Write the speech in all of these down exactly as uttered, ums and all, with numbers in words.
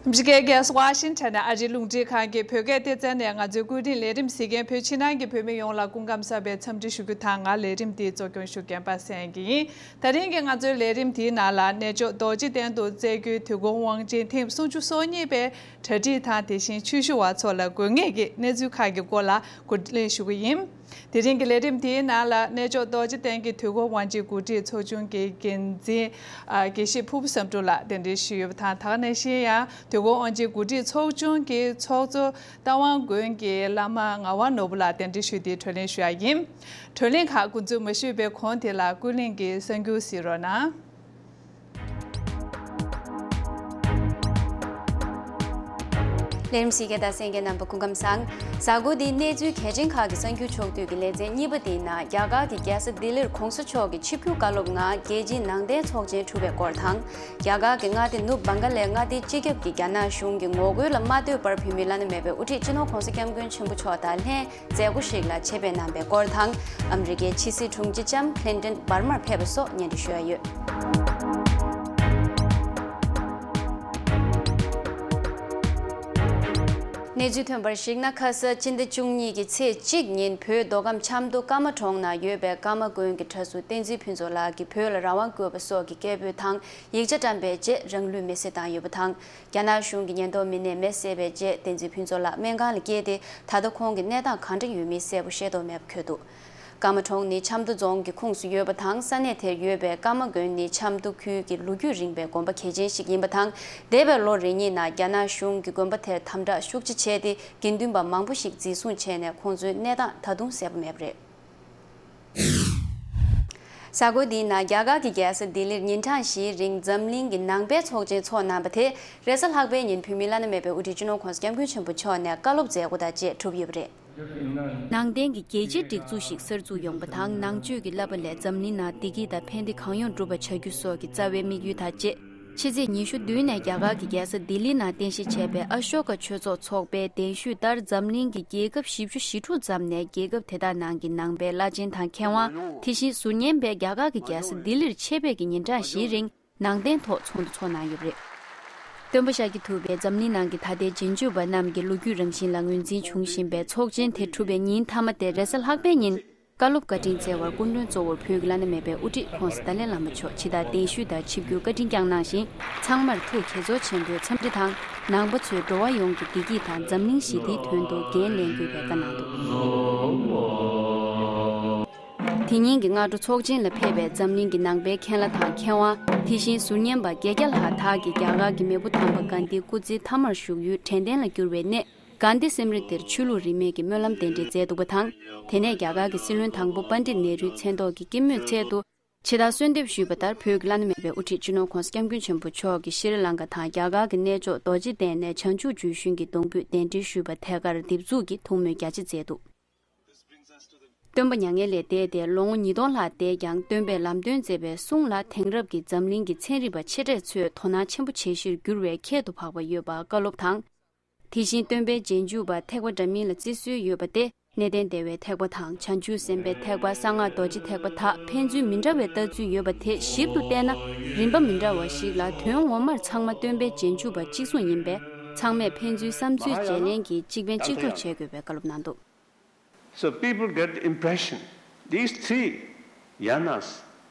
ཨ་མི་རི་ཀའི་རྒྱལ་ས་ཝ་ཤིང་ཊོན་ནས་ཨ་རིའི་རླུང་འཕྲིན་ཁང་གི་བོད་སྐད་སྡེ་ཚན་ནས་ང་ཚོའི་སྐུ་དྲིན་ལས་རིམ་གཟིགས་མཁན་བོད་ཕྱི་ནང་གི་བོད་མི་ཡོངས་ལ་སྐུ་ཁམས་བཟང་བའི་འཚམས་འདྲི་ཞུ་རྒྱུ་དང་། ང་ལས་རིམ་འདིའི་གཙོ་སྐྱོང་ཞུ་མཁན་པ་སངས་དགེ་ཡིན། ད་རིང་གི་ང་ཚོའི་ལས་རིམ་དེའི་ནང་ལ་གནས་མཆོག་རྡོ་རྗེ་གདན་དུ་བསྩལ་རྒྱུའི་དུས་འཁོར་དབང་ཆེན་ཐེངས་སུམ་ཅུ་སོ་གཉིས་པའི་གྲ་སྒྲིག་དང་། དེ་བཞིན་ཆོས་ཞུ་བ་ཚོ་ལ་དགོས་ངེས་ཀྱི་གནས་ཚུལ་ཁག་གི་སྐོར་ལ་བགྲོ་གླེང་ཞུ་གི་ཡིན། དེ་རིང་གི་ལས་རིམ་དེའི་ནང་ལ་གནས་མཆོག་རྡོ་རྗེ་གདན་གྱི་དུས་འཁོར་དབང་ཆེན་གོ་སྒྲིག་ཚོགས་ཆུང་གི་འགན་འཛིན་ཨ་དགེ་བཤེས་ཕུར་བུ་བསམ་གྲུབ་ལགས་གདན་འདྲེན་ཞུས་ཡོད་པ་དང་། ད་ག་ནང་བཞིན་ཡང་དུས་འཁོར་དབང་ཆེན་གོ་སྒྲིག་ཚོགས་ཆུང་གི་ཚོགས་གཙོ་རྟ་དབང་དགོན་གྱི་བླ་མ་ངག་དབང་ནོར་བུ་ལགས་གདན་འདྲེན་ཞུས་ཏེ་བགྲོ་གླེང་ཞུ་ཡ་ཡིན། བགྲོ་གླེང་ཁག་འགོ་འཛུགས་མ་ཞུས་པའི་གོང་དེ་ལ་ཀུན་གླེང་གི་གསར་འགྱུར་གཟིགས་རོགས་གནང་། ལས་རིམ་གཟིགས་མཁན་དང་གསན་མཁན་རྣམ་པ་སྐུ་ཁམས་བཟང་། གཟའ་འཁོར་འདིའི་གནས་ཚུལ་གལ་ཆེན་ཁག་གི་གསར་འགྱུར་ཕྱོགས་བསྡུས་ཀྱི་ལེ་ཚན་གཉིས་པ་འདིའི་ནང་། རྒྱ་གར་གྱི་རྒྱལ་ས་ལྡི་ལིར་༸གོང་ས་མཆོག་གི་ཆིབས་བསྒྱུར་བཀའ་སློབ་ངང་རྒྱལ་སྤྱིའི་ནང་བསྟན་ཚོགས་ཆེན་གྲུབ་པའི་སྐོར་དང་། རྒྱ་གར་གྱི་མངའ་སྡེ་ནུབ་བྷང་ག་ལའི་མངའ་སྡེའི་སྤྱི་ཁྱབ་ཀྱིས་རྒྱ་ནག་གཞུང་གི་ངོ་རྒོལ་ལ་མ་ལྟོས་པར་བོད་མིའི་བླ་ན་མེད་པའི་དབུ་ཁྲིད་སྤྱི་ནོར་༸གོང་ས་༸སྐྱབས་མགོན་ཆེན་པོ་མཆོག་དང་ལྷན་མཛད་སྒོ་ཞིག་ལ་ཆེད་ཕེབས་གནང་བའི་སྐོར་དང་། ཨ་མི་རི་ཀའི་ཕྱི་སྲིད་དྲུང་ཆེ་ལྕམ་ཁི་ལིན་ཏོན་འབར་མར་ཕེབས་པ་སོགས་སྙན་སྒྲོན་ཞུ་ཡ་ཡོད། གནས་ཚུལ་ཐོན་པར་གཞིགས་ན། ཁ་ས་སྤྱི་ཟླ་བཅུ་གཉིས་ཀྱི་ཚེས་གཅིག་ཉིན་བོད་མདོ་ཁམས་ཆབ་མདོ་ཀརྨ་གྲོང་ན་ཡོད་པའི་ཀརྨ་དགོན་གྱི་གྲྭ་ཟུར་བསྟན་འཛིན་ཕུན་ཚོགས་ལགས་ཀྱིས་བོད་ལ་རང་དབང་དགོས་པ་སོགས་ཀྱི་སྐད་འབོད་དང་ཡིག་ཆ་བཀྲམ་པའི་རྗེས་རང་ལུས་མེར་སྲེག་བཏང་ཡོད་པ་དང་། རྒྱ་ནག་གཞུང་གི་ཉེན་རྟོག་མི་སྣས་མེ་བསད་པའི་རྗེས་བསྟན་འཛིན་ཕུན་ཚོགས་ལགས་སྨན་ཁང་ལ་བསྐྱལ་ཏེ། ད་ལྟ་ཁོང་གི་གནས་སྟངས་གང་འདྲ་ཡོད་མེད་གསལ་པོ་ཤེས་རྟོགས་མེད་པ་འཁོད་འདུག། ཀརྨ་གྲོང་ནི་ཆབ་མདོ་རྫོང་གི་ཁོངས་སུ་ཡོད་པ་དང་། ས་གནས་དེར་ཡོད་པའི་ཀརྨ་དགོན་ནི་ཆབ་མདོ་ཁུལ་གྱི་ལོ་རྒྱུས་རིང་བའི་དགོན་པ་གལ་ཆེན་ཞིག་ཡིན་པ་དང་། འདས་པའི་ལོ་རེ་གཉིས་ནང་རྒྱ་ནག་གཞུང་གིས་དགོན་པ་དེར་དམ་དྲག་ཤུགས་ཆེ་བྱས་ཏེ། དགེ་འདུན་པ་མང་པོ་ཞིག་འཛིན་བཟུང་བྱས་ནས། ཁོང་ཚོའི་གནས་སྟངས་ད་དུང་གསལ་པོ་མེད་པ་རེད། གཟའ་འཁོར་འདིའི་ནང་རྒྱ་གར་གྱི་རྒྱལ་ས་ལྡི་ལིར་ཉིན་གྲངས་བཞིའི་རིང་འཛམ་གླིང་གི་ནང་པའི་ཚོགས་ཆེན་འཚོགས་གནང་བ་དེ། རེས་གཟའ་ལྷག་པའི་ཉིན་བོད་མིའི་བླ་ན་མེད་པའི་དབུ་ཁྲིད་སྤྱི་ནོར་༸གོང་ས་༸སྐྱབས་མགོན་ཆེན་པོ་མཆོག་ནས་བཀའ་སློབ་མཛད་སྒོ་དང་བཅས་གྲུབ་ཡོད་པ་རེད། ནང་བསྟན་གྱི་རྒྱལ་སྤྱིའི་སྒྲིག་འཛུགས་ཤིག་གསར་འཛུགས་ཡོང་བ་དང་། ནང་ཆོས་ཀྱི་བསླབ་པ་ལས་འཛམ་གླིང་ནང་བདེ་སྐྱིད་དང་ཕན་བདེ་གང་ཡོང་སྒྲུབ་པ་བྱ་རྒྱུ་སོགས་ཀྱི་རྩ་བའི་དམིགས་ཡུལ་དང་བཅས། ཕྱི་ཚེས་ཉི་ཤུ་བདུན་ནས་རྒྱ་གར་གྱི་རྒྱལ་ས་ལྡི་ལི་ནང་རྟེན་གཞི་བྱས་པའི་ཨ་ཤོ་ཀ་ཆོས་ཚོགས་ཚོགས་པའི་གདན་ཞུས་ལྟར། འཛམ་གླིང་གི་རྒྱལ་ཁབ་བཞི་བཅུ་ཞེ་དྲུག་ཙམ་ནས་རྒྱལ་ཁབ་དེ་དག་ནང་གི་ནང་པའི་བླ་ཆེན་དང་མཁས་དབང་། དེ་བཞིན་ཟུར་ཉན་པས་རྒྱ་གར་གྱི་རྒྱལ་ས་ལྡི་ལིར་ཆེད་ཕེབས་ཀྱིས་ཉིན་གྲངས་བཞིའི་རིང་ནང་བསྟན་ཐོག་ཚོགས་འདུ་འཚོགས་གནང་ཡོད་པ་རེད། སྟོན་པ་ཤཱཀྱ་ཐུབ་པས་འཛམ་གླིང་ནང་གི་ད་ལྟའི་རྗེས་འཇུག་པ་རྣམས་ཀྱི་ལོ་རྒྱུས་རང་བཞིན་ལ་ངོས་འཛིན་བྱུང་བཞིན་པའི་ཚོགས་ཆེན་དེ་གྲུབ་པའི་ཉིན་མཐའ་མ་སྟེ། རེས་གཟའ་ལྷག་པའི་ཉིན། བཀའ་སློབ་བཀའ་དྲིན་སྩལ་བར་སྐུ་མགྲོན་གཙོ་བོར་བོད་ཀྱི་བླ་ན་མེད་པའི་དབུ་ཁྲིད་༸གོང་ས་ཏཱ་ལའི་བླ་མ་མཆོག་ཇི་ལྟར་གདན་ཞུས་ལྟར་ཆིབས་བསྒྱུར་བཀའ་དྲིན་བསྐྱངས་གནང་ཞིང་། ཚང་མར་ཐུགས་དགྱེས་ཚོར་ཆེན་པོས་འཚམས་འདྲི་དང་། ནང་པ་ཚོས་འགྲོ་བ་ཡོངས་ཀྱི་བདེ་སྐྱིད་དང་འཛམ་གླིང་ཞི་བདེའི་དོན་དུ་འགན་ལེན་དགོས་པའི་བཀའ་གནང་འདུག། དེ་ཉིན་གྱི་སྔ་དྲོ་ཚོགས་ཆེན་ལ་ཕེབས་པའི་འཛམ་གླིང་གི་ནང་པའི་མཁན་བླ་དང་མཁས་དབང་། དེ་བཞིན་ཟུར་ཉན་པ་བརྒྱད་བརྒྱ་ལྷག་དག་གིས་རྒྱ་གར་གྱི་མེས་པོ་དམ་པ་གྷན་དྷིའི་སྐུ་ཚེའི་མཐའ་མར་བཞུགས་ཡུལ་དྲན་རྟེན་ལ་གྱུར་བའི་གནས། གྷན་དྷི་སེ་མི་ཊི་དེར་ཆོས་ལུགས་རིས་མེད་ཀྱི་སྨོན་ལམ་གདན་འདྲེན་མཛད་འདུག་པ་དང་། དེ་ནས་རྒྱ་གར་གྱི་སྲིད་བློན་དང་པོ་པཎྜི་ཏ་ནེ་རུའི་མཚན་ཐོག་གི་སྐྱེད་མོས་ཚལ་དུ། ཇི་ལྟར་གསོལ་འདེབས་ཞུས་པ་ལྟར། བོད་ཀྱི་བླ་ན་མེད་པའི་དབུ་ཁྲིད་སྤྱི་ནོར་༸གོང་ས་༸སྐྱབས་མགོན་ཆེན་པོ་མཆོག་གིས་ཤྲི་ལངྐ་དང་རྒྱ་གར་གྱི་གནས་མཆོག་རྡོ་རྗེ་གདན་ནས་བྱང་ཆུབ་ལྗོན་ཤིང་གི་སྡོང་པོས་གདན་འདྲེན་ཞུས་པ་ཐད་ཀར་འདེབས་འཛུགས་ཀྱིས་ཐུགས་སྨོན་རྒྱ་ཆེ་མཛད་འདུག། སྟོན་པ་མྱ་ངན་ལས་འདས་ཏེ་ལོ་ངོ་ཉིས་སྟོང་ལྷག་འདས་ཀྱང་། སྟོན་པས་ལམ་སྟོན་མཛད་པའི་གསུང་ལ་དེང་རབས་ཀྱི་འཛམ་གླིང་གི་ཚན་རིག་པ་ཆེ་གྲས་ཚོས་དོ་སྣང་ཆེན་པོ་བྱེད་གཞིར་གྱུར་བའི་ཁྱད་དུ་འཕགས་པ་ཡོད་པ་བཀའ་སློབ་དང་། དེ་བཞིན་སྟོན་པའི་རྗེས་འཇུག་པ་ཐེག་པ་འདྲ་མིན་ལ་བརྩི་སྲོལ་ཡོད་པ་སྟེ། གནས་བརྟན་བདེ་བའི་ཐེག་པ་དང་། བྱང་ཆུབ་སེམས་དཔའི་ཐེག་པ། གསང་སྔགས་རྡོ་རྗེ་ཐེག་པ་དག་ཕན་ཚུན་མི་འདྲ་བའི་ལྟ་ཚུལ་ཡོད་པ་དེ་ཞིབ་ཏུ་བལྟས་ན། རིམ་པ་མི་འདྲ་བ་ཞིག་ལ། དོན་ངོ་མར་ཚང་མ་སྟོན་པའི་རྗེས་འཇུག་པ་གཅིག་མཚུངས་ཡིན་པས། ཚང་མས་ཕན་ཚུན་བསམ་ཚུལ་བརྗེ་ལེན་གྱིས་གཅིག་ཕན་གཅིག་གྲོགས་བྱེད་དགོས་པའི་བཀའ་སློབ་གནང་འདུག། So people get the impression these three yanas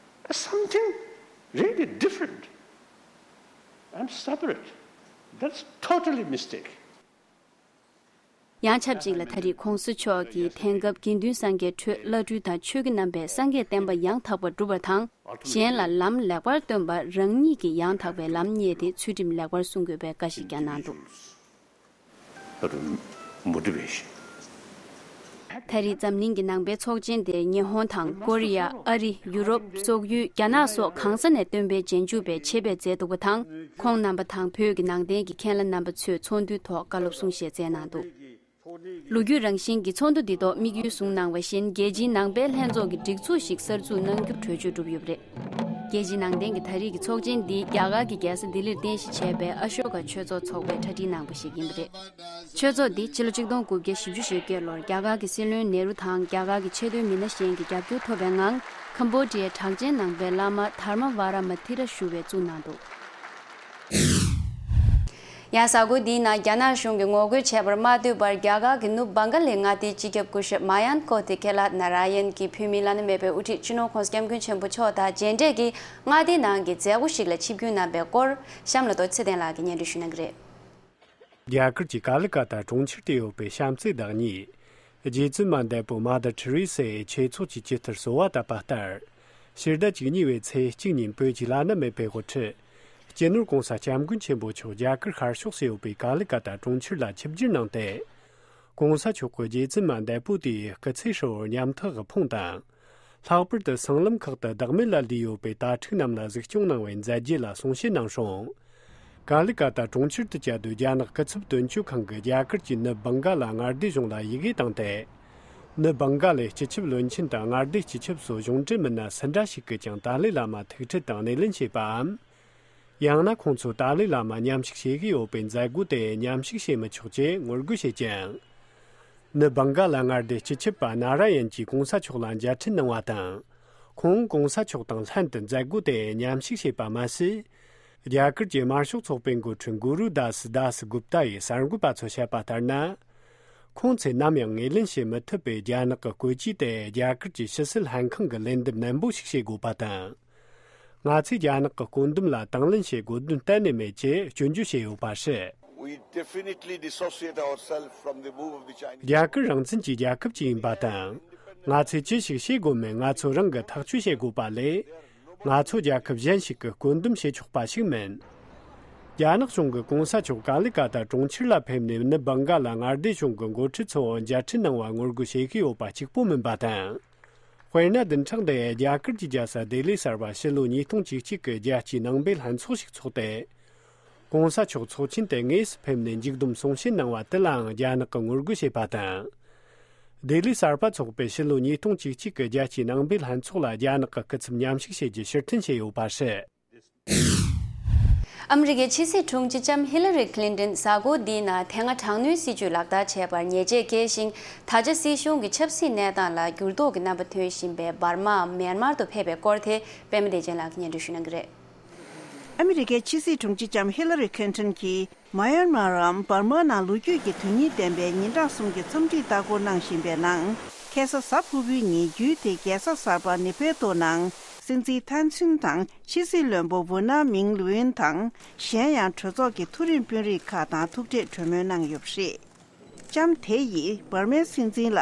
are something really different and separate. That's totally mistake. ཡང་ཆབས་ཅིག་ལ། ད་རེས་༸གོང་ས་མཆོག་གིས་དེང་སྐབས་དགེ་འདུན་སངས་རྒྱས་ཁྲོད་བླ་སྤྲུལ་དང་ཆོས་ཀྱི་རྣམ་པས་སངས་རྒྱས་བསྟན་པ་ཡང་དག་པར་སྒྲུབ་པ་དང་། གཞན་ལ་ལམ་ལེགས་པར་སྟོན་པ་རང་ཉིད་ཀྱིས་ཡང་དག་པའི་ལམ་རྙེད་དེ་ཚུལ་ཁྲིམས་ལེགས་པར་སྲུང་དགོས་པའི་བཀའ་ཞིག་ཀྱང་གནང་འདུག། Motivation. ད་རེས་འཛམ་གླིང་གི་ནང་པའི་ཚོགས་ཆེན་དེར་ཉི་ཧོང་དང་ཀོ་རི་ཡ། ཨ་རི། ཡུ་རོབ། སོག་ཡུལ། རྒྱ་ནག་སོགས་གང་ས་ནས་སྟོན་པའི་རྗེས་འཇུག་པས་ཆེད་ཕེབས་མཛད་འདུག་པ་དང་། ཁོང་རྣམ་པ་དང་བོད་ཀྱི་ནང་བསྟན་གྱི་མཁན་བླ་རྣམ་པ་ཚོས་ཚོགས་འདུའི་ཐོག་བཀའ་སློབ་གསུང་བཤད་སྩལ་གནང་འདུག། ལོ་རྒྱུས་རང་བཞིན་གྱི་ཚོགས་འདུ་འདི་ཐོག་དམིགས་ཡུལ་བཟུང་གནང་བ་བཞིན། རྒྱལ་སྤྱིའི་ནང་པའི་ལྷན་ཚོགས་ཀྱི་སྒྲིག་འཛུགས་ཤིག་གསར་འཛུགས་གནང་རྒྱུ་གྲོས་ཆོད་གྲུབ་ཡོད་པ་རེད། རྒྱལ་སྤྱིའི་ནང་བསྟན་གྱི་ད་རེས་ཀྱི་ཚོགས་ཆེན་འདི་རྒྱ་གར་གྱི་རྒྱལ་ས་ལྡི་ལིར་རྟེན་གཞི་བྱས་པའི་ཨ་ཤོ་ཀ་ཆོས་ཚོགས་ཚོགས་པས་གྲ་སྒྲིག་གནང་བ་ཞིག་ཡིན་པ་རེད། ཆོས་ཚོགས་འདི་ཕྱི་ལོ་ཆིག་སྟོང་དགུ་བརྒྱ་བཞི་བཅུ་ཞེ་བརྒྱད་ལོར་རྒྱ་གར་གྱི་སྲིད་བློན་ནེ་རུ་དང་རྒྱ་གར་གྱི་ཆེས་མཐོའི་མི་སྣ་གཞན་གྱི་རྒྱབ་སྐྱོར་ཐོབ་པའི་ངང་། ཁམ་བོ་ཌི་ཡའི་གྲགས་ཅན་ནང་པའི་བླ་མ་དྷརྨ་ཝ་ར་མ་ཐི་ར་ཞུ་བས་བཙུགས་གནང་འདུག། ཡང་གཟའ་འཁོར་འདིའི་ནང་རྒྱ་ནག་གཞུང་གིས་ངོ་རྒོལ་བྱས་པར་མ་ལྟོས་པར། རྒྱ་གར་གྱི་ནུབ་བང་ག་ལའི་མངའ་སྡེའི་སྤྱི་ཁྱབ་སྐུ་ཞབས་མ་ཡན་ཀོ་ཐི་ཁེ་ལ་ན་ར་ཡན་གྱི་བོད་མིའི་བླ་ན་མེད་པའི་དབུ་ཁྲིད་སྤྱི་ནོར་༸གོང་ས་༸སྐྱབས་མགོན་ཆེན་པོ་མཆོག་དང་མཇལ་འཕྲད་ཀྱིས་མངའ་སྡེའི་ནང་གི་མཛད་སྒོ་ཞིག་ལ་ཆིབས་བསྒྱུར་གནང་པའི་སྐོར། གཤམ་ལ་རྡོ་རྗེ་ཚེ་བརྟན་ལགས་ཀྱིས་སྙན་སྒྲོན་ཞུ་གནང་གི་རེད། རྒྱ་གར་གྱི་ཀ་ལི་ཀ་ཏ་གྲོང་ཁྱེར་དུ་ཡོད་པའི་བྱམས་བརྩེའི་བདག་ཉིད། རྗེ་བཙུན་མ་འདས་པོ་མ་དར་ཊི་རི་སའི་ཆོས་ཚོགས་ཀྱི་ཇི་ལྟར་གསོལ་བ་བཏབ་པ་ལྟར། ཕྱི་ཟླ་བཅུ་གཉིས་པའི་ཚེས་གཅིག་ཉིན་བོད་ཀྱི་བླ་ན་མེད་པའི་དབུ་ཁྲིད། སྤྱི་ནོར་༸གོང་ས་༸སྐྱབས་མགོན་ཆེན་པོ་མཆོག་རྒྱ་གར་ཤར་ཕྱོགས་སུ་ཡོད་པའི་ཀ་ལི་ཀ་ཏ་གྲོང་ཁྱེར་ལ་ཆིབས་བསྒྱུར་གནང་སྟེ། ༸གོང་ས་མཆོག་གི་རྗེ་བཙུན་མ་འདས་པོ་དེའི་སྐུ་ཚེ་ཧྲིལ་བོར་ཉམ་ཐག་གི་ཕུང་དང་། ལྷག་པར་དུ་སྲང་ལམ་ཁག་ཏུ་བདག་མེད་ལ་ལུས་ཡོད་པའི་དྭ་ཕྲུག་རྣམས་ལ་གཟིགས་སྐྱོང་གནང་བའི་མཛད་རྗེས་ལ་གསུང་བཤད་གནང་སོང་། ཀ་ལི་ཀ་ཏ་གྲོང་ཁྱེར་དུ་བཅའ་སྡོད་རྒྱ་ནག་སྐུ་ཚབ་དོན་གཅོད་ཁང་གིས་རྒྱ་གར་གྱི་ནུབ་བང་ག་ལ་མངའ་སྡེ་གཞུང་ལ་ཡི་གེ་བཏང་སྟེ། ནུབ་བང་ག་ལའི་སྤྱི་ཁྱབ་བློན་ཆེན་དང་མངའ་སྡེའི་སྤྱི་ཁྱབ་སོགས་གཞུང་འབྲེལ་མི་སྣ་སུ་འདྲ་ཞིག་གིས་ཀྱང་ཏཱ་ལའི་བླ་མ་ཐུག་འཕྲད་དང་སྣེ་ལེན་བྱས་པའམ། ཡང་ན་ཁོང་ཚོས་ཏཱ་ལའི་བླ་མ་མཉམ་ཞུགས་བྱེད་ཀྱི་ཡོད་པའི་མཛད་སྒོ་དེ་མཉམ་ཞུགས་བྱེད་མི་ཆོག་ཅེས་ངོ་རྒོལ་བྱས་ཀྱང་། ནུབ་བང་ག་ལ་མངའ་སྡེའི་སྤྱི་ཁྱབ་པ་ན་ར་ཡན་གྱིས་༸གོང་ས་མཆོག་ལ་མཇལ་འཕྲད་གནང་བ་དང་། ཁོང་༸གོང་ས་མཆོག་དང་ལྷན་དུ་མཛད་སྒོ་དེ་མཉམ་ཞུགས་བྱས་པ་མ་ཟད། རྒྱ་གར་གྱི་དམར་ཤོག་ཚོགས་པའི་འགོ་ཁྲིད་གུ་རུ་དཱ་སི་དཱ་སི་གུབ་ཏཱ་ཡིས་གསར་འགོད་པ་ཚོར་བཤད་པ་ལྟར་ན། ཁོང་ཚོས་ནམ་ཡང་ངོས་ལེན་བྱེད་མི་ཐུབ་པའི་རྒྱ་ནག་གི་བཀོད་ཇུས་དེ་རྒྱ་གར་གྱི་ཕྱི་སྲིད་ལྷན་ཁང་གིས་ལན་འདེབས་ནན་པོ་ཞིག་བྱེད་དགོས་པ་དང་། ང་ཚོས་རྒྱ་ནག་གི་བཀོད་འདོམས་ལ་དང་ལེན་བྱེད་དགོས་དོན་གཏན་ནས་མེད་ཅེས་སྐྱོན་བརྗོད་བྱས་ཡོད་པ་རེད། We definitely dissociate ourselves from the move of the Chinese. རྒྱ་གར་རང་བཙན་གྱི་རྒྱལ་ཁབ་ཅིག་ཡིན་པ་དང་། ང་ཚོས་ཅི་ཞིག་བྱེད་དགོས་མིན་ང་ཚོ་རང་གིས་ཐག་གཅོད་བྱེད་དགོས་པ་ལས། ང་ཚོ་རྒྱལ་ཁབ་གཞན་ཞིག་གིས་བཀོད་འདོམས་བྱེད་ཆོག་པ་ཞིག་མིན། རྒྱ་ནག་གཞུང་གིས་༸གོང་ས་མཆོག་ཀ་ལི་ཀ་ཏ་གྲོང་ཁྱེར་ལ་ཕེབས་ནས་ནུབ་བང་ག་ལ་མངའ་སྡེ་གཞུང་གི་འགོ་ཁྲིད་ཚོར་མཇལ་འཕྲད་གནང་བར་ངོ་རྒོལ་བྱེད་ཀྱི་ཡོད་པ་གཅིག་པོ་མིན་པ་དང་། དཔེར་ན། བདུན་ཕྲག་འདིའི་རྒྱ་གར་གྱི་རྒྱལ་ས་ལྡི་ལི་གསར་པར་ཕྱི་ལོ་ཉིས་སྟོང་བཅུ་གཅིག་གི་རྒྱལ་སྤྱིའི་ནང་པའི་ལྷན་ཚོགས་ཤིག་འཚོགས་ཏེ། ༸གོང་ས་མཆོག་ཚོགས་ཆེན་དེ་དངོས་སུ་ཕེབས་ནས་མཇུག་བསྡོམས་གསུང་བཤད་གནང་བ་དེ་ལའང་རྒྱ་ནག་གིས་ངོ་རྒོལ་བྱས་པ་དང་། ལྡི་ལི་གསར་པ་འཚོགས་པའི་ཕྱི་ལོ་ཉིས་སྟོང་བཅུ་གཅིག་གི་རྒྱལ་སྤྱིའི་ནང་པའི་ལྷན་ཚོགས་ལ་རྒྱ་ནག་གི་སྐུ་ཚབ་མཉམ་ཞུགས་བྱེད་རྒྱུ་ཕྱིར་འཐེན་བྱས་ཡོད་པ་རེད། ཨ་མི་རི་ཀའི་ཕྱི་སྲིད་དྲུང་ཆེ་ལྕམ་ཧི་ལ་རི་ཁི་ལིན་ཏོན་གཟའ་འཁོར་འདིའི་ནང་དེ་སྔ་དྲག་གནོན་སྲིད་བྱུས་ལག་བསྟར་བྱས་པར་ཉེས་ཆད་འགེལ་ཞིང་། ད་ཆ་སྲིད་གཞུང་གི་ཆབ་སྲིད་གནས་སྟངས་ལ་འགྱུར་ལྡོག་གི་རྣམ་པ་ཐོན་བཞིན་པའི་འབར་མའམ་མེན་མར་དུ་ཕེབས་པའི་སྐོར་དེ་པད་མ་བདེ་ཆེན་ལགས་ཀྱིས་སྙན་སྒྲོན་ཞུ་གནང་གི་རེད། ཨ་མི་རི་ཀའི་ཕྱི་སྲིད་དྲུང་ཆེ་ལྕམ་ཧི་ལ་རི་ཁི་ལིན་ཏོན་གྱིས་མ་ཡན་མར་འམ་འབར་མ་ནང་ལོ་རྒྱུས་ཀྱི་དོན་སྙིང་ལྡན་པའི་ཉིན་གྲངས་གསུམ་གྱི་འཚམས་འདྲིའི་ལྟ་སྐོར་གནང་བཞིན་པའི་ནང་། ཁ་སང་གཟའ་ཕུར་བུའི་ཉིན་རྒྱུད་དེ་རྒྱལ་ས་གསར་པ་ནེ་ཕེ་ཏོ་ནང་སྲིད་འཛིན་ཐན་ཚུན་དང་ཕྱི་སྲིད་བློན་པོ་ཝུ་ན་མིང་ལུའིན་དང་གཞན་ཡང་གྲོས་ཚོགས་ཀྱི་མཐོ་རིམ་དཔོན་རིགས་ཁག་དང་ཐུག་འཕྲད་གྲོས་མོལ་གནང་ཡོད་པ་རེད། ལྕམ་དེ་ཡིས་འབར་མའི་སྲིད་འཛིན་ལ་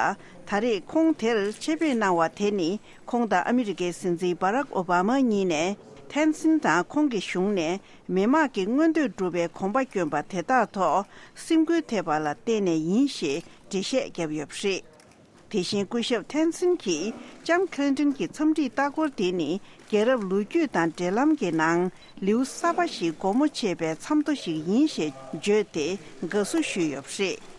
ད་རེས་ཁོང་དེར་ཆེད་ཕེབས་གནང་བ་དེ་ནི། ཁོང་དང་ཨ་མི་རི་ཀའི་སྲིད་འཛིན་བྷ་རག་ཨོ་བྷ་མ་གཉིས་ནས་ཐན་སིན་དང་ཁོང་གི་གཞུང་ནས་མི་དམངས་ཀྱི་མངོན་འདོད་སྒྲུབ་པའི་གོམ་པ་བསྐྱོན་པ་དེ་དག་ཐོག་སེམས་འགུལ་ཐེབས་པ་ལ་བརྟེན་ནས་ཡིན་ཞེས་འགྲེལ་བཤད་བརྒྱབ་ཡོད་པ་རེད། དེ་བཞིན་སྐུ་ཞབས་ཐན་སིན་གྱིས་ལྕམ་ཁི་ལིན་ཏོན་གྱི་འཚམས་འདྲིའི་ལྟ་སྐོར་དེ་ནི་རྒྱལ་རབས་ལོ་རྒྱུས་དང་འབྲེལ་ལམ་གྱི་ནང་ལེའུ་གསར་པ་ཞིག་སྒོ་མོ་ཕྱེས་པའི་མཚམས་ཐོ་ཞིག་ཡིན་ཞེས་བརྗོད་དེ་དགའ་བསུ་ཞུས་ཡོད་པ་རེད།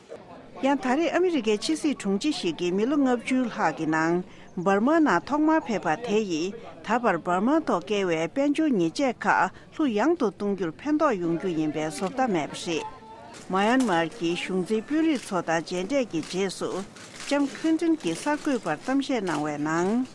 ཡང་ད་རེས་ཨ་མི་རི་ཀའི་ཕྱི་སྲིད་དྲུང་ཆེ་ཞིག་གིས་མི་ལོ་ལྔ་བཅུ་ལྷག་གི་ནང་འབར་མ་ནང་ཐོག་མར་ཕེབས་པ་དེ་ཡིས་ད་བར་འབར་མ་ཐོག་བཀལ་བའི་དཔལ་འབྱོར་ཉེས་ཆད་ཁག་ལྷུག་ཡངས་དུ་གཏོང་རྒྱུར་ཕན་ཐོགས་ཡོང་རྒྱུ་ཡིན་པའི་བཟོ་ལྟ་མེད་པ་རེད། མ་ཡན་མར་གྱི་གཞུང་འཛིན་དཔོན་རིགས་ཚོ་དང་མཇལ་འཕྲད་ཀྱི་རྗེས་སུ་ལྕམ་ཁི་ལིན་ཏོན་གྱིས་གསར་འགོད་པར་གཏམ་བཤད་གནང་བའི་ནང་།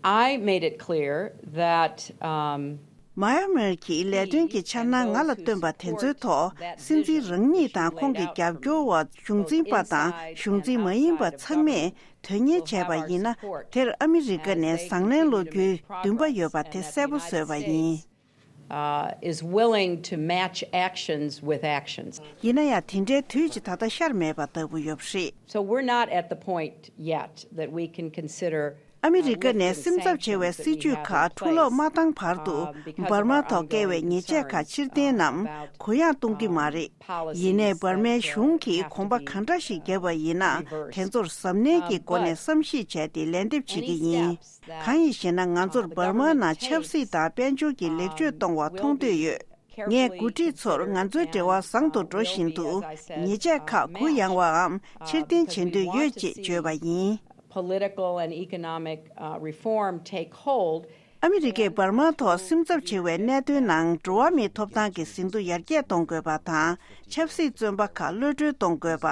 I made it clear that, um, མ་ཡན་མར་གྱི་ལས་དོན་གྱི་འཆར་སྣང་ང་ལ་བཏོན་པ་དེ་ཚོའི་ཐོག་སྲིད་འཛིན་རང་ཉིད་དང་ཁོང་གི་རྒྱབ་སྐྱོར་བ་གཞུང་འཛིན་པ་དང་གཞུང་འཛིན་མ་ཡིན་པ་ཚང་མས་དོན་གཉེར་བྱས་པ་ཡིན་ན། དེར་ཨ་མི་རི་ཀ་ནས་བཟང་ལན་སློག་རྒྱུའི་འདུན་པ་ཡོད་པ་དེ་གསལ་པོ་བཟོས་པ་ཡིན། Uh, is willing to match actions with actions. ཡིན་ན་ཡང་དེ་འདྲའི་དུས་ཀྱི་ད་ལྟ་ཤར་མེད་པ་ལྟ་བུ་ཡོད་པ་རེད། So we're not at the point yet that we can consider ཨ་མི་རི་ཀ་ནས་སེམས་འཚབ་བྱེད་པའི་སྲིད་ཇུས་ཁག་འཁྲུག་ལོག་མ་བཏང་བར་དུ་འབར་མ་ཐོག་བཀལ་བའི་ཉེས་ཆད་ཁག་ཕྱིར་འཐེན་ནམ་གུ་ཡངས་གཏོང་གི་མ་རེད། ཡིན་ནའི་འབར་མའི་གཞུང་གིས་གོམ་པ་གང་འདྲ་ཞིག་བརྒྱབ་པ་ཡིན་ན་དེ་ཚོར་གཟབ་ནན་གྱི་སྒོ་ནས་བསམ་གཞིག་བྱས་ཏེ་ལན་འདེབས་བྱེད་ཀྱི་ཡིན། གང་ཡིན་ཞེ་ན། ང་ཚོར་འབར་མ་ནང་ཆབ་སྲིད་དང་དཔལ་འབྱོར་གྱི་ལེགས་བཅོས་གཏོང་བ་མཐོང་འདོད་ཡོད། ངས་འགོ་ཁྲིད་ཚོར་ང་ཚོའི་འབྲེལ་བ་བཟང་དུ་འགྲོ་བཞིན་འདུག་ཉེས་ཆད་ཁག་གུ་ཡངས་པའམ་ཕྱིར་འཐེན་བྱེད་འདོད་ཡོད་ཅེས་བརྗོད་པ་ཡིན། Political and economic, uh, reform take hold. ཨ་མི་རི་ཀས་འབར་མ་ཐོག་སེམས་འཚབ་ཆེ་བའི་གནད་དོན་ནང་འགྲོ་བ་མིའི་ཐོབ་ཐང་གི་ཟིན་ཐོ་ཡར་རྒྱས་གཏོང་དགོས་པ་དང་། ཆབ་སྲིད་བཙོན་པ་ཁག་གློད་གྲོལ་གཏོང་དགོས་པ།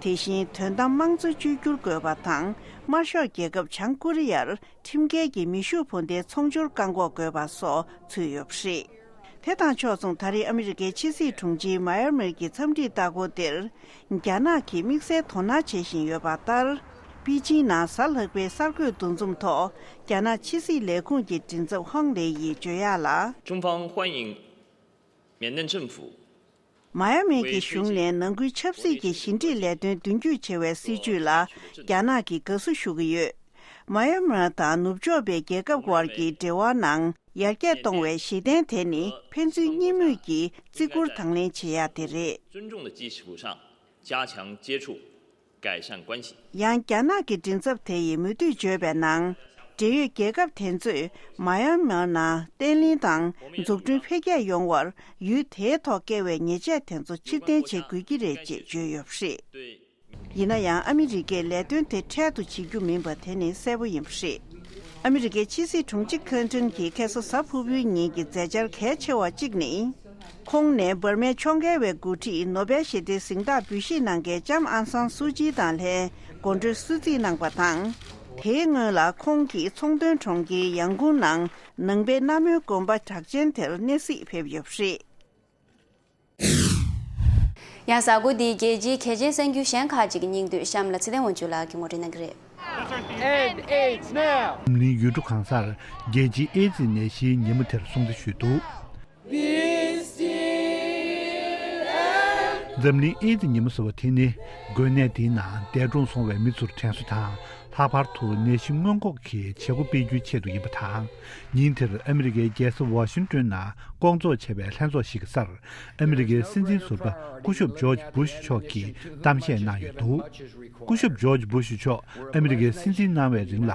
དེ་བཞིན་དོན་དམ་དམངས་གཙོ་བཅོས་བསྒྱུར་དགོས་པ་དང་། དམར་ཤོག་རྒྱལ་ཁབ་བྱང་ཀོ་རི་ཡར་ཁྲིམས་འགལ་གྱི་མེ་ཤུགས་འཕུར་མདེལ་ཚོང་སྦྱོར་བཀག་འགོག་དགོས་པ་སོགས་ཚུད་ཡོད་པ་རེད། དེ་དང་ཕྱོགས་མཚུངས། ད་རེས་ཨ་མི་རི་ཀའི་ཕྱི་སྲིད་དྲུང་ཆེའི་མཱ་ཡར་མར་གྱི་འཚམས་འདྲིའི་ལྟ་སྐོར་འདིར། རྒྱ་ནག་གིས་དམིགས་བསལ་དོ་སྣང་བྱེད་བཞིན་ཡོད་པ་ལྟར། པེ་ཅིང་ནང་གཟའ་ལྷག་པའི་གསར་འགོད་འདུ་འཛོམས་ཐོག་རྒྱ་ནག་ཕྱི་སྲིད་ལས་ཁུངས་ཀྱི་མགྲིན་ཚབ་ཧོང་ལེ་ཡིས་བརྗོད་ཡག་ལ། 中方欢迎缅甸政府 མཱ་ཡར་མར་གྱི་གཞུང་ནས་ནང་ཁུལ་ཆབ་སྲིད་ཀྱི་ཞི་འགྲིག་ལས་དོན་མདུན་སྐྱོད་བྱེད་པའི་སྲིད་བྱུས་ལ་རྒྱ་ནག་གིས་དགའ་བསུ་ཞུ་གི་ཡོད། མཱ་ཡར་མར་དང་ནུབ་ཕྱོགས་པའི་རྒྱལ་ཁབ་དབར་གྱི་འབྲེལ་བ་ནང་ཡར་རྒྱས་གཏོང་བའི་གཞི་རྟེན་དེ་ནི་ཕན་ཚུན་གཉིས་མོས་ཀྱིས་བརྩི་བཀུར་དང་ལེན་བྱེད་ཡག་དེ་རེད། 尊重的基础上加强接触，改善关系。 ཡང་རྒྱ་ནག་གི་མགྲིན་ཚབ་དེ་ཡིས་མུ་མཐུད་བརྗོད་པའི་ནང་། འབྲེལ་ཡོད་རྒྱལ་ཁབ་དེ་ཚོས་མཱ་ཡར་མར་ནང་བརྟན་ལྷིང་དང་འཛུགས་སྐྲུན་འཕེལ་རྒྱས་ཡོང་བར་ཡུལ་དེའི་ཐོག་བཀལ་བའི་ཉེས་ཆད་དེ་ཚོ་ཕྱིར་འཐེན་བྱེད་དགོས་ཀྱི་རེད་ཅེས་བརྗོད་ཡོད་པ་རེད། 对 ཡིན་ན་ཡང་ཨ་མི་རི་ཀས་ལས་དོན་དེ་འཕྲལ་དུ་བྱེད་རྒྱུ་མིན་པ་དེ་ནི་གསལ་པོ་ཡིན་པ་རེད། ཨ་མི་རི་ཀའི་ཕྱི་སྲིད་དྲུང་ཆེ་ཁ་ལིན་ཏོན་གྱིས་ཁ་སང་གཟའ་ཕུར་བུའི་ཉིན་གྱི་མཛད་འཆར་གལ་ཆེ་བ་གཅིག་ནི། ཁོང་ནས་འབར་མའི་ཕྱོགས་འགལ་བའི་འགོ་ཁྲིད་ནོ་བེལ་ཞི་བདེའི་གཟེངས་རྟགས་འབུལ་བཞེས་གནང་མཁན་ལྕམ་ཨང་སང་སུའུ་ཅི་དང་ལྷན་དགོང་དྲོའི་གསོལ་ཚིགས་གནང་པ་དང་། དེའི་སྔོན་ལ་ཁོང་གིས་ཚོང་དོན་གྲོང་ཁྱེར་ཡང་ཀུང་ནང་ནང་པའི་གནའ་མོའི་དགོན་པ་གྲགས་ཅན་དེར་གནས་གཟིགས་ཕེབས་ཡོད་པ་རེད། ཡང་གཟའ་འཁོར་འདིའི་རྒྱལ་སྤྱིའི་གལ་ཆེན་གསར་འགྱུར་གཞན་ཁག་ཅིག་གི་སྙིང་བསྡུས་གཤམ་ལ་ཚེ་བརྟན་དབང་ཕྱུག་ལགས་ཀྱིས་ངོ་སྤྲོད་གནང་གི་རེད། འཛམ་གླིང་ཡུལ་གྲུ་གང་སར་རྒྱལ་སྤྱིའི་ཨེ་ཙི་ནད་གཞིའི་ཉིན་མོ་དེར་སྲུང་བརྩི་ཞུས་འདུག་འཛམ་གླིང་ཨེ་ཙི་ཉིན་མོ་ཟེར་བ་དེ་ནི། འགོས་ནད་དེའི་ནང་འདས་གྲོངས་སོང་བའི་མི་ཚོར་དྲན་གསོ་དང་། ལྷག་པར་དུ་ནད་གཞི་སྔོན་འགོག་གི་བྱེད་སྒོ་སྤེལ་རྒྱུའི་ཆེད་དུ་ཡིན་པ་དང་། ཉིན་དེར་ཨ་མི་རི་ཀའི་རྒྱལ་ས་ཝ་ཤིང་ཏོན་ནང་སྐོང་ཚོགས་བྱས་པའི་ལྷན་ཚོགས་ཤིག་གི་སར། ཨ་མི་རི་ཀའི་སྲིད་འཛིན་ཟུར་པ་སྐུ་ཞབས་ཇོརྗ་བུ་ཤི་མཆོག་གིས་གཏམ་བཤད་གནང་ཡོད་འདུག་སྐུ་ཞབས་ཇོརྗ་བུ་ཤི་མཆོག་ཨ་མི་རི་ཀའི་སྲིད་འཛིན་གནང་བའི་རིང་ལ།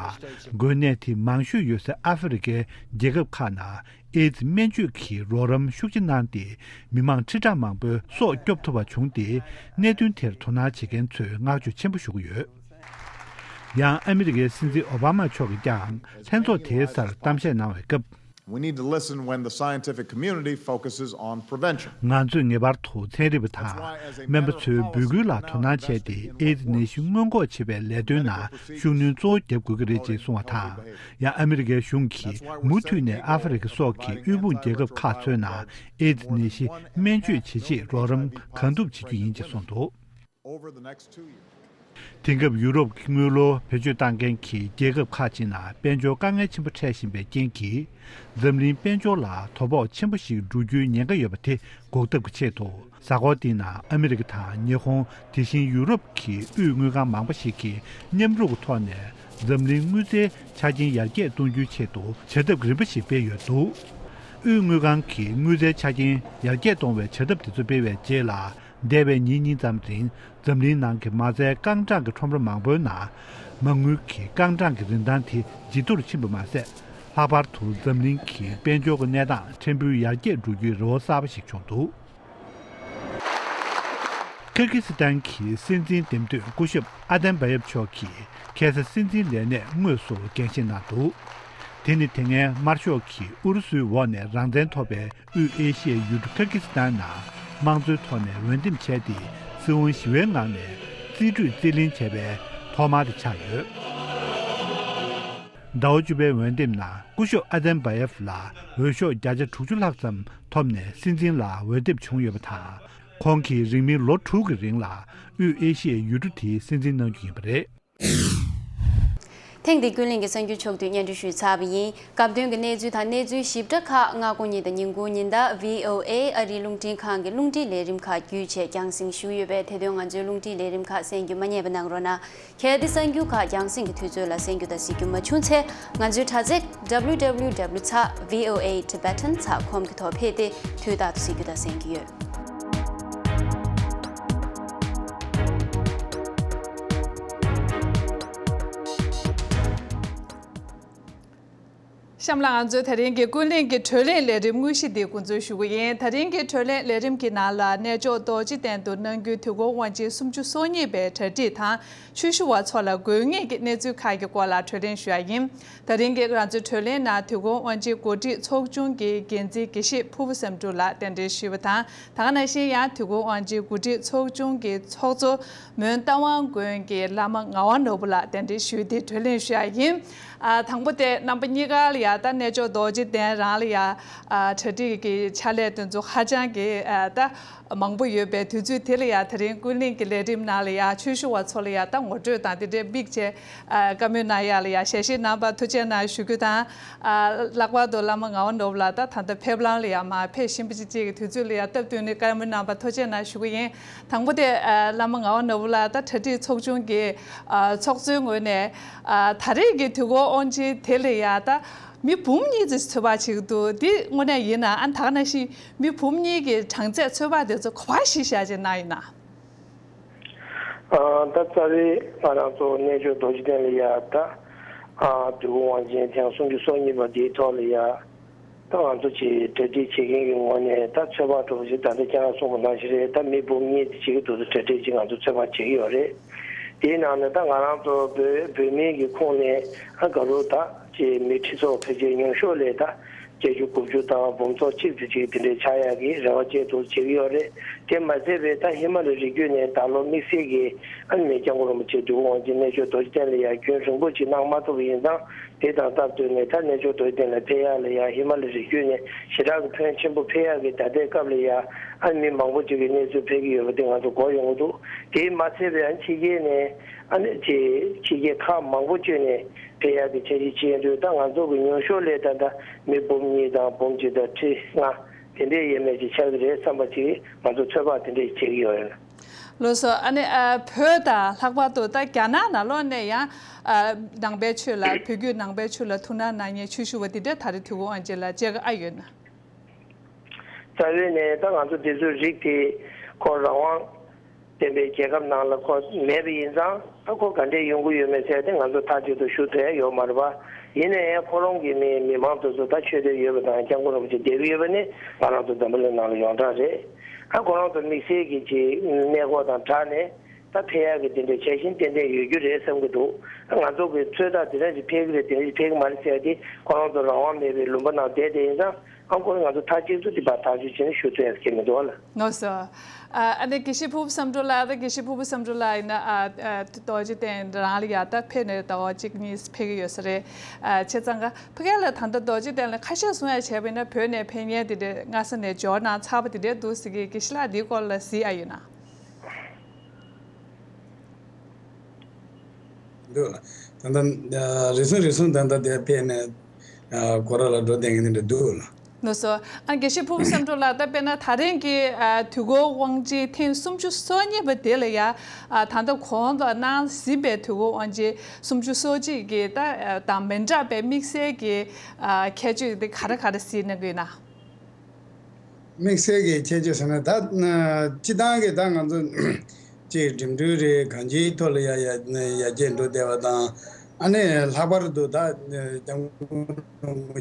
འགོས་ནད་དེ་མང་ཤོས་ཡོད་སའི་ཨ་ཧྥེ་རི་ཀའི་རྒྱལ་ཁབ་ཁག་ནང་ཨེ་ཙི་སྨན་བཅོས་ཀྱི་རོགས་རམ་ཤུགས་ཆེ་གནང་སྟེ། མི་མང་ཁྲི་ཕྲག་མང་པོའི་སྲོག་སྐྱོབ་ཐུབ་པ་བྱུང་སྟེ། གནད་དོན་དེར་དོ་སྣང་བྱེད་མཁན་ཚོས་བསྔགས་བརྗོད་ཆེན་པོ་ཞུ་གི་ཡོད། ཡང་ཨ་མི་རི་ཀའི་སྲིད་འཛིན་ཨོ་བྷ་མ་མཆོག་གིས་ཀྱང་ལྷན་ཚོགས་དེའི་སར་གཏམ་བཤད་གནང་བའི་སྐབས། We need to listen when the scientific community focuses on prevention. ང་ཚོས་ངེས་པར་དུ་ཚན་རིག་པ་དང་སྨན་པ་ཚོའི་འབོད་སྐུལ་ལ་དོ་སྣང་བྱས་ཏེ། ཨེ་ཙི་ནད་གཞི་སྔོན་འགོག་བྱེད་པའི་ལས་དོན་ནང་ཤུགས་སྣོན་གཙོ་བོ་བརྒྱབ་དགོས་ཀྱི་རེད་ཅེས་གསུངས་པ་དང་། ཡང་ཨ་མི་རི་ཀའི་གཞུང་གིས་མུ་མཐུད་ནས་ཨ་ཧྥེ་རི་ཁ་སོགས་ཀྱི་དབུལ་ཕོངས་རྒྱལ་ཁབ་ཁག་ཚོའི་ནང་ཨེ་ཙི་ནད་གཞི་སྨན་བཅོས་བྱེད་ཆེད་རོགས་རམ་གང་ཐུབ་བྱེད་རྒྱུ་ཡིན་ཅེས་གསུངས་འདུག་དེང་སྐབས་ཡུ་རོབ་ཀྱི་དངུལ་ལོར་བེད་སྤྱོད་བཏང་མཁན་གྱི་རྒྱལ་ཁབ་ཁག་ཅིག་ནང་དཔལ་འབྱོར་དཀའ་ངལ་ཆེན་པོ་འཕྲད་བཞིན་པའི་རྐྱེན་གྱིས། འཛམ་གླིང་དཔལ་འབྱོར་ལ་དོ་ཕོག་ཆེན་པོ་ཞིག་འགྲོ་རྒྱུའི་ཉེན་ཁ་ཡོད་པ་དེ་འགོག་ཐབས་ཀྱི་ཆེད་དུ། གཟའ་འཁོར་འདིའི་ནང་ཨ་མི་རི་ཀ་དང་ཉི་ཧོང་། དེ་བཞིན་ཡུ་རོབ་ཀྱི་དབུས་དངུལ་ཁང་མང་པོ་ཞིག་གིས་མཉམ་རུབ་ཀྱི་ཐོག་ནས་འཛམ་གླིང་དངུལ་རྩའི་ཆ་རྐྱེན་ཡར་རྒྱས་གཏོང་རྒྱུའི་ཆེད་དུ་བྱ་ཐབས་རིམ་པ་ཞིག་སྤེལ་ཡོད་འདུག་དབུས་དངུལ་ཁང་གིས་དངུལ་རྩའི་ཆ་རྐྱེན་ཡར་རྒྱས་གཏོང་བའི་བྱ་ཐབས་དེ་ཚོ་སྤེལ་བའི་རྗེས་ལ། འདས་པའི་ཉིན་གཉིས་ཙམ་རིང་། འཛམ་གླིང་ནང་གི་མ་རྩའི་རྐང་གྲངས་ཀྱི་ཁྲོམ་ར་མང་པོའི་ནང་། མ་དངུལ་གྱི་རྐང་གྲངས་ཀྱི་རིན་ཐང་དེ་ཇེ་མཐོར་ཕྱིན་པ་མ་ཟད། ལྷག་པར་དུ་འཛམ་གླིང་གི་དཔལ་འབྱོར་གྱི་གནས་སྟངས་ཕྲན་བུ་ཡར་རྒྱས་འགྲོ་རྒྱུའི་རེ་བ་གསར་པ་ཞིག་བྱུང་འདུག་ཁིར་ཀི་སི་ཐན་གྱི་སྲིད་འཛིན་འདེམས་ཐོན་སྐུ་ཞབས་ཨ་དན་བྷ་ཡེབ་མཆོག་གིས་ཁ་སང་སྲིད་འཛིན་ལས་གནས་དངོས་སུ་འགན་བཞེས་གནང་འདུག་དེ་ནི་དེ་སྔའི་དམར་ཤོག་གིས་ཨུ་རུ་སུའི་འོག་ནས་རང་བཙན་ཐོབ་པའི་དབུས་ཨེ་ཤི་ཡའི་ཡུལ་གྲུ་ཁིར་ཀི་སི་ཐན་ནང་དམངས་གཙོའི་ཐོག་ནས་འོས་འདེམས་བྱས་ཏེ། སྲིད་དབང་ཞི་བའི་ངང་ནས་རྩིས་སྤྲོད་རྩིས་ལེན་བྱས་པའི་ཐོག་མ་དེ་ཆགས་ཡོད། ཟླ་བ་བཅུ་པའི་འོས་འདེམས་ནང་སྐུ་ཞབས་ཨ་དན་བྷ་ཡེབ་ལ་འོས་ཤོག་བརྒྱ་ཆ་དྲུག་ཅུ་ལྷག་ཙམ་ཐོབ་ནས་སྲིད་འཛིན་ལ་འོས་འདེམས་བྱུང་ཡོད་པ་དང་། ཁོང་གིས་རིང་མིན་ལོ་དྲུག་གི་རིང་ལ་དབུས་ཨེ་ཤི་ཡའི་ཡུལ་གྲུ་དེའི་སྲིད་འཛིན་གནང་རྒྱུ་ཡིན་པ་རེད། ཐེངས་འདིའི་ཀུན་གླེང་གི་གསར་འགྱུར་ཕྱོགས་བསྡུས་སྙན་སྒྲོན་ཞུས་ཚར་བ་ཡིན། སྐབས་དོན་གྱི་གནས་ཚུལ་དང་གནས་ཚུལ་ཞིབ་ཕྲ་ཁག་སྔ་དགོང་ཉིན་དང་ཉིན་གུང་ཉིན་ལྟར་བྷི་ཨོ་ཨེ་ཨ་རིའི་རླུང་འཕྲིན་ཁང་གི་རླུང་འཕྲིན་ལས་རིམ་ཁག་བརྒྱུད་བྱས་རྒྱང་སྲིང་ཞུས་ཡོད་པས། དེ་དོན་ང་ཚོའི་རླུང་འཕྲིན་ལས་རིམ་ཁག་གསན་རྒྱུ་མ་བསྙེལ་བ་གནང་རོགས་གནང་། གལ་ཏེ་གསར་འགྱུར་ཁག་རྒྱང་སྲིང་གི་དུས་ཚོད་ལ་གསན་རྒྱུ་དང་གཟིགས་རྒྱུ་མ་བྱུང་ཚེ། ང་ཚོའི་དྲ་ཚིགས་W W W dot V O A Tibetan dot com གི་ཐོག་ཕེབས་ཏེ་དུས་རྟག་ཏུ་གཟིགས་རྒྱུ་དང་གསན་རྒྱུ་ཡོད། གཤམ་ལ་ང་ཚོའི་ད་རིང་གི་ཀུན་གླེང་གི་བགྲོ་གླེང་ལས་རིམ་དངོས་གཞི་འདི་འགོ་འཛུགས་ཞུ་གི་ཡིན། ད་རིང་གི་བགྲོ་གླེང་ལས་རིམ་གྱི་ནང་ལ་གནས་མཆོག་རྡོ་རྗེ་གདན་དུ་གནང་རྒྱུའི་དུས་འཁོར་དབང་ཆེན་སུམ་ཅུ་སོ་གཉིས་པའི་གྲ་སྒྲིག་དང་། ཆོས་ཞུ་བ་ཚོ་ལ་དགོས་ངེས་ཀྱི་གནས་ཚུལ་ཁག་གི་སྐོར་ལ་བགྲོ་གླེང་ཞུ་ཡ་ཡིན། ད་རིང་གི་ང་ཚོའི་བགྲོ་གླེང་ནང་དུས་འཁོར་དབང་ཆེན་འགོ་ཁྲིད་ཚོགས་ཆུང་གི་འགན་འཛིན་དགེ་བཤེས་ཕུར་བུ་བསམ་འགྲུབ་ལགས་གདན་འདྲེན་ཞུས་པ་དང་། ད་ག་ནང་བཞིན་ཡང་དུས་འཁོར་དབང་ཆེན་འགོ་ཁྲིད་ཚོགས་ཆུང་གི་ཚོགས་གཙོ་མོན་རྟ་དབང་དགོན་གྱི་བླ་མ་ངག་དབང་ནོར་བུ་ལགས་གདན་འདྲེན་ཞུས་ཏེ་བགྲོ་གླེང་ཞུ་ཡ་ཡིན། ཨ། དང་པོ་དེ་རྣམ་པ་གཉིས་ཀ་ལ་ཡང་ ད་རྣལ་འབྱོར་རྡོ་རྗེ་གདན་རང་ལ་ཡ་ཨ་གྲ་སྒྲིག་གི་ཕྱག་ལས་དེ་ཚོ་ཧ་ཅང་གི་ཨ་ད་མང་པོ་ཡོད་པའི་དུས་ཚོད་དེ་ལ་ཡ་དེ་རིང་ཀུན་གླེང་གི་ལས་རིམ་ནང་ལ་ཡ་ཆོས་ཞུ་བ་ཚོ་ལ་ཡ་ད་ངོ་སྤྲོད་དང་དེ་འདྲའི་དམིགས་བྱས་ཨ་བཀའ་མོལ་གནང་ཡ་ལ་ཡ་ཞལ་བཞེས་གནང་བར་ཐུགས་རྗེ་གནང་ཞུ་རྒྱུ་དང་། ཨ་ལྷག་པར་དུ་བླ་མ་ངག་དབང་ནོར་བུ་ལགས་ད་ད་ལྟ་ཕེབས་ལམ་ལ་ཡ་མར་ཕེབས་བཞིན་པ་ཅིག་ཅིག་གི་དུས་ཚོད་ལ་ཡ་སྟབས་བསྟུན་ནས་བཀའ་མོལ་གནང་བར་ཐུགས་རྗེ་གནང་ཞུ་གི་ཡིན། དང་པོ་དེ་ཨ་བླ་མ་ངག་དབང་ནོར་བུ་ལགས་ད་གྲ་སྒྲིག་ཚོགས་ཆུང་གི་ཨ་ཚོགས་གཙོའི་ངོས་ནས་ཨ་ད་རེས་ཀྱི་དུས་འཁོར་དབང་ཆེན་དེ་ལ་ཡ་ད་མི་འབུམ་གཉིས་ཙམ་ཚོད་དཔག་བྱེད་ཀྱི་འདུག་འདི་དངོས་གནས་ཡིན་ན་ཨ་ད་ག་ནང་བཞིན་མི་འབུམ་གཉིས་ཀྱི་གྲངས་ཚད་ཚོད་དཔག་དེ་ཚོ་ག་པར་གཞི་བཞག་བྱས་གནང་ཡིན་ན། ཨ་ད་རྩ་བའི་ང་རང་ཚོ་རྣལ་འབྱོར་རྡོ་རྗེ་གདན་ལ་ཡ་ད་ཨ་དུས་འཁོར་དབང་ཆེན་ཐེངས་སུམ་ཅུ་སོ་གཉིས་པ་འདིའི་ཐོག་ལ་ཡ། ད་ང་ཚོ་ཅིག་གྲ་སྒྲིག་བྱེད་མཁན་གྱི་ངོས་ནས་ད་ཚོད་དཔག་འདྲ་པོ་ཞིག་ད་ལྟ་ཁྱེད་རང་གསུངས་པ་ནང་བཞིན་རེད། ད་མི་འབུམ་གཉིས་དེ་ཅིག་གི་འདུག་ཚོད་གྲ་སྒྲིག་ཅིག་ང་ཚོ་ཚོད་དཔག་བྱེད་ཀྱི་ཡོད་རེད། དེའི་ནང་ནས་ད་ང་རང་ཚོ་བོད་བོད་མིའི་གི་ཁོངས་ནས་ཨ་ག་རུ་ད་ཅིག་མི་ཁྲི་ཚོ་ཕལ་ཆེར་ཉུང་ཤོས་ལ་ད་བརྒྱད་ཅུ་དགུ་བཅུ་དང་འབུམ་ཚོ་གཅིག་ཙམ་ཅིག་དེ་འདྲའི་ཆགས་ཡག་གི་རེ་བ་བཅས་འདུག་བྱེད་ཀྱི་ཡོད་རེད། དེ་མ་ཟད་པའི་ད་ཧི་མ་ལ་རི་རྒྱུད་ནས་ད་ལོ་དམིགས་བསལ་གྱི་ཨ་ནི་སྐྱབས་མགོན་རིན་པོ་ཆེ་དུས་འཁོར་དབང་ཆེན་རྣལ་འབྱོར་རྡོ་རྗེ་གདན་ལ་ཡང་རྒྱུན་རིང་པོ་ཅིག་གནང་མ་ཐུབ་པ་ཡིན་ཙང་། དེ་དང་སྟབས་བསྟུན་ནས་ད་རྣལ་འབྱོར་རྡོ་རྗེ་གདན་ལ་ཕེབས་ཡག་ལ་ཡང་ཧི་མ་ལ་རི་རྒྱུད་ནས་ཞེ་དྲག་གི་ཕོན་ཆེན་པོ་ཕེབས་ཡག་གི་ད་ལྟའི་སྐབས་ལ་ཡང་ཨ་མི་མང་པོ་ཅིག་གི་གནས་ཚུལ་ཕེབས་ཀྱི་ཡོད་པ་དེ་ང་ཚོ་གོ་ཡོང་གི་འདུག་དེས་མ་ཚད་པའི་ཨ་ཕྱི་རྒྱལ་ནས་ཨ་ནི་ཅིག་ཕྱི་རྒྱལ་ཁག་མང་པོ་བསྐྱོད་ནས་ཕེབས་ཡག་གི་འཆར་གཞི་བྱས་ཡོད་དུས། ད་ང་ཚོ་གི་ཉུང་ཤོས་ལ་ད་ལྟ་མི་འབུམ་གཉིས་དང་འབུམ་གཅིག་དང་ཁྲི་ལྔ་དེ་འདྲའི་ཡས་མས་ཅིག་ཆགས་ཀྱི་རེད་བསམ་པ་ཅིག་ང་ཚོ་ཚོད་དཔག་དེ་འདྲས་བྱེད་ཀྱི་ཡོད་རེད། ལགས་སོ། ཨ་ནི་ཨ་བོད་དང་ལྷག་པར་དུ་ད་རྒྱ་ནག་ནང་ལོགས་ནས་ཡང་ཨ་ནང་པའི་ཆོས་ལ་བོད་བརྒྱུད་ནང་པའི་ཆོས་ལ་ཐུགས་སྣང་གནང་མཁན་ཆོས་ཞུ་བ་འདི་འདྲ་ད་རེས་དུས་འཁོར་དབང་ཆེན་ལ་མཇལ་ཁ་ཨ་ཡོད་ན། རྩ་བའི་ནས་ད་ང་ཚོ་འདི་ཚོའི་རིགས་དེ་ཁོ་རང་དབང་ལྡན་པའི་རྒྱལ་ཁབ་ནང་ལ་ཁོ་མེད་པ་ཡིན་ཙང་། ད་ཁོ་ག་འདྲས་ཡོང་གི་ཡོད་མེད་ཟེར་ཏེ་ང་ཚོ་མཐའ་གཅིག་ཏུ་ཞུ་ཐུབ་ཡ་ཡོད་མ་རེད་པ། ཡིན་ན་ཡང་ཁོ་རང་གི་མི་མི་མང་དེ་ཚོ་ད་ཆོས་དད་ཡོད་པ་དང་སྐྱབས་མགོན་རིན་པོ་ཆེ་དད་པ་ཡོད་པ་ནི་ང་རང་ཚོ་འཛམ་བུ་གླིང་ནང་ལ་ཡོངས་གྲགས་རེད། ད་ཁོ་རང་ཚོ་དམིགས་བསལ་གྱི་ཅིག་གནས་སྐོར་དང་སྦྲགས་ནས་ད་ཕེབས་ཡག་གི་དེ་འདྲའི་འཆར་གཞི་ཏན་ཏན་ཡོད་རྒྱུ་རེད་བསམ་གྱི་འདུག་ད་ང་ཚོ་གི་ཚོད་ལྟ་དེ་འདྲ་ཞིག་ཕེབས་ཀྱི་རེད། དེ་འདྲ་ཞིག་ཕེབས་ཀྱི་མ་རེད་ཟེར་ཏེ་ཁོ་རང་ཚོ་རང་དབང་མེད་པའི་ལུང་པ་ནང་བསྡད་དེ་ཡིན་ཙང་། ཨ་ཁོ་ང་ཚོ་མཐའ་གཅིག་ཏུ་དེ་བར་ཐག་གཅོད་བྱས་ནས་ཞུ་ཐུབ་ཡ་ཟེར་གྱི་མི་འདུག་ལ། ལགས་སོ། ཨ་ཨ་ནི་དགེ་བཤེས་ཕུར་བུ་བསམ་གྲུབ་ལགས། ད་དགེ་བཤེས་ཕུར་བུ་བསམ་གྲུབ་ལགས་ཡིན་ན་ཨ་ཨ་རྡོ་རྗེ་གདན་རང་ལ་ཡ་ད་ཕེབས་ནས་ཟླ་བ་གཅིག་གཉིས་ཕེབས་ཀྱི་ཡོད་ས་རེད། ཨ་བྱས་ཙང་ཀ་ཕ་གི་ལ་ད་ལྟ་རྡོ་རྗེ་གདན་ལ་ཁ་ཤས་གསུང་ཡ་བྱས་པ་ཡིན་ན་བོད་ནས་ཕེབས་མཁན་དེ་འདྲས་སྔ་ས་ནས་འབྱོར་གནང་ཚར་བ་དེ་འདྲས་འདུག་ཟེར་གི། དགེ་བཤེས་ལགས་འདིའི་སྐོར་ལ་གཟིགས་ཨ་ཡོད་ན། འདུག་ལ། ད་ལྟ་རེ་ཟུང་རེ་ཟུང་ད་ལྟ་དེ་ཕེབས་ནས་སྐོར་ར་ལ་འགྲོ་བསྡད་མཁན་ནི་འདྲ་འདུག་ལ། ལགས་སོ། ཨ་དགེ་བཤེས་ཕུར་བུ་བསམ་གྲུབ་ལགས། ད་དཔེར་ན་ད་རིང་གི་ཨ་དུས་འཁོར་དབང་ཆེན་ཐེངས་སུམ་ཅུ་སོ་གཉིས་པ་དེ་ལ་ཡ་ཨ་ད་ལྟ་གོང་ལ་གནང་ཟིན་པའི་དུས་འཁོར་དབང་ཆེན་སུམ་ཅུ་སོ་གཅིག་གི་ད་ཨ་དང་མི་འདྲ་བའི་དམིགས་བསལ་གྱི་ཨ་ཁྱད་ཆོས་དེ་ག་རེ་ག་རེ་གཟིགས་གནང་གི་ཡོད་ན། དམིགས་བསལ་གྱི་ཁྱད་ཆོས་ཟེར་ན་ད་ན་སྤྱི་བཏང་གི་ད་ང་ཚོ་ཅིག་འགྲིམ་འགྲུལ་རེད། གང་ཅིའི་ཐོག་ལ་ཡ་ཡ་ཡར་རྒྱས་འགྲོ་བསྡད་པ་དང་། ཨ་ནི་ལྷག་པར་དུ་ད་སྐྱབས་མགོན་རིན་པོ་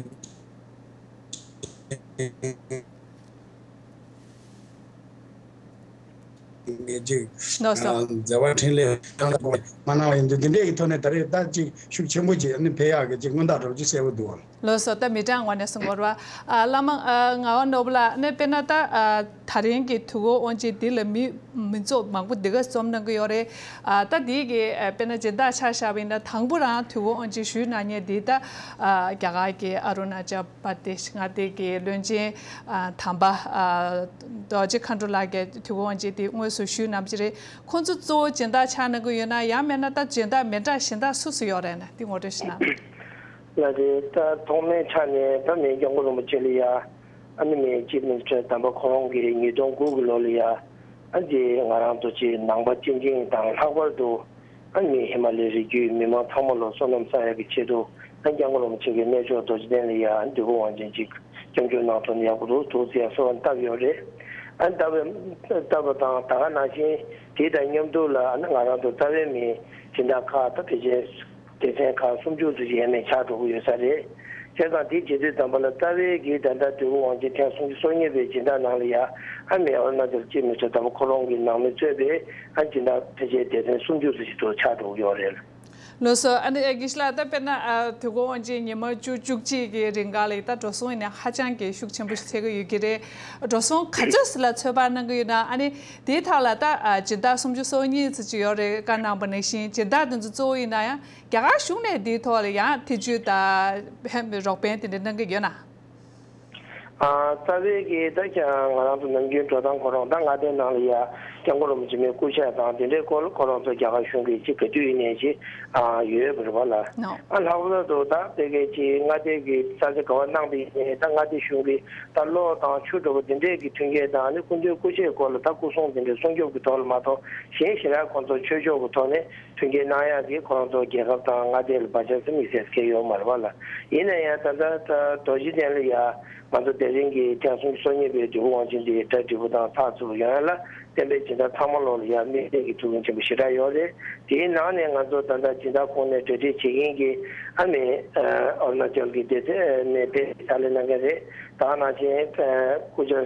ཆེ་ཅིག་ལགས་སོ། མཛད་པ་འཕྲིན་ལས་མ་གནང་བ་ཡིན་དུས། འདི་འདྲའི་གི་ཐོག་ནས་ད་རེས་ད་ཅིག་ཤུགས་ཆེན་པོ་ཅིག་ཨ་ནི་ཕེབས་ཡག་གི་ཅིག་མངོན་རྟགས་འདྲ་པོ་ཅིག་གསལ་པོ་འདུག་ལགས་སོ། ད་མི་གྲངས་ངོས་ནས་གསུང་དགོས་རེད་པ། ཨ་བླ་མ་ཨ་ངག་དབང་ནོར་བུ་ལགས། ཨ་ནི་དཔེར་ན་ད་ཨ་ད་རིང་གི་དུས་འཁོར་དབང་ཆེན་འདི་ལ་མི་མི་ཚོགས་མང་པོ་འདི་ག་འཛོམས་གནང་གི་ཡོད་རེད། ཨ་ད་འདི་གི་ཨ་དཔེར་ན་སྦྱིན་བདག་ཆ་བཞག་པ་ཡིན་ན་དང་པོ་རང་དུས་འཁོར་དབང་ཆེན་ཞུས་གནང་མཁན་འདི་ད་ཨ་རྒྱ་གར་གྱི་ཨ་རུ་ན་ཅལ་པར་དེ་ཞིག་ང་དེ་གི་བློན་ཆེན་ཨ་དམ་པ་ཨ་རྡོ་རྗེ་མཁའ་འགྲོ་ལགས་ཀྱིས་དུས་འཁོར་དབང་ཆེན་དེ་དངོས་སུ་ཞུས་གནང་བ་ཅིག་རེད། ཁོང་ཚོ་གཙོ་བོ་སྦྱིན་བདག་ཆགས་གནང་གི་ཡོད་ན། ཡང་མིན་ན་ད་སྦྱིན་བདག་མི་འདྲ་གཞན་དག་སུ་སུ་ཡོད་རེད་ན། དེ་ངོ་སྤྲོད་ཞུ་གནང་། ལགས་རེད། ད་ཐོག་མའི་ཆ་ནས་ད་མི་སྐྱབས་མགོན་རིན་པོ་ཆེ་ལ་ཡ་ཨ་ནི་མི་ཅིབ་མི་ནི་སི་ཊར་དམ་པ་ཁོང་གིས་ཉིས་སྟོང་དགུ་གི་ལོ་ལ་ཡ་ཨ་ནི་ང་རང་ཚོ་ཅིག་ནང་པ་སྤྱི་བྱིངས་དང་། ལྷག་པར་དུ་ཨ་ནི་ཧི་མ་ལའི་རི་རྒྱུད་མི་མང་ཚང་མ་ལ་བསོད་ནམས་བསགས་ཡག་གི་ཆེད་དུ་ཨ་ནི་སྐྱབས་མགོན་རིན་པོ་ཆེ་གིས་རྣལ་འབྱོར་རྡོ་རྗེ་གདན་ལ་ཡ་ཨ་ནི་དུས་འཁོར་དབང་ཆེན་ཅིག་སྐྱབས་འཇུག་གནང་ཐུབ་ན་ཡག་པོ་འདུག་འདུག་ཟེར་གསོལ་བ་བཏབ་ཡོད་རེད། ཨ་ནི་བཏབ་པ་བཏབ་པ་དང་ད་ག་ནང་བཞིན་དེ་དང་མཉམ་དུ་ལ་ཨ་ནི་ང་རང་ཚོ་རྩ་བའི་མི་སྦྱིན་བདག་ཁག་ད་ཕལ་ཆེར་སྡེ་ཚན་ཁག་སུམ་ཅུ་ཙམ་ཞིག་ཡས་མས་ཆགས་འགྲོ་གི་ཡོད་ས་རེད། བྱས་ཙང་དེ་བྱེད་དུས་ཙམ་པ་ལ་རྩ་བའི་གི་ད་ལྟ་དུས་འཁོར་དབང་ཆེན་ཐེངས་སུམ་ཅུ་སོ་གཉིས་པའི་སྦྱིན་བདག་ནང་ལ་ཡ་ཨ་མི་ཨ་རུ་ན་ཅལ་ཅིབ་མི་ནི་སི་ཊར་དམ་པ་ཁོ་རང་གི་ནང་མི་གཙོས་པའི་ཨ་སྦྱིན་བདག་ཕལ་ཆེར་སྡེ་ཚན་སུམ་ཅུ་ཙམ་ཞིག་ཏུ་ཆགས་འགྲོ་གི་ཡོད་རེད། ལགས་སོ། ཨ་ནི་ཨ་དགེ་བཤེས་ལགས། ད་དཔེར་ན་ཨ་དུས་འཁོར་དབང་ཆེན་ཉི་མ་བཅུ་བཅུ་གཅིག་གི་རིང་ག་ལ་ད་འགྲོ་སོང་ཡིན་ན་ཧ་ཅང་གི་ཤུགས་ཆེན་པོ་ཞིག་ཐེབས་ཀྱི་ཡོད་ཀྱི་རེད། འགྲོ་སོང་ག་ཚོད་ཞིག་ལ་ཚོད་དཔག་གནང་གི་ཡོད་ན། ཨ་ནི་དེའི་ཐད་ལ་ད་ཨ་སྦྱིན་བདག་སུམ་ཅུ་སོ་གཉིས་ཙམ་ཅིག་ཡོད་རེད་བཀའ་གནང་པ་ནང་བཞིན། སྦྱིན་བདག་དེ་ཚོ་གཙོ་བོ་ཡིན་ན་ཡང་རྒྱ་གར་གཞུང་ནས་དེའི་ཐོག་ལ་ཡང་ཐེ་བྱུས་དང་རོགས་ཕན་དེ་འདྲ་གནང་གི་ཡོད་ན། ཨ་རྩ་བའི་གི་ད་ཀྱང་ང་རང་ཚོ་ནམ་རྒྱུན་འགྲོ་སྟངས་ཁོ་རང་ད་མངའ་སྡེ་ནང་ལ་ཡ་སྐྱབས་མགོན་རིན་པོ་ཆེ་མའི་སྐུ་ཕྱྭ་དང་དེ་འདྲའི་སྐོར་ལ་ཁོ་རང་ཚོ་རྒྱ་གར་གཞུང་གི་ཅིག་ག་དུས་ཡིན་ནའི་ཅིག་ཨ་ཡོད་པ་རེད་པ་ལ། ནོ། ཨ་ལྷག་པར་དུ་ད་དེ་གའི་ཅིག་མངའ་སྡེ་གི་ས་ཆ་ག་བ་གནང་པ་ཡིན་ནའི་ད་མངའ་སྡེ་གཞུང་གི་ད་གློག་དང་ཆུ་འདྲ་པོ་དེ་འདྲའི་གི་མཐུན་རྐྱེན་དང་ཨ་ནི་སྐུ་མདུན་སྐུ་ཕྱྭའི་སྐོར་ལ་ད་སྐུ་གསུང་དེ་འདྲའི་སྲུང་སྐྱོབ་ཀྱི་ཐོག་ལ་མ་གཏོགས་གཞན་ཞེ་དྲག་ཁོང་ཚོ་ཆོས་ཕྱོགས་ཀྱི་ཐོག་ནས་མཐུན་རྐྱེན་གནང་ཡག་གི་ཁོ་རང་ཚོ་རྒྱལ་ཁབ་དང་མངའ་སྡེ་ལ་བར་ཆད་ཟེར་དམིགས་བསལ་གང་ཡོད་མ་རེད་པ་ལ། ཡིན་ན་ཡང་ད་ལྟ་ད་རྡོ་རྗེ་གདན་ལ་ཡ་ང་ཚོ་དེ་རིང་གི་ཐེངས་སུམ་ཅུ་སོ་གཉིས་པའི་དུས་འཁོར་དབང་ཆེན་འདི་གྲ་འགྲིག་པོ་དང་ཚགས་ཚུད་པོ་ཡོང་ཡ་ལ་བསྟན་པའི་སྦྱིན་བདག་ཚང་མ་ལོག་ལ་ཡ་དམིགས་བསལ་གྱི་ཐུགས་ཕན་ཆེན་པོ་ཞེ་དྲག་ཡོད་རེད། དེའི་ནང་ནས་ང་ཚོ་ད་ལྟ་སྦྱིན་བདག་ཁོངས་ནས་གྲ་སྒྲིག་བྱེད་མཁན་གྱི་ཨ་ནི་ཨ་ཨ་རུ་ན་ཅལ་གྱི་སྡེ་ཚན་ནས་དེ་ཕྱག་ལས་གནང་མཁན་རེད། ད་ནང་བཞིན་ཨ་སྐུ་བཅར་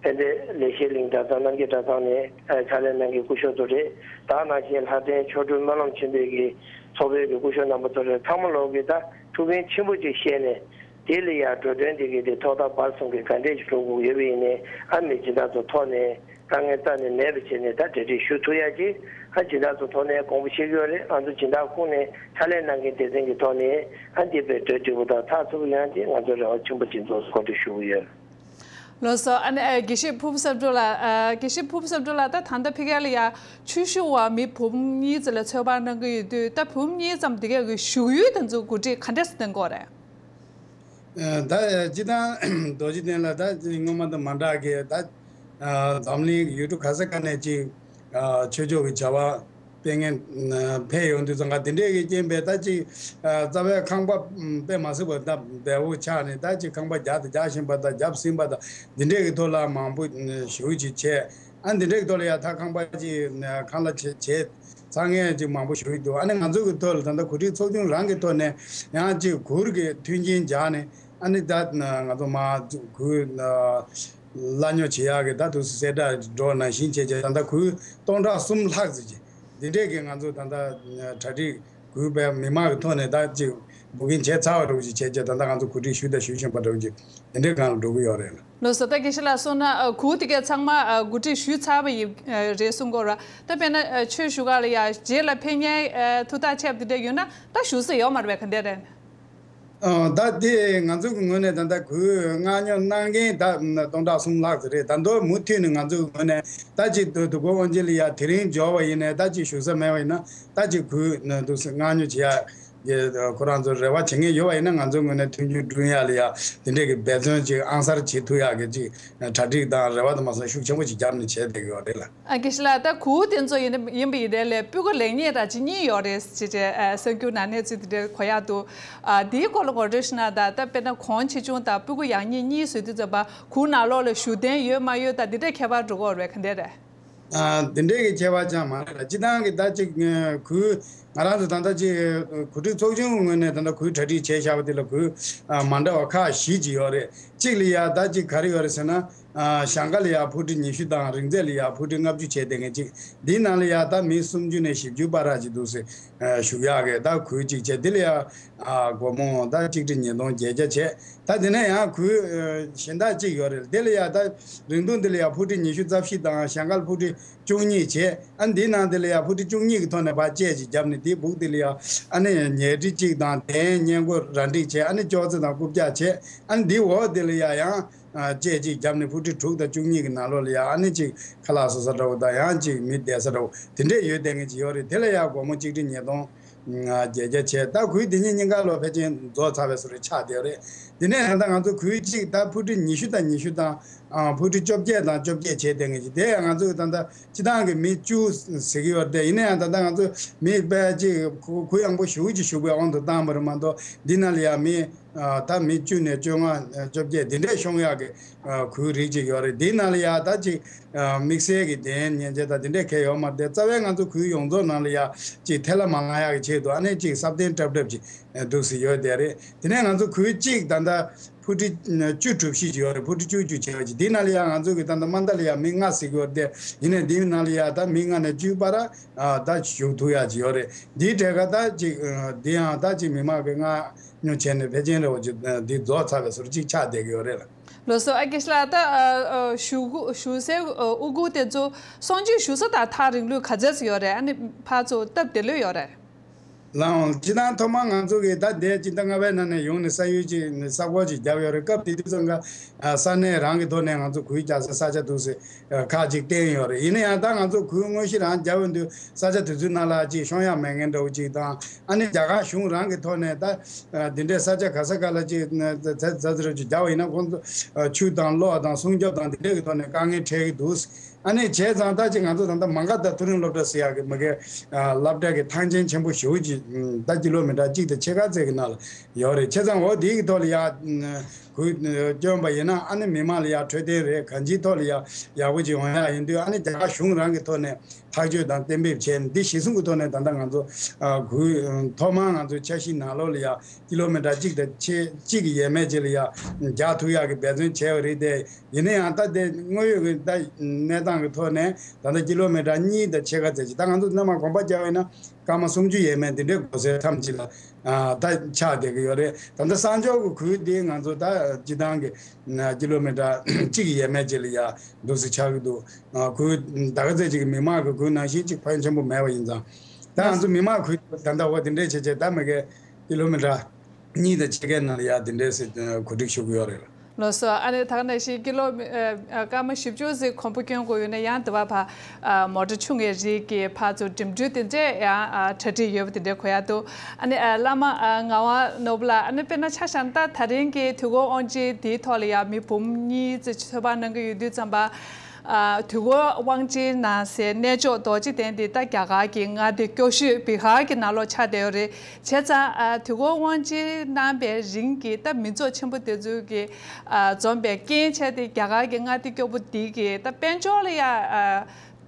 དཔལ་ལྡན་ལེགས་བཤད་གླིང་གྲྭ་ཚང་རྣམ་རྒྱལ་གྲྭ་ཚང་ནས་ཨ་ཕྱག་ལས་གནང་མཁན་སྐུ་ཞབས་ཚོ་རེད། ད་ནང་བཞིན་ལྷ་ལྡན་མཆོག་སྤྲུལ་སྨོན་ལམ་ཆེན་པོའི་གི་ཚོགས་པའི་གི་སྐུ་ཞབས་རྣམ་པ་ཚོ་རེད། ཚང་མ་ལོག་གི་ད་ཐུགས་ཕན་ཆེན་པོ་ཅིག་བཞེས་ནས་དེ་ལ་ཡ་འགྲོ་གྲོན་དེ་གི་དེ་ཐོག་མཐའ་བར་གསུམ་གི་ག་འདྲས་ཅིག་འགྲོ་དགོས་ཡོད་པ་ཡིན་ནའི་ཨ་ནི་སྦྱིན་བདག་ཚོ་ཐོག་ནས་དཀའ་ངལ་རྩ་ནས་མེད་པ་བྱས་ནས་ད་གྲ་སྒྲིག་ཞུ་ཐུབ་ཡ་ཅིག་ཨ་སྦྱིན་བདག་ཚོ་ཐོག་ནས་དགོངས་པ་བཞེས་ཀྱི་ཡོད་རེད། ང་ཚོ་སྦྱིན་བདག་ཁོངས་ནས་ཕྱག་ལས་གནང་མཁན་སྡེ་ཚན་གྱི་ཐོག་ནས་ཨ་འདི་དཔེ་གྲ་སྒྲིག་པོ་དང་ཚགས་ཚུད་པོ་ཡོང་ཅིག་ང་ཚོ་རེ་བ་ཆེན་པོ་ཅིག་མཚོན་གོ་སྒྲིག་ཞུ་གི་ཡོད། ལགས་སོ། ཨ་ནི་ཨ་དགེ་བཤེས་ཕུར་བུ་བསམ་གྲུབ་ལགས། ཨ་དགེ་བཤེས་ཕུར་བུ་བསམ་གྲུབ་ལགས། ད་ད་ལྟ་ཕ་གི་ལ་ཡ་ཆོས་ཞུ་བ་མི་འབུམ་གཉིས་ཙམ་ལ་ཚོད་དཔག་གནང་གི་ཡོད་དུས། ད་འབུམ་གཉིས་ཙམ་དེ་གའི་གི་བཞུགས་ཡུལ་དེ་ཚོ་གོ་སྒྲིག་ག་འདྲས་སེ་གནང་གི་ཡོད་རེད། ཨ་ད་སྤྱིར་བཏང་རྡོ་རྗེ་གདན་ལ་ད་སྔོན་མ་དང་མ་འདྲ་གི་ད་ཨ་འཛམ་གླིང་གི་ཡུལ་གྲུ་ག་ས་ག་ནས་ཅིག་ཨ་ཆོས་ཕྱོགས་ཀྱི་བྱ་བ་སྤེལ་མཁན་ཕེབས་ཡོང་དུས་ཙང་ག་དེ་འདྲས་ཀྱི་རྐྱེན་པས་ད་ཅིག་ཨ་རྩ་བའི་ཁང་པ་དཔེ་མ་སྲིད་པ་ད་བདེ་བོ་ཆགས་ནས་ད་ཅིག་ཁང་པ་རྒྱག་དང་རྒྱག་བཞིན་པ་དང་བརྒྱབ་ཟིན་པ་དང་འདི་འདྲས་ཀྱི་ཐོག་ལ་མང་པོ་ཞེ་པོ་ཅིག་བྱས། ཨ་འདི་འདྲས་ཀྱི་ཐོག་ལ་ཡ་ད་ཁང་པ་ཅིག་ཁང་གླ་བྱས་བྱས་ཚར་མཁན་ཅིག་མང་པོ་ཞེ་པོ་ཅིག་འདུག་ཨ་ནི་ང་ཚོ་གི་ཐོག་ལ་ད་ལྟ་གོ་སྒྲིག་ཚོགས་ཆུང་རང་གི་ཐོག་ནས་ཡང་ཅིག་གུར་གྱི་མཐུན་རྐྱེན་སྦྱར་ནས་ཨ་ནི་ད་ང་ཚོ་མ་གུར་གླ་ཉོ་བྱེད་ཡག་གི་ད་དུ་གསལ་བསྒྲགས་འགྲོ་ནང་བཞིན་བྱས་བྱས་ད་ལྟ་གུར་སྟོང་ཕྲག་གསུམ་ལྷག་ཙམ་ཅིག་འདི་འདྲས་ཀྱི་ང་ཚོ་ད་ལྟ་གྲ་སྒྲིག་གུས་པའི་མི་མང་གི་ཐོག་ནས་ད་ཅིག་བུ་ཀིང་བྱས་ཚར་བ་འདྲ་བོ་ཅིག་བྱས་རྗེས་ད་ལྟ་ང་ཚོ་གོ་སྒྲིག་ཞུས་དང་ཞུ་བཞིན་པ་འདྲ་བོ་ཅིག་དེ་འདྲའི་སྒང་ལ་འགྲོ་གི་ཡོད་རེད་ལ། ལགས་སོ། ད་དགེ་བཤེས་ལགས་སོང་ན་ཨ་གུར་དེ་གས་ཚང་མ་ཨ་གོ་སྒྲིག་ཞུས་ཚར་བ་ཡིན་ཨ་རེད་གསུང་གི་ཡོད་རེད། ད་དཔེར་ན་ཨ་ཆོས་ཞུ་ག་ལ་ཡ་རྗེས་ལ་ཕེབས་མཁན་ཨ་ཐུགས་ཐག་ཆད་པ་དེ་འདྲ་ཡོད་ན་ད་ཞུ་ས་ཡོད་མ་རེད་པས། ག་འདྲ་རེད། ཨ་ད་དེ་ང་ཚོ་གི་ངོས་ནས་ད་ལྟ་གུར་མངགས་ཉོ་གནང་མཁན་ད་སྟོང་ཕྲག་གསུམ་ལྷག་ཙམ་རེད། ད་མདོར་མུ་མཐུད་ནས་ང་ཚོ་གི་ངོས་ནས་ད་ཅིག་དུ་དུ་གོ་དབང་ཆེན་ལ་ཡ་དེ་རིང་འབྱོར་བ་ཡིན་ནའི་ད་ཅིག་བཞུགས་ས་མེད་པ་ཡིན་ན་ད་ཅིག་གུར་དུ་མངགས་ཉོ་བྱེད་ཡ་གི་ཁོ་རང་ཚོ་རེ་བ་བྱེད་མཁན་ཡོད་པ་ཡིན་ན་ང་ཚོ་ངོས་ནས་མཐུན་འགྱུར་བསྐྲུན་ཡ་ལ་ཡ་དེ་འདྲས་ཀྱི་འབད་བརྩོན་ཅིག་ཨང་གསར་བྱེད་ཐུབ་ཡ་གི་ཅིག་གྲ་སྒྲིག་དང་རེ་བ་དང་མ་སོང་ཤུགས་ཆེན་པོ་ཅིག་བརྒྱབ་ནས་བྱས་བསྡད་ཀྱི་ཡོད་རེད་ལ། ཨ་དགེ་བཤེས་ལགས། ད་གུར་དེ་ཚོ་ཡིན་ན་ཡིན་པ་ཡིན་ནའི་ལས་སྤུས་ཀ་ལེགས་ཉེས་ར་ཅིག་གཉིས་ཡོད་རེད་ཅེས་ཅེས་ཨ་གསར་འགྱུར་ནང་གནས་ཚུལ་དེ་འདྲ་གོ་ཡག་འདུག་ཨ་དེའི་སྐོར་ལ་ངོ་སྤྲོད་ཞུས་ན། ད་ད་དཔེར་ན་གོང་ཆེ་ཆུང་དང་སྤུས་ཀ་ཡག་ཉེས་གཉིས་བཟོས་དུས་ཙམ་པ་གུར་ནང་ལོགས་ལ་བཞུགས་གདན་ཡོད་མ་ཡོད་དང་དེ་འདྲའི་ཁྱད་པར་འགྲོ་གི་ཡོད་རེད། ག་འདྲ་རེད། ཨ་དེ་འདྲའི་གི་ཁྱད་པར་ཅང་མ་རེད་ལ། སྤྱིར་བཏང་གི་ད་ཅིག་ཨ་གུར་ང་རང་ཚོ་ད་ལྟ་ཅིག་གོ་སྒྲིག་ཚོགས་ཆུང་གི་ངོས་ནས་ད་ལྟ་གུར་གྲ་སྒྲིག་བྱས་བཞག་པ་དེ་ལ་གུར་ཨ་མ་འདྲ་བ་ཁག་བཞི་ཅིག་ཡོད་རེད། གཅིག་ལ་ཡ་ད་ཅིག་ག་རེ་ཡོད་རེད་ཟེར་ན། ཨ་ཞང་ཀ་ལ་ཡ་ཕུ་ཁྲི་ཉི་ཤུ་དང་རིག་རྩེ་ལ་ཡ་ཕུ་ཁྲི་ལྔ་བཅུ་བྱས་བསྡད་མཁན་གཅིག་འདིའི་ནང་ལ་ཡ་ད་མི་སུམ་ཅུ་ནས་བཞི་བཅུ་བར་ར་ཅིག་འདུག་ཟེར་ཨ་བཞུགས་ཡག་གི་ད་གུར་གཅིག་བྱས། འདི་ལ་ཡ་ཨ་སྒོར་མོ་ད་གཅིག་ཁྲི་ཉིས་སྟོང་བརྒྱད་བརྒྱ་བྱས། ད་དེ་ནས་ཡང་གུར་ཨ་གཞན་དག་གཅིག་ཡོད་རེད། དེ་ལ་ཡ་ད་རིང་ཐུང་འདི་ལ་ཡ་ཕུ་ཁྲི་ཉི་ཤུ་རྩ་བཞི་དང་ཞང་ཀ་ལ་ཕུ་ཁྲི་བཅུ་གཉིས་བྱས། ཨ་འདིའི་ནང་དེ་ལ་ཡ་ཕུ་ཁྲི་བཅུ་གཉིས་ཀྱི་ཐོག་ནས་ཕར་བཅད་ཅིག་བརྒྱབ་ནས་དེའི་སྦུག་དེ་ལ་ཡ་ཨ་ནི་ཉལ་ཁྲི་གཅིག་དང་གདན་སྔས་མགོ་ར་འགྲིག་བྱས། ཨ་ནི་ཅོག་ཙེ་དང་རྐུབ་བཀྱག་བྱས། ཨ་ནི་འདིའི་འོག་དེ་ལ་ཡ་ཡང་ཨ་བཅད་ཅིག་བརྒྱབ་ནས་ཕུ་ཁྲི་དྲུག་དང་བཅུ་གཉིས་ཀྱི་ནང་ལོགས་ལ་ཡ་ཨ་ནི་ཅིག་ཁ་ལག་བཟོ་ས་འདྲ་བོ་དང་ཡང་ཅིག་མི་བསྡད་ས་འདྲ་བོ་དེ་འདྲས་ཡོད་བསྡད་མཁན་ཅིག་ཡོད་རེད། དེ་ལ་ཡ་སྒོར་མོ་གཅིག་ཁྲི་ཉིས་སྟོང་བརྒྱད་བརྒྱ་བྱས། ད་གུར་འདི་གཉིས་གཉིས་ཀ་ལོ་ཕལ་ཆེར་རྫོགས་ཚར་བའི་བཟོ་འདྲ་ཆགས་བསྡད་ཡོད་རེད། དེ་ནས་ད་ལྟ་ང་ཚོ་གུར་གཅིག་ད་ཕུ་ཁྲི་ཉི་ཤུ་དང་ཉི་ཤུ་དང་ཨ་ཕུ་ཁྲི་བཅོ་བརྒྱད་དང་བཅོ་བརྒྱད་བྱས་བསྡད་མཁན་ཅིག་དེ་ཡང་ང་ཚོ་ད་ལྟ་སྤྱི་བཏང་གི་མི་བཅུ་ཟེར་གྱི་ཡོད་རེད། དེ་ཡིན་ན་ཡང་ད་ལྟ་ང་ཚོ་མི་དཔེ་ཅིག་གུ་གུ་ཡངས་པོ་ཞེ་པོ་ཅིག་ཞུགས་པའི་དབང་དུ་བཏང་བ་རེད་མ་གཏོགས་འདི་ནང་ལ་ཡང་མི་ཨ་ད་མི་བཅུ་ནས་བཅོ་ལྔ་བཅོ་བརྒྱད་འདི་འདྲས་ཤོང་ཡག་གི་ཨ་གུར་རིགས་ཅིག་ཡོད་རེད། འདི་ནང་ལ་ཡང་ད་ཅིག་ཨ་དམིགས་བསལ་གྱི་གདན་མཉེན་ཆས་དང་འདི་འདྲས་གང་ཡང་ཡོད་མ་རེད། དེ་རྩ་བའི་ང་ཚོ་གུར་ཡོངས་རྫོགས་ནང་ལ་ཡང་ཅིག་ཐལ་ལ་མ་ལངས་ཡག་གི་ཆེད་དུ་ཨ་ནི་ཅིག་སྲབ་གདན་ཀྲབ་ཀྲབ་ཅིག་འདུག་སེ་ཡོད་བསྡད་རེད། དེ་ནས་ང་ཚོ་གུར་གཅིག་ད་ལྟ་ ཕུ་ཁྲི་བཅུ་གྲུ་བཞི་ཅིག་ཡོད་རེད། ཕུ་ཁྲི་བཅུ་བཅུ་བྱས་པ་ཅིག་འདི་ནང་ལ་ཡང་ང་ཚོ་གི་ད་ལྟ་མ་མཐའ་ལ་ཡང་མི་ལྔ་ཟེར་གྱི་ཡོད་རེད་དེ། ཡིན་ནའི་འདི་ནང་ལ་ཡང་ད་མི་ལྔ་ནས་བཅུའི་བར་ཨ་ད་ཞུགས་ཐུབ་ཡག་ཅིག་ཡོད་རེད། འདིའི་གྲས་ཀ་ད་ཅིག་འདི་ཡང་ད་ཅིག་མི་མང་གི་མངགས་ཉོ་བྱས་ནས་ཕལ་ཆེར་རེ་བ་ཅིག་འདི་རྫོགས་ཚར་བའི་བཟོ་འདྲ་ཅིག་ཆགས་བསྡད་ཀྱི་ཡོད་རེད་ལ། ལགས་སོ། ཨ་ཀེ་ཤ་ལགས། ད་ཨ་ཨ་ཞུ་སྒོ་ཞུ་སའི་ཨ་དབུ་གུར་དེ་ཚོ་གསང་སྤྱོད་ཞུ་ས་དང་ཐག་རིང་ལོས་ག་ཚད་ཙམ་ཡོད་རེད། ཨ་ནི་ཕར་ཚུར་སྟབས་བདེ་ལོས་ཡོད་རེད། ལགས་འོང་། སྤྱིར་བཏང་ཐོག་མར་ང་ཚོ་གིས་ད་འདས་སྤྱི་ཟླ་ལྔ་པའི་ནང་ནས་ཡོང་ནས་ས་ཡུལ་གཅིག་ནས་ས་སྒོ་གཅིག་བརྒྱབ་ཡོད་རེད། སྐབས་དེ་དུས་ཙམ་ཁ་ཨ་ས་གནས་རང་གི་ཐོག་ནས་ང་ཚོ་གུར་རྒྱག་སའི་ས་ཆ་འདུག་སེ་ཨ་ཁག་ཅིག་བསྟན་ཡོད་རེད། ཡིན་ན་ཡང་ད་ང་ཚོ་གུར་དངོས་གཞི་རང་རྒྱག་ཡོང་དུས་ས་ཆ་དེ་ཚོའི་ནང་ལ་ཅིག་ཤོང་ཡག་མེད་མཁན་འདྲ་བོ་ཅིག་དང་། ཨ་ནི་རྒྱ་གར་གཞུང་རང་གི་ཐོག་ནས་ད་ཨ་འདི་འདྲའི་ས་ཆ་ག་ས་ག་ལ་ཅིག་ཛ་ཛ་ཛ་ཅིག་རྒྱག་པ་ཡིན་ན་ཁོང་ཚོ་ཨ་ཆུ་དང་གློག་དང་སྲུང་སྐྱོབ་དང་འདི་འདྲའི་གི་ཐོག་ནས་དཀའ་ངལ་འཕྲད་ཀྱི་འདུག་ཨ་ནི་བྱས་ཙང་ད་ཅིག་ང་ཚོ་ད་ལྟ་མ་ག་དྷ་མཐོ་རིམ་སློབ་གྲྭ་ཟེར་ཡག་གི་མ་གི་ཨ་སློབ་གྲྭ་གི་ཐང་ཆེན་ཆེན་པོ་ཞེ་པོ་ཅིག་ཨ་ད་ཀི་ལོ་མི་ཊར་གཅིག་དང་ཕྱེད་ཀ་ཙམ་གི་ནང་ལ་ཡོད་རེད། བྱས་ཙང་འོ་དེའི་གི་ཐོག་ལ་ཡ་ཨ་གུར་བསྐྱོན་པ་ཡིན་ན་ཨ་ནི་མི་མང་ལ་ཡ་འཕྲོད་བསྟེན་རེད། གང་ཅིའི་ཐོག་ལ་ཡ་ཡག་པོ་ཅིག་ཡོང་ཡག་ཡིན་དུས། ཨ་ནི་རྒྱ་གར་གཞུང་རང་གི་ཐོག་ནས་ཐག་གཅོད་དང་གཏན་འབེབས་བྱས་ནས་འདི་གཞི་བཟུང་གི་ཐོག་ནས་ད་ལྟ་ང་ཚོ་ཨ་གུར་ཐོག་མར་ང་ཚོ་འཆར་གཞི་ནང་ལོགས་ལ་ཡ་ཀི་ལོ་མི་ཊར་གཅིག་དང་ཕྱེད་གཅིག་གི་ཡས་མས་ཅིག་ལ་ཡ་རྒྱག་ཐུབ་ཡག་གི་འབད་བརྩོན་བྱས་པ་རེད་དེ། ཡིན་ན་ཡང་ད་དེ་དངོས་ཡོད་ཀྱི་ད་གནས་སྟངས་ཀྱི་ཐོག་ནས་ད་ལྟ་ཀི་ལོ་མི་ཊར་གཉིས་དང་ཕྱེད་ཀ་ཙམ་ཅིག་ད་ང་ཚོ་སྔོན་མ་གོམ་པ་རྒྱག་པ་ཡིན་ན་སྐར་མ་སུམ་ཅུ་ཡས་མས་འདི་འདྲའི་སྒོ་ཟེར་ཐམས་ཅད་ལ་ཨ་ད་ཆགས་བསྡད་ཀྱི་ཡོད་རེད། ད་ལྟ་གསང་སྤྱོད་ཀྱི་གུར་འདི་ང་ཚོ་ད་སྤྱི་བཏང་གི་ཀི་ལོ་མི་ཊར་གཅིག་གི་ཡས་མས་ཅིག་ལ་ཡ་འདུག་སེ་ཆགས་ཀྱི་འདུག་ཨ་གུར་ད་ག་ཚོད་ཅིག་གི་མི་མང་གི་གུར་ནང་བཞིན་ཅིག་ཕོན་ཆེན་པོ་མེད་པ་ཡིན་ཙང་། ད་ང་ཚོ་མི་མང་གུར་ད་ལྟ་འོ་དེ་འདྲས་བྱས་བྱས་ད་མ་གི་ཀི་ལོ་མི་ཊར་གཉིས་དང་ཕྱེད་ཀའི་ནང་ལ་ཡ་དེ་འདྲས་སེ་གོ་སྒྲིག་ཞུ་གི་ཡོད་རེད། ལགས་སོ། ཨ་ནི་ད་ག་ནང་བཞིན་ཀི་ལོ་མི་ཨ་ཨ་སྐར་མ་བཞི་བཅུ་ཙམ་གོམ་པ་སྐྱོན་དགོས་ཡོད་ན་ཡང་དེ་བ་ཕ་ཨ་མོ་ཊ་ཆུང་ངའི་རིགས་ཀྱི་ཕར་ཚུར་འགྲིམ་འགྲུལ་དེ་འདྲས་ཡང་ཨ་གྲ་སྒྲིག་ཡོད་པ་དེ་འདྲས་གོ་ཡག་འདུག་ཨ་ནི་ཨ་བླ་མ་ཨ་ངག་དབང་ནོར་བུ་ལགས། ཨ་ནི་དཔེར་ན་ཆ་བཞག་ན་ད་ད་རིང་གི་དུས་འཁོར་དབང་ཆེན་དེའི་ཐོག་ལ་ཡང་མི་འབུམ་གཉིས་ཙམ་ཚོད་དཔག་གནང་གི་ཡོད་དུས་ཙམ་པ། ཨ་དུས་འཁོར་དབང་ཆེན་ནང་སའི་གནས་མཆོག་རྡོ་རྗེ་གདན་འདི་ད་རྒྱ་གར་གྱི་མངའ་སྡེ་སྐྱོ་ཤོས་བི་ཧར་གྱི་ནང་ལོགས་ཆགས་བསྡད་ཡོད་རེད། བྱས་ཙང་ཨ་དུས་འཁོར་དབང་ཆེན་གནང་པའི་རིང་གི་ད་མི་ཚོགས་ཆེན་པོ་དེ་ཚོ་གི་ཨ་འཛོམས་པའི་རྐྱེན་བྱས་ཏེ་རྒྱ་གར་གྱི་མངའ་སྡེ་སྐྱོ་པོ་འདི་གི་ད་དཔལ་འབྱོར་ལ་ཡ་ཨ་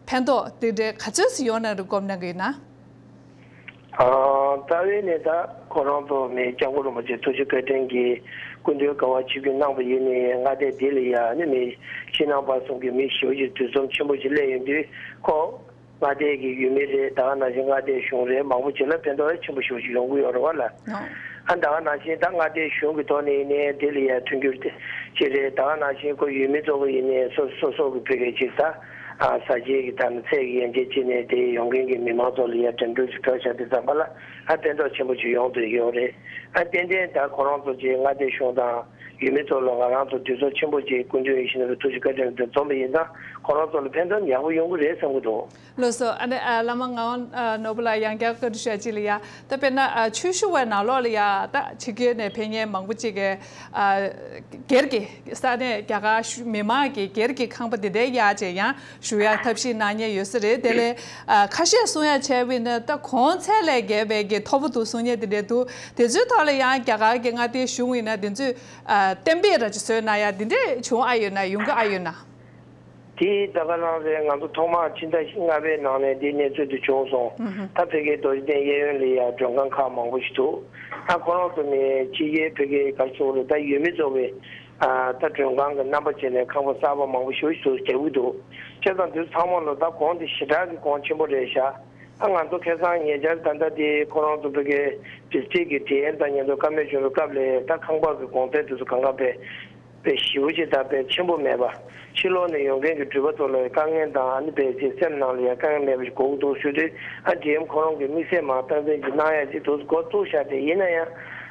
ཕན་ཐོགས་དེ་འདྲའི་ག་ཚོད་ཙམ་ཡོང་ན་རེ་སྒོམ་གནང་གི་ཡོད་ན། ཨ་རྩ་བའི་ནས་ད་ཁོ་རང་ཚོ་མི་སྐྱབས་མགོན་རིན་པོ་ཆེ་ཐུགས་རྗེ་བཀའ་དྲིན་གྱིས་སྐུ་མདུན་དགའ་བ་ཆིབས་བསྒྱུར་གནང་བ་ཡིན་ནའི་མངའ་སྡེ་འདི་ལ་ཡ་ནི་མི་ཕྱི་ནང་བར་གསུམ་གྱི་མི་ཞེ་པོ་ཅིག་འདུ་འཛོམས་ཆེན་པོ་ཅིག་སླེབས་ཡོང་དུས་ཁོ་མངའ་སྡེ་གི་ཡུལ་མི་རེད། ད་ག་ནང་བཞིན་མངའ་སྡེ་གཞུང་རེད། མང་པོ་ཅིག་ལ་ཕན་ཐོགས་ཆེན་པོ་ཞེ་པོ་ཅིག་ཡོང་གི་ཡོད་རེད་བ་ལ། ཨ་ད་ག་ནང་བཞིན་ད་མངའ་སྡེ་གཞུང་གི་ཐོག་ནས་ཡིན་ནའི་འདི་ལ་ཡ་མཐུན་འགྱུར་དེ་ཅིག་རེད། ད་ག་ནང་བཞིན་ཁོ་ཡུལ་མི་ཚོ་གི་ཡིན་ནའི་སོ་སོ་སོ་གི་ཕ་གི་ཅིག་ད་ཨ་ས་ཆའི་གི་ད་ནི་ཚད་ཀྱི་ཡན་ཆད་ཅིག་ནས་དེ་ཡོང་མཁན་གྱི་མི་མང་ཚོ་ལ་ཡ་འགྲིམ་འགྲུལ་ཅིག་བྱས་བཞག་དུས་ཙམ་པ་ལ་ཨ་ཕན་ཐོགས་ཆེན་པོ་ཅིག་ཡོང་བསྡད་ཡོད་རེད། ཨ་ཏན་ཏན་ད་ཁོ་རང་ཚོ་ཅིག་མངའ་སྡེ་གཞུང་དང་ཡུལ་མི་ཚོ་ལ་ང་རང་ཚོ་འདུ་འཛོམས་ཆེན་པོ་ཅིག་སྐུ་མདུན་ཡིད་བཞིན་ནོར་བུའི་ཐུགས་རྗེ་བཀའ་དྲིན་དུ་འཛོམས་པ་ཡིན་ཙང་ཁོ་རང་ཚོ་ལ་ཕན་ཐོགས་ཡག་པོ་ཡོང་གི་རེད་བསམ་གྱི་འདུག་ལགས་སོ། ཨ་ནི་ཨ་བླ་མ་ངག་དབང་ཨ་ནོར་བུ་ལགས་ཡང་བསྐྱར་བཀའ་འདྲི་ཞུ་ཡ་ཅིག་ལ་ཡ། ད་དཔེར་ན་ཨ་ཆོས་ཞུ་བའི་ནང་ལོགས་ལ་ཡ་ད་ཕྱི་རྒྱལ་ནས་ཕེབས་མཁན་མང་པོ་ཅིག་གིས་ཨ་སྒེར་གྱི་ས་གནས་རྒྱ་གར་ཞུ་མི་མང་གི་སྒེར་གྱི་ཁང་པ་འདི་འདྲའི་གཡར་བྱས་ཡང་བཞུགས་ཡ་ཐབས་ཤེས་གནང་མཁན་ཡོད་ས་རེད། དེ་ལས་ཨ་ཁ་ཤས་གསུང་ཡ་བྱས་པ་ཡིན་ན་ད་གོང་ཚད་ལས་བརྒལ་བའི་གི་མཐོ་པོ་འདུག་གསུང་མཁན་འདི་འདྲ་འདུག་དེ་ཚོའི་ཐོག་ལ་ཡང་རྒྱ་གར་གྱི་མངའ་སྡེའི་གཞུང་ཡིན་ན་དེ་ཚོས་ཨ་གཏན་འབེབས་ར་ཅིག་བཟོས་གནང་ཡ་འདི་འདྲ་བྱུང་ཨ་ཡོད་ན་ཡོང་གི་ཨ་ཡོད་ན། དེ་ད་ག་རང་རེད། ང་ཚོ་ཐོག་མར་ཕྱི་ཟླ་ལྔ་པའི་ནང་ནས་འདི་གནས་ཚུལ་དེ་བྱུང་སོང་། ད་ཕ་གིའི་རྡོ་རྗེ་གདན་གཡས་གཡོན་ལ་ཡ་མགྲོན་ཁང་ཁག་མང་པོ་ཞིག་འདུག་ད་ཁོ་རང་ཚོ་ནས་ཕྱི་རྒྱལ་ཕ་གིའི་ག་རེ་ཟེར་དགོས་རེད། ད་ཡུལ་མི་ཚོ་གི་ཨ་ད་མགྲོན་ཁང་གི་རྣམ་པ་བྱས་ནས་ཁང་པ་གསར་པ་མང་པོ་ཞིག་ཞིག་རྒྱག་གི་འདུག་བྱས་ཙང་དེ་ཚོ་ཚང་མ་ལ་ད་གོང་དེ་ཞེ་དྲག་གི་གོང་ཆེན་པོ་རེད་ཤག་ད་ང་ཚོ་ཁ་སང་ཉེ་ཆར་ད་ལྟ་དེ་ཁོ་རང་ཚོ་ཕ་གིའི་ཌི་སི་ཊིག་གི་ཌི་ཨེམ་དང་མཉམ་དུ་བཀའ་མོལ་བྱུང་བའི་སྐབས་ལ་ད་ཁང་པ་གི་གོང་ཚད་དེ་ཚོ་གང་ག་བས། དཔེ་ཞེ་པོ་ཅིག་དང་དཔེ་ཆེན་པོ་མེད་པ། ཕྱི་ལོགས་ནས་ཡོང་མཁན་གྱི་འགྲུལ་པ་ཚོ་ལ་དཀའ་ངལ་དང་ཨ་ནི་དཔེ་ཅིག་སེམས་ནང་ལ་ཡང་དཀའ་ངལ་མེད་པ་ཞིག་དགོས་ཀྱི་འདུག་ཞུ་དུས། ཨ་ཌི་ཨེམ་ཁོ་རང་གིས་དམིགས་བསལ་མར་སྟངས་འཛིན་ཅིག་གནང་ཡ་ཅིག་འདུག་འགོ་བཙུགས་བཞག་སྟེ། ཡིན་ན་ཡང་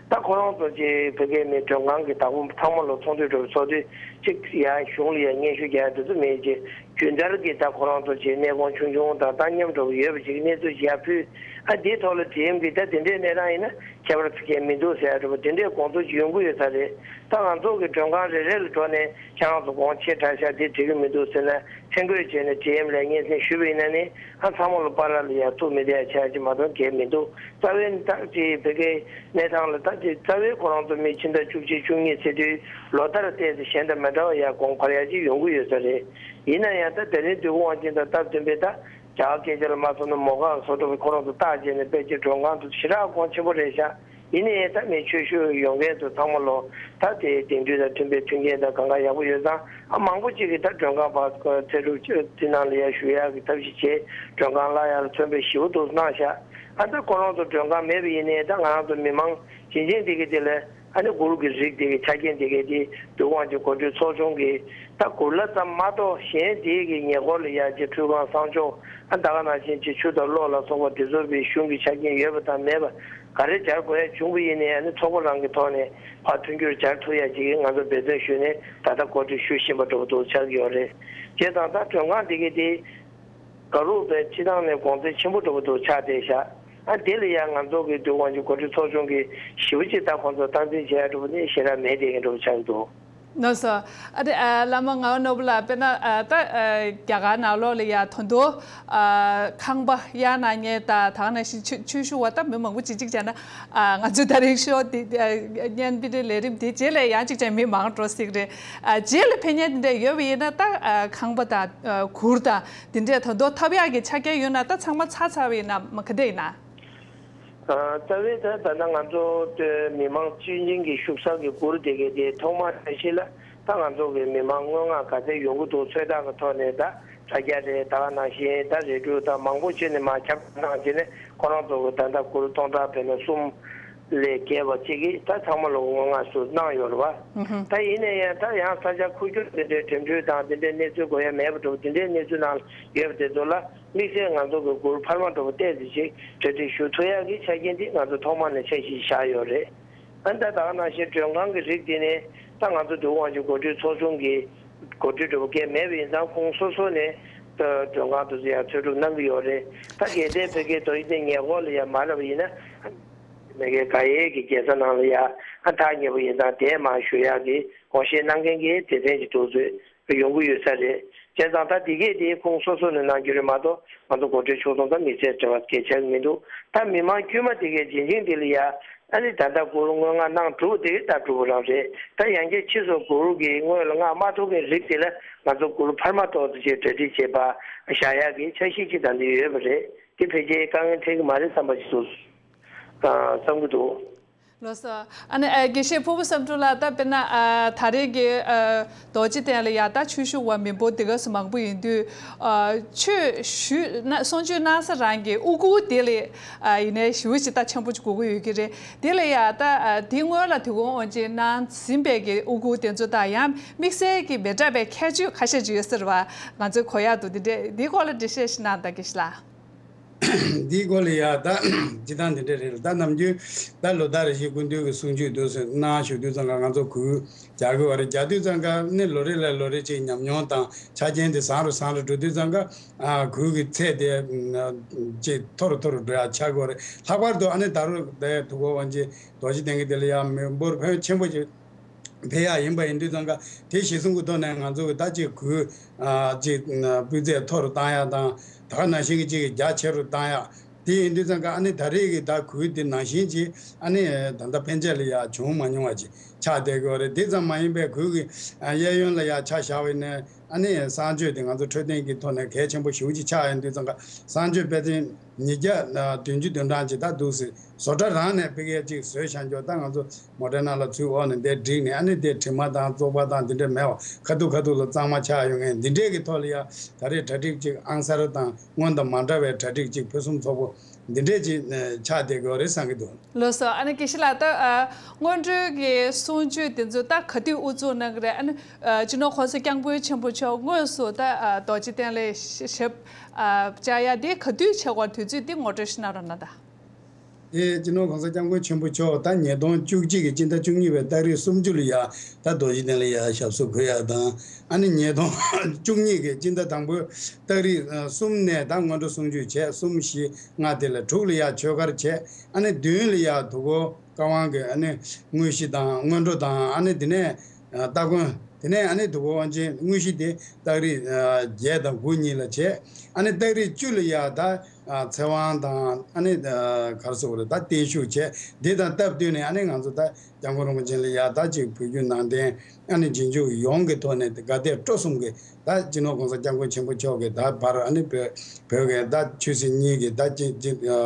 ད་ཁོ་རང་ཚོ་ཅིག་བོད་སྐད་མི་མགྲོན་ཁང་གི་བདག་པོ་ཚང་མ་ལ་ཚོགས་འདུ་འདྲ་པོ་ཚོགས་དུས་ཅིག་ཡང་གཞུང་ལ་ཡང་སྙན་ཞུ་རྒྱག་ཡ་དེ་ཚོ་མེད་ཅིག་རྒྱུན་ལྟར་གྱི་ད་ཁོ་རང་ཚོ་ཅིག་གནས་གོང་ཆུང་ཆུང་དང་བཏང་སྙོམས་འདྲ་པོ་ཡོད་པ་ཅིག་གནས་ཚུལ་ཞིག་ཡར་ཕུལ། ཨ་དེའི་ཐོག་ལ་ཌི་ཨེམ་གྱིས་ད་དེ་འདྲའི་གནས་སྟངས་ཡིན་ན་ཁྱད་པར་ཕལ་ཆེར་མི་འདུག་ཟེར་ཡ་འདྲ་པོ་དེ་འདྲའི་དགོངས་ཚུལ་ཅིག་ཡོང་གི་ཡོད་ས་རེད། ད་ང་ཚོ་གི་མགྲོན་ཁང་རེ་རེ་ལ་འགྲོ་ནས་ཁྱེད་རང་ཚོ་གོང་ཆེ་དྲག་ཤག་དེ་འགྲིག་གི་མི་འདུག་ཟེར་ན་མཚན་བཀོད་བྱས་ནས་ཌི་ཨེམ་ལ་སྙན་སེང་ཞུས་པ་ཡིན་ན་ནི་ཨ་ཚང་མ་ལ་བར་ལ་ཡ་ཐུག་མི་བསྡད་ཡ་ཆགས་ཀྱི་མ་གཏོགས་གལ་མི་འདུག་རྩ་བའི་ནི་ད་ཅིག་བོད་སྐད་གནས་སྟངས་ལ་ད་ཅིག་རྩ་བའི་ཁོ་རང་ཚོ་མི་ཕྱི་ཟླ་བཅུ་གཅིག་བཅུ་གཉིས་ཚེས་དུས་ལོ་ལྟར་བལྟས་ཚེ་གཞན་དང་མི་འདྲ་བ་ཡ་གོང་འཕར་ཡ་ཅིག་ཡོང་གི་ཡོད་ས་རེད། ཡིན་ན་ཡང་ད་དེ་རིང་དུས་འཁོར་དབང་ཆེན་དང་སྟབས་བསྟུན་པའི་ད་རྒྱ་གར་སྐད་ཆ་ལ་མ་སོང་ན་མོ་ག་བཟོ་འདྲ་པོ་ཁོ་རང་ཚོ་བཏགས་བྱས་ནས་དཔེ་ཅིག་མགྲོན་ཁང་དུ་ཞེ་དྲག་གོང་ཆེན་པོ་རེད་ཤག་ཡིན་ནའི་ད་མི་ཆོས་ཞུ་ཡོང་མཁན་ཚོ་ཚང་མ་ལོ་ད་དེ་དེང་དུས་དང་མཐུན་པའི་མཐུན་རྐྱེན་དང་གང་ག་ཡག་པོ་ཡོད་ཙང་། ཨ་མང་པོ་ཅིག་གིས་ད་མགྲོན་ཁང་བར་ཚེ་སྒྲུབ་ཅིག་འདི་ནང་ལ་ཡར་ཞུ་ཡག་གི་ཐབས་ཤིག་བྱས། མགྲོན་ཁང་གླ་ཡག་ལ་མཚོན་པའི་ཞེ་པོ་འདུག་གནང་ཤག་ཨ་ད་ཁོ་རང་ཚོ་མགྲོན་ཁང་མེད་པ་ཡིན་ནའི་ད་ང་རང་ཚོ་མི་མང་ཇི་བཞིན་དེ་གི་དེ་ལ་ཨ་ནི་གུར་གྱི་རིགས་དེ་གི་ཆ་རྐྱེན་དེ་གི་དེ་འདུ་ཁང་གི་གོ་སྒྲིག་ཚོགས་ཆུང་གིས་ད་གུར་གླ་ཙམ་མ་གཏོགས་གཞན་དེ་གི་ཉེ་འཁོར་ལ་ཡར་ཅིག་ཁྲུས་ཁང་གསང་སྦྱོར། ཨ་ད་ག་ནང་བཞིན་ཅིག་ཆུ་དང་གློག་ལ་སོགས་པ་དེ་ཚོ་བའི་གཞུང་གི་ཆ་རྐྱེན་ཡོད་པ་དང་མེད་པ་ག་རེ་སྦྱར་དགོས་ཡ་བྱུང་བ་ཡིན་ནའི་ཨ་ནི་ཚོགས་པ་རང་གི་ཐོག་ནས་ཕར་མཐུན་འགྱུར་སྦྱར་ཐུབ་ཡ་ཅིག་ང་ཚོ་འབད་བརྩོན་ཞུས་ནས་ད་ལྟ་གོ་སྒྲིག་ཞུ་བཞིན་པ་འདྲ་པོ་འདུག་ཆགས་ཀྱི་ཡོད་རེད། བྱས་ཙང་ད་མགྲོན་ཁང་དེ་གི་དེ་ག་རུ་བས་སྤྱི་བཏང་ནས་གོང་ཚད་ཆེན་པོ་འདྲ་པོ་འདུག་ཆགས་བསྡད་ཤག་ཨ་དེ་ལ་ཡང་ང་ཚོ་གི་འདུ་ཁང་གི་གོ་སྒྲིག་ཚོགས་ཆུང་གིས་ཞེ་པོ་ཅིག་ད་ཁོང་ཚོ་སྟངས་འཛིན་བྱེད་ཡ་འདྲ་པོ་ནི་ཞེ་དྲག་མེད་བསྡད་མཁན་འདྲ་པོ་ཆགས་ཀྱི་འདུག་ལགས་སོ། ཨ་དེ་ཨ་བླ་མ་ངག་དབང་ནོར་བུ་ལགས། དཔེར་ན་ཨ་ད་ཨ་རྒྱ་གར་ནང་ལོགས་ལ་ཡ་ད་དུང་ཨ་ཁང་པ་གཡར་གནང་མཁན་དང་། ད་ག་ནང་བཞིན་ཆོས་ཆོས་ཞུ་བ་ད་མི་མང་པོ་ཅིག་ཅིག་བྱས་ན་ཨ་ང་ཚོའི་ད་རིང་ཤོ་དེ་ཨ་བརྙན་པར་རིས་ལས་རིམ་དེ་རྗེས་ལ་ཡང་ཅིག་ཅིག་མི་མང་འགྲོ་སྲིད་རེད། ཨ་རྗེས་ལ་ཕན་ཉེན་དེ་འདྲ་ཡོད་པ་ཡིན་ན་ད་ཨ་ཁང་པ་དང་ཨ་གུར་དང་དེ་འདྲས་ད་དུང་ཐོབ་ཡག་གི་ཆ་རྐྱེན་ཡོད་ན་ད་ཚང་མ་ཚར་ཚར་བ་ཡིན་ན་མ་ག་འདྲ་ཡིན་ན། ཨ་རྩ་བའི་ད་ད་ལྟ་ང་ཚོ་མི་མང་སྤྱི་བྱིངས་ཀྱི་བཞུགས་ས་གི་གུར་དེ་གའི་དེ་ཐོག་མར་ཆ་ཤས་ལ་ད་ང་ཚོ་གི་མི་མང་སྔོན་མ་ག་ཚད་ཡོང་གི་འདུག་ཚོད་ལྟ་གི་ཐོག་ནས་ད་དྲ་རྒྱ་རེད། ད་ག་ནང་བཞིན་ད་རེ་ཌིའོ་ད་མང་པོ་བྱས་ནས་མར་ཁྱབ་གནང་བྱས་ནས་ཁོ་རང་ཚོ་གི་ད་ལྟ་གུར་སྟོང་ཕྲག་བས་ན་གསུམ་ལས་བརྒལ་བ་ཅིག་གིས་ད་ཚང་མ་ལོ་སྔོན་མ་སུ་གནང་ཡོད་རེད་བ། ད་ཡིན་ན་ཡང་ད་ཡང་ས་ཆ་ཁུག་ཀྱོག་དེ་འདྲའི་འགྲིམ་འགྲུལ་དང་དེ་འདྲའི་གནས་ཚུལ་དགོས་ཡ་མེད་པ་འདྲ་པོ་དེ་འདྲའི་གནས་ཚུལ་ནང་ཡོད་པ་དེ་ཚོ་ལ། དམིགས་བསལ་ང་ཚོ་གི་གུར་འཕར་མ་འདྲ་པོ་བལྟས་ཏེ་ཅིག་གྲ་སྒྲིག་ཞུ་ཐུབ་ཡག་གི་ཆ་རྐྱེན་འདི་ང་ཚོ་ཐོག་མ་ནས་འཆར་གཞི་བཞག་ཡོད་རེད། ཨ་ནི་ད་ད་ག་ནང་བཞིན་མགྲོན་ཁང་གི་རིགས་འདི་ནི་ད་ང་ཚོ་འདུ་ཁང་གི་གོ་སྒྲིག་ཚོགས་ཆུང་གི་གོ་སྒྲིག་འདྲ་པོ་གང་ཡང་མེད་པ་ཡིན་ཙང་ཁོང་སོ་སོ་ནས་ད་མགྲོན་ཁང་དུ་ཡང་འཚོལ་སྒྲུབ་གནང་གི་ཡོད་རེད། ད་གལ་ཏེ་བོད་སྐད་དོ་ཡིག་དེ་ཉེ་འཁོར་ལ་ཡང་མ་རག་པ་ཡིན་ན་མ་གི་ག་ཡེ་གི་རྒྱལ་ས་ནང་ལ་ཡང་ཨ་ཐག་ཉེ་པོ་ཡིན་ཙང་དེ་མར་ཞུ་ཡག་གི་དགོངས་བཞེས་གནང་མཁན་གྱི་སྡེ་ཚན་གྱི་དུས་ཚོད། ཡོང་གི་ཡོད་ས་རེད། བྱས་ཙང་ད་འདི་གས་དེ་ཁོང་སོ་སོ་ནས་གནང་རྒྱུ་རེད་མ་གཏོགས་ང་ཚོ་གོ་སྒྲིག་ཕྱོགས་སྟོང་དང་དམིགས་བསལ་འབྲེལ་བ་གལ་ཆགས་ཀྱི་མི་འདུག་ད་མི་མང་དཀྱུས་མ་དེ་གས་རྗེས་འབྲིང་དེ་ལ་ཡ་ཨ་ནི་ད་ལྟ་གུར་སྔོན་མངགས་གནང་གྲུབ་དེ་གས་ད་གྲུབ་པ་རང་རེད། ད་ཡང་བསྐྱར་ཕྱིས་སུ་གུར་གྱི་སྔོན་ལ་མངགས་མ་ཐུབ་མཁན་རིགས་དེ་ལ་ང་ཚོ་གུར་འཕར་མ་ཐོག་ཏུ་ཅིག་གྲ་སྒྲིག་བྱེད་པ་བཞག་ཡག་གི་འཆར་གཞི་ཅིག་ད་ལྟ་ཡོད་པ་རེད། དེ་ཕལ་ཆེར་དཀའ་ངལ་འཕྲད་ཀྱི་མ་རེད་བསམ་པ་ཞིག་འདུག་ཨ་བསམ་གྱི་འདུག་ལགས་སོ། ཨ་ནི་ཨ་དགེ་བཤེས་ཕུར་བུ་བསམ་གྲུབ་ལགས། ད་དཔེར་ན་ཨ་ད་རེས་ཀྱི་ཨ་རྡོ་རྗེ་གདན་ལ་ཡ་ད་ཆོས་ཞུ་བ་མི་འབོར་དེ་ག་སུ་མང་པོ་ཡིན་དུས། ཨ་ཆོས་ཞུས་ན་གསུང་ཆོས་གནང་ས་རང་གི་དབུ་གུར་དེ་ལས་ཨ་ཡིན་ནའི་ཞེ་པོ་ཅིག་ད་ཆེན་པོ་ཅིག་དགོས་ཀྱི་ཡོད་ཀྱི་རེད། དེ་ལ་ཡ་ད་ཨ་དེ་སྔོན་ལ་དུས་འཁོར་དབང་ཆེན་གནང་ཟིན་པའི་གི་དབུ་གུར་དེ་ཚོ་དང་ཡང་དམིགས་བསལ་གྱི་མི་འདྲ་བའི་ཁྱད་ཆོས་ཁ་ཤས་ཅིག་ཡོད་ས་རེད་བ། ང་ཚོའི་གོ་ཡག་འདུག་དེ་འདྲས་དེའི་སྐོར་ལ་འགྲེལ་བཤད་ཞིག་གནང་དང་དགེ་བཤེས་ལགས། འདིའི་སྐོར་ལ་ཡ་ད་སྤྱིར་བཏང་དེ་འདྲ་རེད། ད་ནམ་རྒྱུན་ད་ལོ་ལྟར་རེ་བཞིན་སྐུ་མདུན་གྱི་གསུང་ཆོས་འདུག་སེ་གནང་བཞུགས་དུས་ཙམ་ཀ་ང་ཚོ་གུར་རྒྱག་གི་ཡོད་རེད། རྒྱག་དུས་ཙམ་ཀ་ནི་ལོ་རེ་ལ་ལོ་རེ་ཅིག་ཉམས་མྱོང་དང་ཆ་རྐྱེན་དེ་བཟང་རུ་བཟང་རུ་འགྲོ་དུས་ཙམ་ཀ་ཨ་གུར་གྱི་ཚད་དེ་ཅིག་མཐོ་རུ་མཐོ་རུ་འགྲོ་ཡ་ཆགས་ཀྱི་ཡོད་རེད། ལྷག་པར་དུ་ཨ་ནི་ད་རུང་དེ་དུས་འཁོར་དབང་ཆེན་རྡོ་རྗེ་གདན་གྱི་དེ་ལ་ཡ་མི་འབོར་ཕོན་ཆེན་པོ་ཅིག་ཕེབས་ཡག་ཡིན་པ་ཡིན་དུས་ཙམ་ཀ་དེ་གཞིར་བཟུང་གི་ཐོག་ནས་ང་ཚོ་གི་ད་ཅིག་གུར་ཨ་ཅིག་སྤུས་ཚད་མཐོ་རུ་བཏང་ཡག་དང་ད་ག་ནང་བཞིན་གྱི་ཅིག་རྒྱ་ཆེ་རུ་བཏང་ཡག་དེ་ཡིན་དུས་ཙམ་ཀ་ཨ་ནི་ད་རེས་ཀྱི་ད་གུར་དེ་ནང་བཞིན་ཅིག་ཨ་ནི་ད་ལྟ་ཕན་ཆད་ལ་ཡ་བྱུང་མ་མྱོང་བ་ཅིག་ཆགས་བསྡད་ཀྱི་ཡོད་རེད། དེ་ཙམ་མ་ཡིན་པའི་གུར་གྱི་གཡས་གཡོན་ལ་ཡ་ཆ་བཞག་པ་ཡིན་ན་ཨ་ནི་གསང་སྤྱོད་དེ་ང་ཚོ་འཕྲོད་བསྟེན་གྱི་ཐོག་ནས་གལ་ཆེན་པོ་ཞེ་པོ་ཅིག་ཆགས་ཡོད་དུས་ཙམ་ཀ་གསང་སྤྱོད་པད་ཚལ་ཉིས་བརྒྱ་བདུན་ཅུ་དོན་གྲངས་ཅིག་ད་འདུག་སེ་བཟོ་གྲྭ་རང་ནས་ཕ་གིར་ཅིག་བཟོས་བཞག་འཇོག་ད་ང་ཚོ་མོ་ཊ་ནང་ལ་ཚུར་འོག་ནས་འདིར་བསྒྲིགས་ནས་ཨ་ནི་དེ་དྲི་མ་དང་བཙོག་པ་དང་འདི་འདྲ་མེད་པ་ཁ་ཐུག་ཁ་ཐུག་ལ་གཙང་མ་ཆགས་ཡོང་མཁན་འདི་འདྲས་ཀྱི་ཐོག་ལ་ཡ་ད་རེས་གྲ་སྒྲིག་ཅིག་ཨང་གསར་དང་སྔོན་དང་མ་འདྲ་བའི་གྲ་སྒྲིག་ཅིག་ཕུན་སུམ་ཚོགས་པོ་འདི་འདྲས་ཅིག་ཆགས་བསྡད་ཀྱི་ཡོད་རེད་བསམ་གྱི་འདུག་ལགས་སོ། ཨ་ནི་དགེ་བཤེས་ལགས། ད་ཨ་སྔོན་འགྲོའི་གི་གསུང་ཆོས་དེ་ཚོ་ད་ག་དུས་དབུ་འཛུགས་གནང་གི་རེད། ཨ་ནི་ཨ་སྤྱི་ནོར་༸གོང་ས་༸སྐྱབས་མགོན་ཆེན་པོ་མཆོག་དངོས་སུ་ད་ཨ་རྡོ་རྗེ་གདན་ལ་ཞབས་ཨ་བཅར་ཡ་དེ་ག་དུས་བྱེད་དགོས་དུས་ཚོད་དེ་ངོ་སྤྲོད་ཞིག་གནང་རོགས་གནང་ད། དེ་སྤྱི་ནོར་༸གོང་ས་༸སྐྱབས་མགོན་ཆེན་པོ་མཆོག་ད་ཉིས་སྟོང་བཅུ་གཅིག་གི་སྤྱི་ཟླ་བཅུ་གཉིས་པའི་ཏ་རིག་སུམ་ཅུ་ལ་ཡ་ད་རྡོ་རྗེ་གདན་ལ་ཡ་ཞབས་སོར་འཁོད་ཡ་དང་། ཨ་ནི་ཉིས་སྟོང་བཅུ་གཉིས་ཀྱི་སྤྱི་ཟླ་དང་པོའི་ཏ་རིག་གསུམ་ནས་ད་སྔོན་འགྲོ་གསུང་ཆོས་བྱས། གསུམ་བཞི་ལྔ་དེ་ལ་དྲུག་ལ་ཡ་ཆོས་སྒར་བྱས། ཨ་ནི་བདུན་ལ་ཡ་དུས་འཁོར་བཀའ་དབང་གི་ཨ་ནི་དངོས་གཞི་དང་སྔོན་འགྲོ་དང་། ཨ་ནི་དེ་ནས་ཨ་སྟ་གོན། དེ་ནས་ཨ་ནི་དུས་འཁོར་དབང་ཆེན་དངོས་གཞི་དེ་ཏ་རིག་ཨ་བརྒྱད་དང་དགུ་གཉིས་ལ་བྱས། ཨ་ནི་ཏ་རིག་བཅུ་ལ་ཡ་ད་ཨ་ཚེ་དབང་དང་ཨ་ནི་ཨ་ག་རེ་ཟེར་དགོས་རེད། ད་བརྟན་བཞུགས་བྱས། དེ་དང་སྟབས་བསྟུན་ནས་ཨ་ནི་ང་ཚོ་ད་༸སྐྱབས་མགོན་རིན་པོ་ཆེ་ལ་ཡ་ད་ཅིག་བོད་བརྒྱུད་ནང་བསྟན་ ཨ་ནི་རྗེས་འཇུག་ཡོངས་ཀྱི་ཐོག་ནས་དགའ་དད་སྤྲོ་གསུམ་གྱི་ད་སྤྱི་ནོར་༸གོང་ས་༸སྐྱབས་མགོན་ཆེན་པོ་མཆོག་གི་ད་བར་ཨ་ནི་བོད་བོད་ཀྱི་ད་ཆོས་སྲིད་གཉིས་ཀྱི་ད་ཅི་ཅི་ཨ་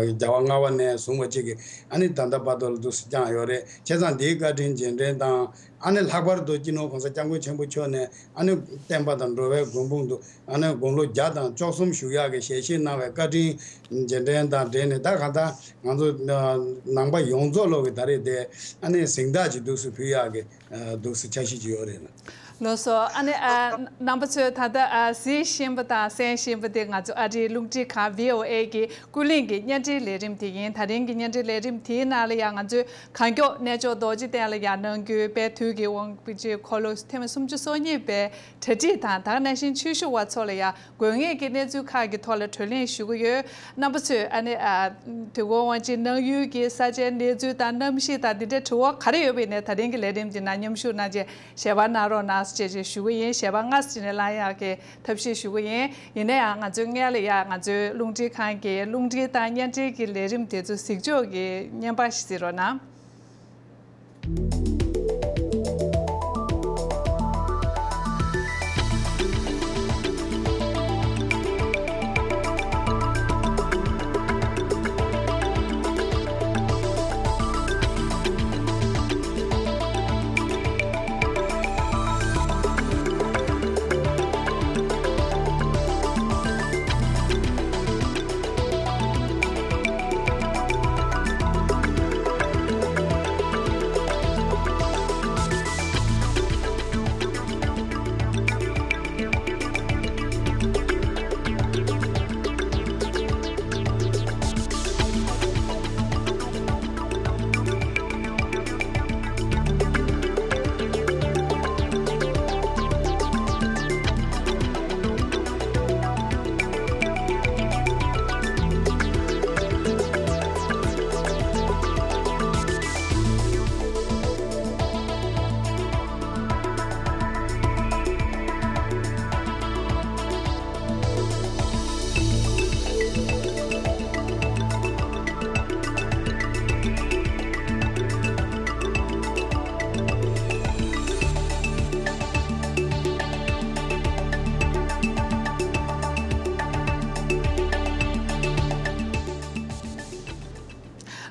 རྒྱལ་བ་ལྔ་པ་ནས་བཟུང་བ་གཅིག་གི་ཨ་ནི་ད་ལྟ་བར་དུ་ལ་འདུག་སེ་བསྐྱངས་ཡོད་རེད། བྱས་ཙང་འདིའི་བཀའ་དྲིན་རྗེས་དྲན་དང་ཨ་ནི་ལྷག་པར་དུ་སྤྱི་ནོར་༸གོང་ས་༸སྐྱབས་མགོན་ཆེན་པོ་མཆོག་ནས་ཨ་ནི་བསྟན་པ་དང་འགྲོ་བའི་མགོན་དཔུང་དུ། ཨ་ནི་དགུང་ལོ་བརྒྱ་དང་བཅུ་གསུམ་བཞུགས་ཡག་གི་ཞལ་བཞེས་གནང་བའི་བཀའ་དྲིན་རྗེས་དྲན་དང་འབྲེལ་ནས་ད་གང་ལྟར་ང་ཚོ་ནང་པ་ཡོངས་རྫོགས་ལོག་གི་ད་རེས་དེ་ཨ་ནི་གཟེངས་རྟགས་ཅིག་འདུག་སེ་ཕུལ་ཡག་གི་འདུག་སེ་འཆར་གཞི་ཅིག་ཡོད་རེད་ལ། ལགས་སོ། ཨ་ནི་ཨ་རྣམ་པ་ཚོས་ད་ལྟ་ཨ་གཟིགས་བཞིན་པ་དང་གསན་བཞིན་པ་དེ་ང་ཚོ་ཨ་རིའི་རླུང་འཕྲིན་ཁང་བྷི་ཨོ་ཨེ་གི་ཀུན་གླེང་གི་བརྙན་འཕྲིན་ལས་རིམ་དེ་ཡིན། ད་རིང་གི་བརྙན་འཕྲིན་ལས་རིམ་དེའི་ནང་ལ་ཡང་ང་ཚོས་གང་མགྱོགས་གནས་མཆོག་རྡོ་རྗེ་གདན་ལ་ཡར་གནང་རྒྱུའི་དཔལ་དུས་ཀྱི་དབང་པོ་ཆེའི་འཁོར་ལོ་ཐེངས་མ་སུམ་ཅུ་སོ་གཉིས་པའི་གྲ་སྒྲིག་དང་། ད་ག་ནང་བཞིན་ཆོས་ཞུ་བ་ཚོ་ལ་ཡང་དགོས་ངེས་ཀྱི་གནས་ཚུལ་ཁག་གི་ཐོག་ལ་བགྲོ་གླེང་ཞུ་གི་ཡོད། རྣམ་པ་ཚོས་ཨ་ནི་ཨ་དུས་འཁོར་དབང་ཆེན་གནང་ཡུལ་གྱི་ས་ཆའི་གནས་ཚུལ་དང་གནམ་གཤིས་དང་འདི་འདྲའི་དྲི་བ་ག་རེ་ཡོད་པ་ཡིན་ནའི་ད་རིང་གི་ལས་རིམ་འདི་ནང་མཉམ་ཞུགས་གནང་བྱས་ཞལ་པར་གནང་རོགས་གནང་ཞེས་ཞུ་གི་ཡིན། ཞལ་པར་སྔ་ཕྱི་ནས་བླང་ཡག་གི་ཐབས་ཤེས་ཞུ་གི་ཡིན། ཡིན་ན་ཡང་ང་ཚོའི་སྔོན་ལ་ཡང་ང་ཚོའི་རླུང་འཕྲིན་ཁང་གི་རླུང་འཕྲིན་དང་བརྙན་འཕྲིན་གྱི་ལས་རིམ་དེ་ཚོ་གཟིགས་ཕྱོགས་ཀྱི་བརྙན་པར་ཞིག་གཟིགས་རོགས་གནང་།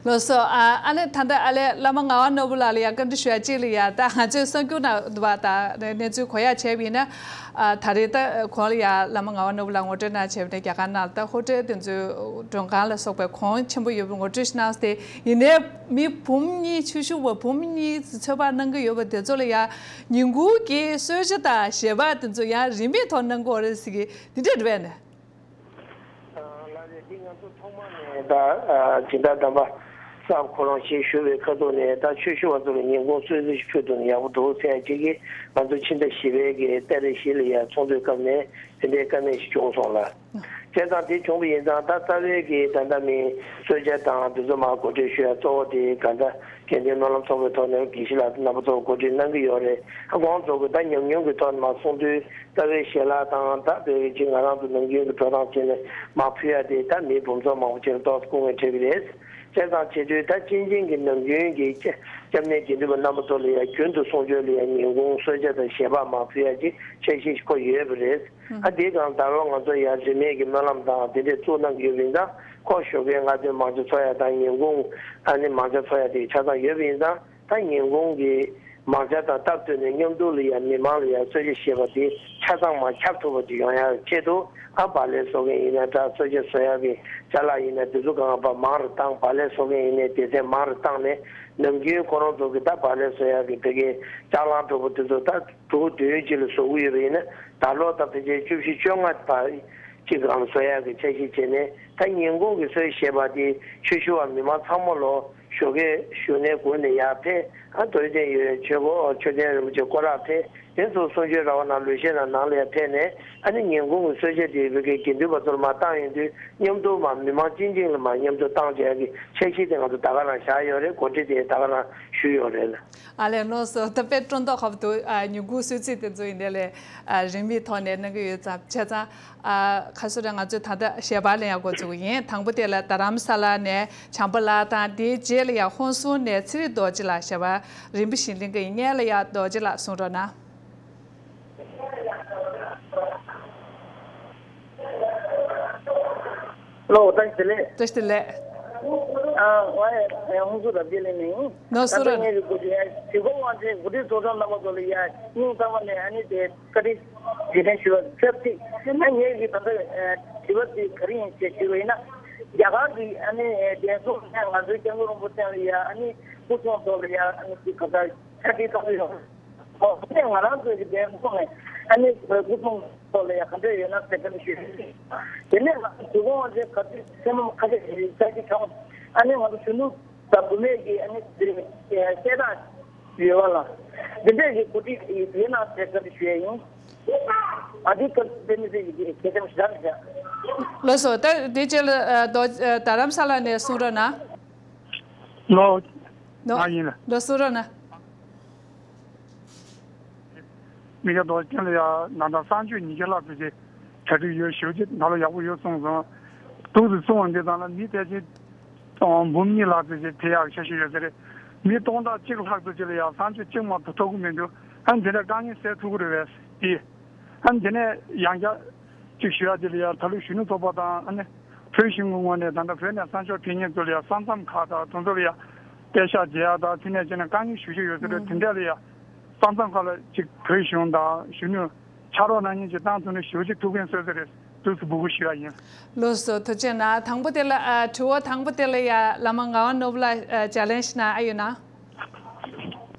ལགས་སོ། ཨ་ཨ་ནི་ད་ལྟ་ཨ་ལས་བླ་མ་ངག་དབང་ནོར་བུ་ལགས་ལ་ཡང་བཀའ་འདྲི་ཞུ་ཡ་གཅིག་ལ་ཡ། ད་ང་ཚོས་གསར་འགྱུར་ནང་དུ་བ་དང་གནས་ཚུལ་གོ་ཡ་བྱས་པ་ཡིན་ན། ཨ་ད་རེས་ད་གོང་ལ་ཡ་བླ་མ་ངག་དབང་ནོར་བུ་ལགས་ངོ་སྤྲོད་གནང་བྱས་པ་ཡིན་ན་རྒྱ་གར་ནང་ལ་ད་ཧོ་ཊེལ་དེ་ཚོའི་མགྲོན་ཁང་ལ་སོགས་པའི་གོང་ཆེན་པོ་ཡོད་པ་ངོ་སྤྲོད་ཞིག་གནང་སྟེ། ཡིན་ནའི་མི་འབུམ་གཉིས་ཆོས་ཞུ་བ་འབུམ་གཉིས་ཚོད་དཔག་གནང་གི་ཡོད་པ་དེ་ཚོ་ལ་ཡ་ཉིན་གུང་གི་གསོལ་ཇ་དང་ཞལ་པར་དེ་ཚོ་ཡང་རིན་མེད་ཐོག་གནང་གི་ཡོད་རེད་ཟེར་གི་འདི་འདྲ་རེད་པས་ནས། ལགས་རེད། འདི་ང་ཚོ་ཐོག་མ་ནས་ད་སྦྱིན་བདག་དམ་པ་གསར་ཁོ་རང་ཞིག་ཞུ་བའི་ཁ་ཐུག་ནས་ད་ཆོས་ཞུ་བ་ཚོ་ལ་ཉིན་གུང་གསོལ་ཇ་ཞིག་ཕུལ་ཐུབ་ན་ཡག་པོ་འདུག་ཟེར་ཡ་གཅིག་གིས་ང་ཚོ་ཕྱི་ཟླ་བཞི་པའི་གི་ཏ་རིག་བཞི་ལ་ཡ་ཚོགས་འདུའི་སྐབས་ནས་དེ་འདྲའི་བཀའ་མོལ་ཞིག་བྱུང་སོང་ལ། བྱས་ཙང་དེ་བྱུང་བ་ཡིན་ཙང་ད་རྩ་བའི་གི་ད་ལྟ་མི་གསོལ་ཇ་དང་དེ་ཚོ་མར་གོ་སྒྲིག་ཞུ་ཡ་གཙོ་བོ་དེ་ག་ད་དགེ་འདུན་སྨོན་ལམ་ཚོགས་པའི་ཐོག་ནས་དགེ་བཤེས་ལགས་རྣམ་པ་ཚོ་གོ་སྒྲིག་གནང་གི་ཡོད་རེད། ཁོང་ཚོ་གི་ད་ཉམས་མྱོང་གི་ཐོག་ནས་མར་གསུང་དུས། རྩ་བའི་ཞལ་ལག་དང་ད་བོད་ཀྱི་ང་རང་ཚོ་ནམ་རྒྱུན་གྱི་འགྲོ་སྟངས་བྱས་ནས་མར་ཕུལ་ཡ་དེ་ད་མི་འབུམ་ཚོགས་མང་པོ་ཅིག་ལ་ཏོག་ཙམ་སྐུ་ངལ་འཕྲད་ཀྱི་རེད། བྱས་ཙང་བྱེད་དུས་ད་ཅན་ཅན་གྱི་ནམ་རྒྱུན་གྱི་སྐྱབས་གནས་དགེ་འདུན་པ་རྣམ་པ་ཚོ་ལ་ཡང་རྒྱུན་དུ་གསུང་ཆོས་ལ་ཡང་ཉིན་གུང་གསོལ་ཇ་དང་ཞལ་པར་མར་ཕུལ་ཡ་ཅིག་འཆར་གཞི་ཞིག་བཀོད་ཡོད་པ་རེད། ཨ་དེའི་སྒང་ད་ལོ་ང་ཚོ་ཡང་རིས་མེད་ཀྱི་སྨོན་ལམ་དང་དེ་འདྲས་བཙུགས་གནང་གི་ཡོད་པ་ཡིན་ཙང་ཁོ་ཞོགས་ཀའི་སྔ་ཐོན་མང་ཇ་འཚོགས་ཡ་དང་ཉིན་གུང་ཨ་ནི་མང་ཇ་འཚོགས་ཡ་དེ་ཆ་ཚང་ཡོད་པ་ཡིན་ཙང་། ད་ཉིན་གུང་གི་མང་ཇ་དང་སྟབས་བསྟུན་ནས་མཉམ་དུ་ལ་ཡང་མི་མང་ལ་ཡང་གསོལ་ཇ་བཞེས་པ་དེ་ཆ་ཚང་མར་ཁྱབ་ཐུབ་པ་ཅིག་ཡོང་ཡག་ཆེད་དུ་ཨ་བག་ལེབ་བཟོ་མཁན་ཡིན་ན་འདྲ། གསོལ་ཇ་བཟོ་ཡག་གི་ཅ་ལག་ཡིན་ན་དེ་ཚོ་གང་ལ་ཕར་མང་རུ་བཏང་། བག་ལེབ་བཟོ་མཁན་ཡིན་ནའི་སྡེ་ཚན་མང་རུ་བཏང་ནས་ནམ་རྒྱུན་ཁོ་རང་ཚོ་གི་ད་བག་ལེབ་བཟོ་ཡག་གི་དེ་གའི་ལྕགས་ལམ་འདྲ་པོ་དེ་ཚོ་ད་དྲུག་བདུན་ཅིག་ལ་བཟོ་གི་ཡོད་པ་ཡིན་ན་ད་ལོ་ད་ཕལ་ཆེར་བཅུ་བཞི་བཅོ་ལྔ་བར་གཅིག་གམ་བཟོ་ཡག་གི་འཆར་གཞི་བྱས་ནས་ད་ཉིན་གུང་གི་གསོལ་ཞེས་པ་དེ་ཆོས་ཞུ་བ་མི་མང་ཚང་མ་ལོ་ཞོགས་ཀའི་བཞུགས་གནས་སྒུག་ནས་ཡར་ཕེབས། ཨ་རྡོ་རྗེ་གདན་ཡོད་ཆོས་སྒོ་མཆོད་རྟེན་རིན་པོ་ཆེ་སྐོར་ར་ཕེབས། དེ་ཚོ་གསུང་ཆོས་ར་བ་ནང་ལོས་ཤེས་ན་ནང་ལ་ཡང་ཕེབས་ནས་ཨ་ནི་ཉིན་གུང་གི་གསོལ་ཇ་དེ་བོད་ཀྱི་དགེ་འདུན་པ་ཚོར་མར་བཏང་ཡོང་དུས་མཉམ་དུ་མར་མི་མང་སྤྱི་འཇིང་ལ་མར་མཉམ་དུ་བཏང་བྱས་ཀྱི་འཆར་གཞི་དེ་ང་ཚོ་ད་ག་རང་བཞག་ཡོད་རེད། གོ་སྒྲིག་དེ་ད་ག་རང་ཞུས་ཡོད་རེད། ཨ་ལས་ལགས་སོ། ད་དཔེ་སྤྲོ་མདོག་ཁ་པོ་འདུག་ཨ་ཉིན་གུང་གསོལ་ཚིགས་དེ་ཚོ་ཡིན་དེ་ལས་ཨ་རིན་མེད་ཐོག་ནས་གནང་གི་ཡོད་ཙང་བྱས་ཙང་། ཨ་ཁ་སོ་རེ་ང་ཚོས་ད་ལྟ་ཞལ་པར་ལེན་ཡག་འགོ་འཛུགས་ཀྱི་ཡིན། དང་པོ་དེ་ལ་རྡ་རམ་ས་ལ་ནས་བྱམས་པ་ལགས་དང་དེའི་རྗེས་ལ་ཡང་ཧོན་སུར་ནས་ཚེ་རིང་རྡོ་རྗེ་ལགས་ཞལ་པར་རིམ་པ་བཞིན་ལེན་གྱི་ཡིན། སྔོན་ལ་ཡང་རྡོ་རྗེ་ལགས་གསུང་རོགས་གནང་། ལོ་བཀྲ་ཤིས་བདེ་ལེགས། བཀྲ་ཤིས་བདེ་ལེགས། ཨ་ཝའི་ཧོན་སུར་རྡོ་རྗེ་ལེན་ནས་ཡིན། ནོར་སུ་རོ། ད་ལྟ་ངེད་ཀྱི་གོ་སྒྲིག་ཡ་དྲི་བ་དབང་ཆེན་གོ་སྒྲིག་ཚོགས་ཆུང་རྣམ་པ་ཚོ་ལ་ཡ་སྙིང་ཐག་པ་ནས་ཨ་ནི་དེ། བཀའ་དྲིན་རྗེས་དྲན་ཞུ་བ་ཚབ་ཅིག་ཨ་ངེད་ཀྱི་ད་ལྟ་དྲི་བ་དེ་ག་རེ་ཡིན་ཞེས་ཞུས་པ་ཡིན་ན། རྒྱ་གར་གྱི་ཨ་ནི་གདན་སོང་ནས་ང་ཚོའི་སྐྱབས་མགོན་རིན་པོ་ཆེ་ལ་ཡ་ཨ་ནི་སྐུ་ཚོགས་ཐོག་ལ་ཡ་ཨ་ནི་དེ་ག་ཚ་ཆ་འཕྲིན་གཏོང་གི་ཡོད། ཨོ་དེ་ང་རང་ཚོའི་གི་གདན་སོང་ནས་ཨ་ནི་སྐུ་ཚོགས་ཐོག་ལ་ཡ་ག་འདྲ་ཡོད་ན་ཟེར་ག་ནས་ཞུས། དེ་ནས་ང་ཚོ་དུས་འཁོར་དབང་ཆེན་ག་ཚོད་སེམས་ཁ་ཤས་ཞིག་ཆ་འཕྲིན་བྱུང་། ཨ་ནི་ང་ཚོ་གཞོན་ནུ་དང་བུད་མེད་ཀྱི་ཨ་ནི་དེ་བཤད་སྟངས། ཡོད་པ་ལ། འདི་འདྲས་ཀྱི་གོ་སྒྲིག་ཡོད་ན་ཟེར་བཀའ་འདྲི་ཞུ་ཡ་ཡིན། ཨ་འདི་སྐབས་དཔེ་མི་སྲིད་ཀྱི་གལ་ཆེན་ཞིག་རེད། ལགས་སོ། ད་དེ་རྗེས་ལ་ཨ་རྡོ་ཨ་རྡ་རམ་ས་ལ་ནས་གསུང་རོགས་གནང་། ལོ། ལོ། ང་ཡིན་ལ། ལོ་གསུང་རོགས་གནང་། མི་སྐྱ་རྡོ་རྗེ་ལ་ཡ་ན་ད་གསང་སྤྱོད་ཉིས་བརྒྱ་ལྷག་ཙམ་ཞིག་གྲ་སྒྲིག་ཡོད་ཞུ་རྒྱུ་ད་ལོ་ཡག་པོ་ཡོད་གསུངས་སོང་། འདུག་སེ་གསུངས་པ་འདི་ཙམ་ལ་མི་ཕལ་ཆེར་འབུམ་གཉིས་ལྷག་ཙམ་ཞིག་ཕེབས་ཡག་འཆར་གཞི་ཡོད་ས་རེད། མི་སྟོང་ཕྲག་གཅིག་ལྷག་ཙམ་ཞིག་ལ་ཡང་གསང་སྤྱོད་གཅིག་མ་གཏོགས་ཐོབ་ཀྱི་མི་འདུག་ཨ་ནི་དེ་འདྲ་དཀའ་ངལ་སེལ་ཐུབ་ཀྱི་རེད་པས་དེ། ཨ་ནི་དེ་ནས་ཡང་བསྐྱར་གཅིག་ཞུ་ཡག་དེ་ལ་ཡང་ད་ལོ་གཞོན་ནུ་ཚོགས་པ་དང་ཨ་ནི་བོད་གཞུང་གི་ངོས་ནས་ད་ལྟ་བོད་ནས་གསང་སྤྱོད་ཕེབས་མཁན་ཚོ་ལ་ཡང་ས་མཚམས་ཁག་དང་དེ་ཚོ་ལ་ཡང་པད་ཤག་མཇལ་ཡག་དང་དེ་ནས་བྱས་ནས་དཀའ་ངལ་ཞེ་པོ་ཅིག་ཡོད་ས་རེད། དེ་འདྲ་ལ་ཡང་ས་མཚམས་ཁག་ལ་གཅིག་བོད་གཞུང་དང་གཞོན་ནུ། ཕྱག་རོགས་གནང་མཁན་ཅིག་བཏང་ཐུབ་ན་ཞེ་པོ་ཅིག་ཐུགས་ཕན་གསོས་ས་རེད། ཏོག་ཙམ་སྦུག་སྦུག་ཞུ་ཡག་ཡིན། ལགས་སོ། ཐུགས་རྗེ་གནང་། དང་པོ་དེ་ལ་ཨ་དྲི་བ་དང་པོ་དེ་ལ་ཡ་བླ་མ་ངག་དབང་ནོར་བུ་ལགས་ཨ་ཅལ་ལེན་ཇི་གནང་ཨ་ཡོད་ན།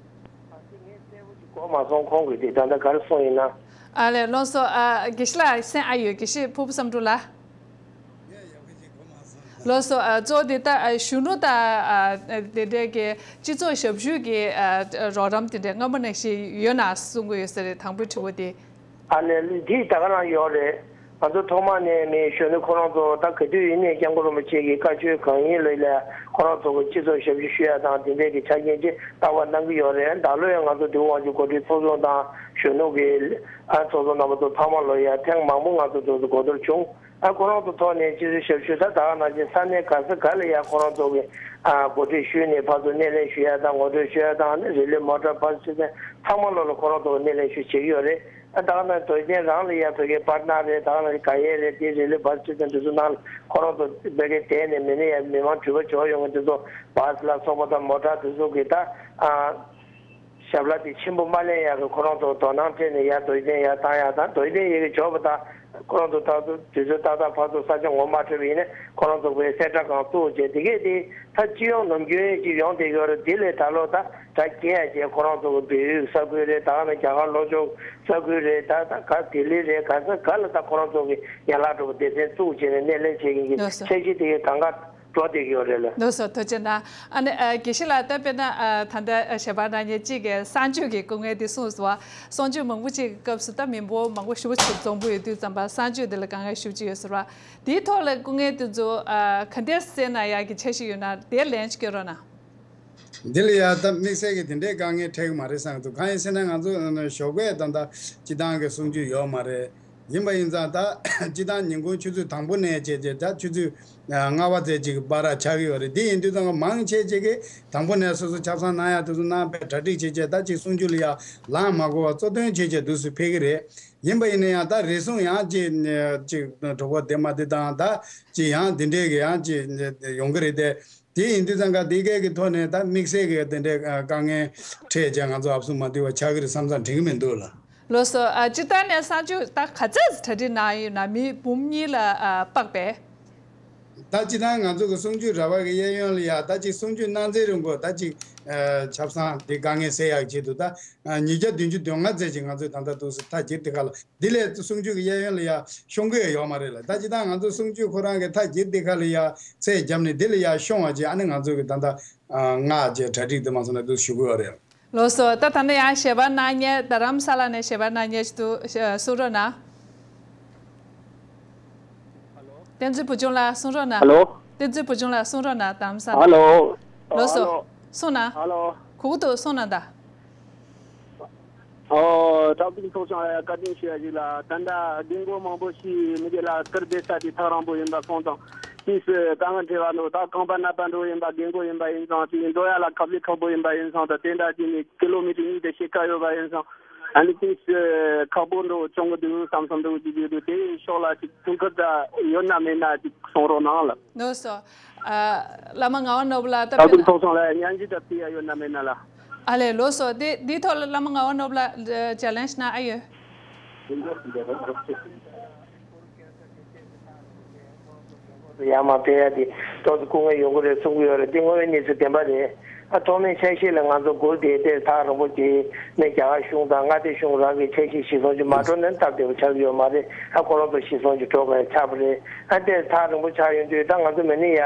གོ་མ་སོང་། ཁོང་གིས་དེ་ད་ལྟ་ག་རེ་གསུངས་ཡིན་ན། ཨ་ལས་ལགས་སོ། ཨ་དགེ་བཤེས་ལགས་གསན་ཨ་ཡོད། དགེ་བཤེས་ཕུར་བུ་བསམ་འགྲུབ་ལགས། ལགས་སོ། ཨ་གཙོ་བོ་དེ་ལྟ་ཨ་གཞོན་ནུ་དང་ཨ་དེ་འདྲའི་གི་སྤྱི་ཚོགས་ཞབས་ཞུ་གི་ཨ་རོགས་རམ་དེ་འདྲའི་སྔ་མོ་ནང་བཞིན་ཡོད་ན་གསུང་གི་ཡོད་ས་རེད། དང་པོའི་དྲི་བ་དེ། ཨ་ལས་འདི་ད་ག་རང་ཡོད་རེད། ང་ཚོ་ཐོག་མ་ནས་མི་གཞོན་ནུ་ཁོ་རང་ཚོ་ད་ག་དུས་ཡིན་ནའི་སྐྱབས་མགོན་རིན་པོ་ཆེ་གི་བཀའ་ཆོས་གང་ཡིན་ལ་ལས་ཁོ་རང་ཚོ་གི་སྤྱི་ཚོགས་ཞབས་ཞུ་ཞུ་ཡ་དང་དེ་འདྲའི་གི་ཆ་རྐྱེན་ཅིག་རྟག་པར་གནང་གི་ཡོད་རེད། ད་ལོ་ཡང་ང་ཚོ་འདི་དབང་ཆེན་གོ་སྒྲིག་ཚོགས་ཆུང་དང་གཞོན་ནུ་གི་ཨ་ཚོགས་གཙོ་རྣམ་པ་ཚོ་ཚང་མ་ལོ་ཡ་ཐེངས་མང་པོ་ང་ཚོ་དུས་སུ་གོ་བསྡུར་བྱུང་། ཨ་ཁོ་རང་ཚོ་ཐོག་ནས་སྤྱི་ཚོགས་ཞབས་ཞུ་ད་ད་ག་ནང་བཞིན་ས་གནས་ག་ས་ག་ལ་ཡ་ཁོ་རང་ཚོ་གི་ཨ་གོ་སྒྲིག་ཞུས་ནས་ཕར་ཚུར་སྣེ་ལེན་ཞུ་ཡ་དང་ངོ་སྤྲོད་ཞུ་ཡ་དང་ཨ་ནི་རི་ལི་མོ་ཊ་བྷ་སི་ཁྲིད་མཁན་ཚང་མ་ལོ་ལ་ཁོ་རང་ཚོ་གི་སྣེ་ལེན་ཞུ་བྱེད་ཀྱི་ཡོད་རེད། ཨ་ད་ག་ནང་དོན་ཚན་རང་ལ་ཡ་བོད་སྐད་པར་ནག་རེད། ད་ག་ནང་ག་ཡེ་རེད། དེ་རི་ལི་བྷ་སི་ཁྲིད་མཁན་དེ་ཚོ་ནང་ལ་ཁོ་རང་ཚོ་བོད་སྐད་དེ་ནས་མི་ནི་ཡ་མི་མང་དྲི་བ་འབྱོར་ཡོང་མཁན་དེ་ཚོ་བྷ་སི་ལ་སོགས་པ་དང་མོ་ཊ་དེ་ཚོ་གི་ད་ཨ། ཞབས་ལ་དེ་ཆེན་པོ་མ་ལེན་ཡག་གི་ཁོ་རང་ཚོ་དོ་སྣང་སྤྲད་ནས་ཡར་དོ་དན་ཡར་བཏང་ཡག་དང་དོ་དན་ཡེ་གི་འབྱོར་པ་དང་ཁོ་རང་ཚོ་ད་དུ་དུས་ཚོད་ཏག་ཏག་ཕར་ཚུར་ས་ཆ་ངོ་མ་འཕྲོད་པ་ཡིན་ན་ཁོ་རང་ཚོ་གི་གསལ་བསྒྲགས་ཁང་བཙུགས་བྱས་དེ་གས་དེ་ད་སྤྱི་ཡོངས་ནམ་རྒྱུན་ཅིག་ཡོང་བསྡད་ཡོད་རེད། དེ་ལས་ད་ལོ་ད་གྲ་རྒྱས་ཡག་བྱས་ཁོ་རང་ཚོ་གི་བལ་ཡུལ་ས་ཁུལ་རེད། ད་ག་ནང་རྒྱ་གར་ལྷོ་ཕྱོགས་ས་ཁུལ་རེད། ད་ད་ག་ལྡི་ལི་རེད། ག་ས་ག་ལ་ད་ཁོ་རང་ཚོ་གི་ཡན་ལག་འགྲོ་བ་སྡེ་ཚན་བཙུགས་བྱས་ནས་སྣེ་ལེན་བྱེད་མཁན་གྱི་ལགས་སོ། འཆར་གཞི་དེ་གས་གང་ག་འགྲོ་བསྡད་ཀྱི་ཡོད་རེད་ལ། ལགས་སོ། ཐུགས་རྗེ་གནང་། ཨ་ནི་ཨ་དགེ་བཤེས་ལགས་ད་དཔེར་ན་ཨ་ད་ལྟ་ཨ་ཞལ་པར་གནང་མཁན་གཅིག་གིས་གསང་སྤྱོད་ཀྱི་སྐུ་ངལ་འདི་གསུངས་སོང་བ། གསང་སྤྱོད་མང་པོ་ཅིག་གི་སྐབས་སུ་ད་མི་འབོར་མང་པོ་ཞེ་པོ་ཅིག་འཛོམས་པོ་ཡོད་དུས་ཙམ་པ་གསང་སྤྱོད་འདི་ལ་དཀའ་ངལ་ཞེ་པོ་ཅིག་ཡོད་ཟེར་བ། དེའི་ཐོག་ལ་སྐུ་ངལ་འདི་ཚོ་ཨ་ག་འདྲས་སེལ་གནང་ཡག་གི་འཆར་གཞི་ཡོད་ན་དེ་ལན་ཅིག་སྐྱོན་རོགས་གནང་། འདི་ལ་ཡ་ད་དམིགས་བསལ་གྱི་དེ་འདྲའི་དཀའ་ངལ་འཕྲད་ཀྱི་མ་རེད་བསམ་གྱི་འདུག་གང་ཡིན་ཟེར་ན་ང་ཚོ་ཞོགས་པའི་ད་ལྟ་སྤྱི་བཏང་གི་གསུང་ཆོས་ཡོད་མ་རེད། ཡིན་པ་ཡིན་ཙང་ད་སྤྱི་བཏང་ཉིན་གུང་ཆུ་ཚོད་དང་པོ་ནས་བྱས་རྗེས་ད་ཆུ་ཚོད་ལྔ་པ་ཙམ་ཅིག་བར་ཆགས་ཀྱི་ཡོད་རེད། འདི་ཡིན་དུས་ཙང་མང་ཆེ་ཆེ་གིས་དང་པོ་ནས་སོ་སོ་ཆབ་གསང་གནང་ཡག་དེ་ཚོ་གནང་བའི་གྲ་སྒྲིག་བྱས་རྗེས་ད་ཅིག་གསུང་ཆོས་ལ་ཡ་ལངས་མ་དགོས་པ་གཙོ་དོན་བྱས་རྗེས་འདུག་སེ་ཕེབས་ཀྱི་རེད། ཡིན་པ་ཡིན་ན་ཡང་ད་རེ་ཟུང་ཡང་ཅིག་ཅིག་གྲོགས་པོ་དེ་མ་དེ་དང་ད་ཅིག་ཡང་དེ་འདྲས་ཀྱི་ཡང་ཅིག་ཡོང་གི་རེད་དེ། དེ་ཡིན་དུས་ཙང་ཀ་དེ་གས་ཀྱི་ཐོག་ནས་ད་དམིགས་བསལ་གྱི་དེ་འདྲའི་དཀའ་ངལ་འཕྲད་བྱས་ང་ཚོ་ཨབ་སུ་མ་འདུས་པ་ཆགས་ཀྱི་རེད་བསམ་ཙང་དྲན་གྱི་མི་འདུག་ལ། ལགས་སོ། ཨ་སྤྱིར་བཏང་ནས་གསང་སྤྱོད་ད་ག་ཚད་གྲ་སྒྲིག་གནང་ཡོད་ན་མི་འབུམ་གཉིས་ལ་ཨ་དཔག་པས། ད་སྤྱིར་བཏང་ང་ཚོ་གི་གསུང་ཆོས་ར་བ་གི་གཡས་གཡོན་ལ་ཡ་ད་ཅིག་གསུང་ཆོས་གནང་སའི་རིང་པོ་ད་ཅིག་ཨ་ཆབ་གསང་དེ་དཀའ་ངལ་སེལ་ཡག་ཆེད་དུ་ད་ཨ་ཉིས་བརྒྱ་བདུན་ཅུ་དོན་ལྔ་ཙམ་ཅིག་ང་ཚོས་ད་ལྟ་འདུག་སེ་ཐག་བཅད་དེ་ག་ལ། འདི་ལས་གསུང་ཆོས་ཀྱི་གཡས་གཡོན་ལ་ཡ་ཤོང་གི་ཡོད་མ་རེད་ལ། ད་ཅི་ད་ང་ཚོ་གསུང་ཆོས་ཁོ་རང་གི་མཐའ་འགྱུར་འདི་ཁ་ལ་ཡ་ཚད་བརྒྱབ་ནས་འདི་ལ་ཡ་ཤོང་བ་བྱས་ཨ་ནི་ང་ཚོ་གི་ད་ལྟ་ཨ་སྔགས་བཅས་གྲ་སྒྲིག་དུ་མ་སོང་ན་འདུག་ཞུ་དགོས་པ་རེད། ལགས་སོ། ད་ད་ནི་ཡང་ཞལ་པར་གནང་མཁན་རྡ་རམ་ས་ལ་ནས་ཞལ་པར་གནང་མཁན་ཞིག་འདུག་གསུང་རོགས་གནང་། བསྟན་འཛིན་བུ་ཆུང་ལགས་གསུང་རོགས་གནང་། ཧ་ལོ། བསྟན་འཛིན་བུ་ཆུང་ལགས་གསུང་རོགས་གནང་རྡ་རམ་ས་ལ། ཧ་ལོ། ལགས་སོ། ཧ་ལོ། གསུང་གནང་། ཧ་ལོ། གུ་གུ་དུ་གསུང་གནང་ད། ཨོ། ཀྲང་ཏུང་ཚོགས་ཆུང་ལ་བཀའ་དྲིན་ཞུ་ཡ་ཞིག་ལ། ད་ལྟ་རྒན་རྒོན་མང་པོ་ཞིག་མི་དེ་ལ་སྐུར་འདེབས་ས་དེ་ཐག་རིང་པོ་ཡིན་པ་སོང་ཙང་། དུས་སུ་དཀའ་ངལ་འཕྲད་པ་འདུག་ད་ཁང་པ་གནའ་པ་འགྲོ་ཡིན་པ་རྒན་རྒོན་ཡིན་པ་ཡིན་ཙང་དེ་འགྲོ་ཡ་ལ་ཁ་ལག་ཁག་པོ་ཡིན་པ་ཡིན་ཙང་ད་དེ་འདྲ་བྱས་ནས་ཀི་ལོ་མི་ཊར་གཉིས་དེ་ཕྱེད་ཀ་ཡོད་པ་ཡིན་ཙང་། ཨ་ནི་དུས་སུ་ཁག་པོ་འགྲོ་བྱུང་གི་འདུག་བསམ་བསམ་འདུག་ཅིག་ཡོད་དུས་དེའི་ཕྱོགས་ལ་ཅིག་ཐུགས་ཁུར་ད་ཡོད་ན་མེད་ན་ཅིག་གསུང་རོགས་གནང་ལ། ལགས་སོ། ཨ། བླ་མ་ངག་དབང་ནོར་བུ་ལགས་ད་ད་དུང་ཕེབས་ཐོག་སོང་ལ་སྙན་ཞུ་ད་ཕུལ་ཡ་ཡོད་ན་མེད་ན་ལ། ཨ་ལས་ལགས་སོ། དེ་དེའི་ཐོག་ལ་བླ་མ་ངག་དབང་ནོར་བུ་ལགས་ཅེ་ལེན་ཇི་གནང་ཨ་ཡོད། ཡར་མར་ཕེབས་ཡ་དེ་ཏོག་ཙམ་སྐུ་ངལ་ཡོང་གི་རེད་གསུང་གི་ཡོད་རེད། དེ་དངོས་ཡོད་གནས་ཚུལ་བདེན་པ་རེད། ཨ། ཐོག་མའི་འཆར་གཞི་ལ་ང་ཚོ་སྒུག་བསྡད་དེ་ཐག་རིང་པོ་དེ་ནས་རྒྱ་གར་གཞུང་དང་མངའ་སྡེ་གཞུང་རང་གི་འཆར་གཞི་གཞིར་བཟུང་ཅིག་མ་འགྲོ་ན་སྟབས་བདེ་པོ་ཆགས་ཀྱི་ཡོད་མ་རེད། ཨ། ཁོ་རང་ཚོ་གཞིར་བཟུང་ཅིག་འགྲོ་དགོས་ཆགས་པ་རེད། ཨ། དེ་ཐག་རིང་པོ་ཆགས་ཡོང་དུས་ད་ང་ཚོ་མི་ནི་ཡ་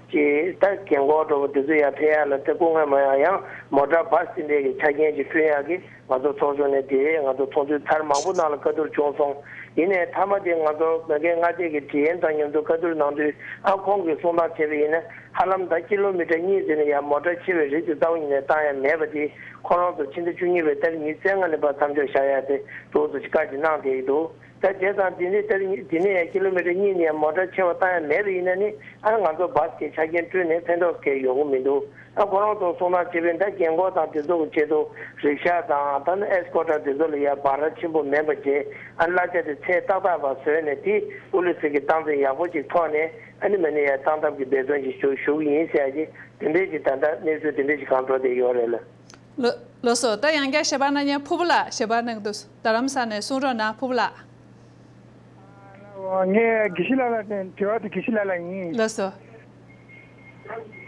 ཅིག་ད་རྒན་འཁོགས་འགྲོ་བ་དེ་ཚོ་ཡར་ཕེབས་ཡ་ལ་ད་སྐུ་ངལ་མ་ཡོང་ཡང་མོ་ཊ་བཱ་སི་དེ་འདྲས་ཀྱི་ཆ་རྐྱེན་ཅིག་བསྐྲུན་ཡག་གི་ང་ཚོ་ཚོགས་ཆུང་ནས་དེ་རེད། ང་ཚོ་ཚོགས་འདུའི་ཚར་མང་པོ་ནང་ལ་བཀའ་བསྡུར་བྱུང་སོང་། ཡིན་ནའི་མཐའ་མ་དེ་ང་ཚོ་མ་གིའི་མངའ་སྡེ་གི་ཌི་ཨེམ་དང་མཉམ་དུ་བཀའ་བསྡུར་གནང་དུས། ཨ། ཁོང་གིས་གསུང་སྟངས་བྱས་པ་ཡིན་ན་ཧ་ལམ་ད་ཀི་ལོ་མི་ཊར་གཉིས་ཟིན་ནས་ཡར་མོ་ཊ་ཆེ་བའི་རི་དེ་རྩ་བ་ཉིད་ནས་བཏང་ཡ་མེད་པ་དེ་ཁོ་རང་ཚོ་ཕྱི་ཟླ་བཅུ་གཉིས་པའི་ཏ་རིག་ཉི་ཤུ་རྩ་ལྔ་ནས་ཕར་མཚམས་འཇོག་བཞག་ཡ་དེ་འདུག་སེ་བཀའ་ཅིག་གནང་བསྡད་ཀྱི་འདུག་ད་བྱས་ཙང་དེ་ནས་ཏ་རིག་ཉི་དེ་ནས་ཡར་ཀི་ལོ་མི་ཊར་གཉིས་ནས་ཡར་མོ་ཊ་ཆེ་བ་བཏང་ཡ་མེད་པ་ཡིན་ན་ནི། ཨ། ང་ཚོ་བཱ་སི་གི་ཆ་རྐྱེན་བསྐྲུན་ནས་ཕན་ཐོགས་གང་ཡང་ཡོང་གི་མི་འདུག་ཨ། ཁོ་རང་ཚོ་གསུང་སྟངས་བྱས་པས་ད་རྒན་འཁོགས་དང་དེ་ཚོ་གི་ཆེད་དུ་རིག་ཤ་དང་ད་ནི་ཨེ་སི་ཀོ་ཊར་དེ་ཚོ་ལ་ཡ་བྷ་ར་ཆེན་པོ་མིན་པ་བྱས། ཨ། གླ་ཆ་དེ་ཚད་ཏག་ཏག་པ་བཟོས་ནས་དེ་ཨུ་ལི་སི་གི་སྟངས་འཛིན་ཡག་པོ་ཅིག་ཐོག་ནས། ཨ་ནི་མི་ནི་ཡ་བཏང་ཐབས་ཀྱི་འབད་བརྩོན་ཅིག་ཞུ་ཞུ་གི་ཡིན་ཟེར་ཡ་ཅིག་དེ་འདྲས་ཅིག་ད་ལྟ་གནས་ཚུལ་དེ་འདྲས་ཅིག་གང་འགྲོ་བསྡད་ཡོད་རེད་ལ། ལགས་ལགས་སོ། ད་ཡང་བསྐྱར་ཞལ་པར་གནང་མཁན་ཕུར་བུ་ལགས་ཞལ་པར་གནང་གི་འདུག་རྡ་རམ་ས་ལ་ནས་གསུང་རོགས་གནང་ཕུར་བུ་ལགས། ངས་དགེ་བཤེས་ལགས་ལ་དྲི་བ་དེ་དགེ་བཤེས་ལགས་ལ་ཡིན། ལགས་སོ།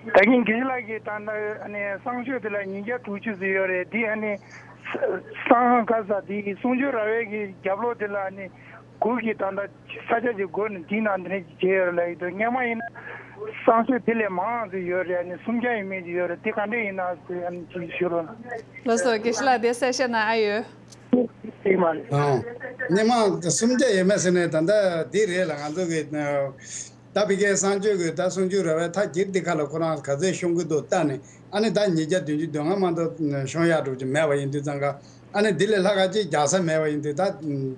ད་གིན་དགེ་བཤེས་ལགས་ཀྱིས་ད་ལྟ་ཨ་ནི་གསང་སྤྱོད་དེ་ལ་ཉིས་བརྒྱ་དྲུག་ཅུ་ཙམ་ཡོད་རེད། འདི་ཨ་ནི་གསང་ག་ས་འདི་གསུང་ཆོས་ར་བའི་གི་རྒྱབ་ལོགས་དེ་ལ་ཨ་ནི་གུར་གྱི་ད་ལྟ་ས་ཆ་ཅིག་བགོས་ནས་འདི་ནང་འདི་འདྲ་ཅིག་བྱས་ཡོད་རེད་ལབ་ཀྱི་འདུག་སྔོན་མ་ཡིན་ན་གསང་སྤྱོད་དེ་ལས་མང་ཙམ་ཡོད་རེད། ཨ་ནི་སུམ་བརྒྱ་ཡས་མས་ཅིག་ཡོད་རེད། དེ་ག་འདྲས་ཡིན་ན་ཟེར་ཨ་ནི་ཅིག་ཞུ་རོགས་གནང་། ལགས་སོ། དགེ་བཤེས་ལགས་དེ་གསལ་བཤད་གནང་ཨ་ཡོད། ཨང་། སྔོན་མ་སུམ་བརྒྱ་ཡས་མས་ཟེར་ནས་ད་ལྟ་འདི་རེད་ལ། ང་ཚོ་གི་ད་ཕ་གིའི་གསང་སྤྱོད་ཀྱི་ད་གསུང་ཆོས་ར་བའི་མཐའ་དཀྱིལ་འདི་ཁ་ལ་ཁོ་རང་ག་ཚོད་ཤོང་གི་འདུག་ལྟ་ནས། ཨ་ནི་ད་ཉིས་བརྒྱ་བདུན་ཅུ་དོན་ལྔ་མ་གཏོགས་ཤོང་ཡག་འགྲོ་གི་མེད་པ་ཡིན་དུས་ཙང་ཀ། ཨ་ནི་འདི་ལས་ལྷག་ག་ཅིག་རྒྱག་ས་མེད་པ་ཡིན་དུས་ད་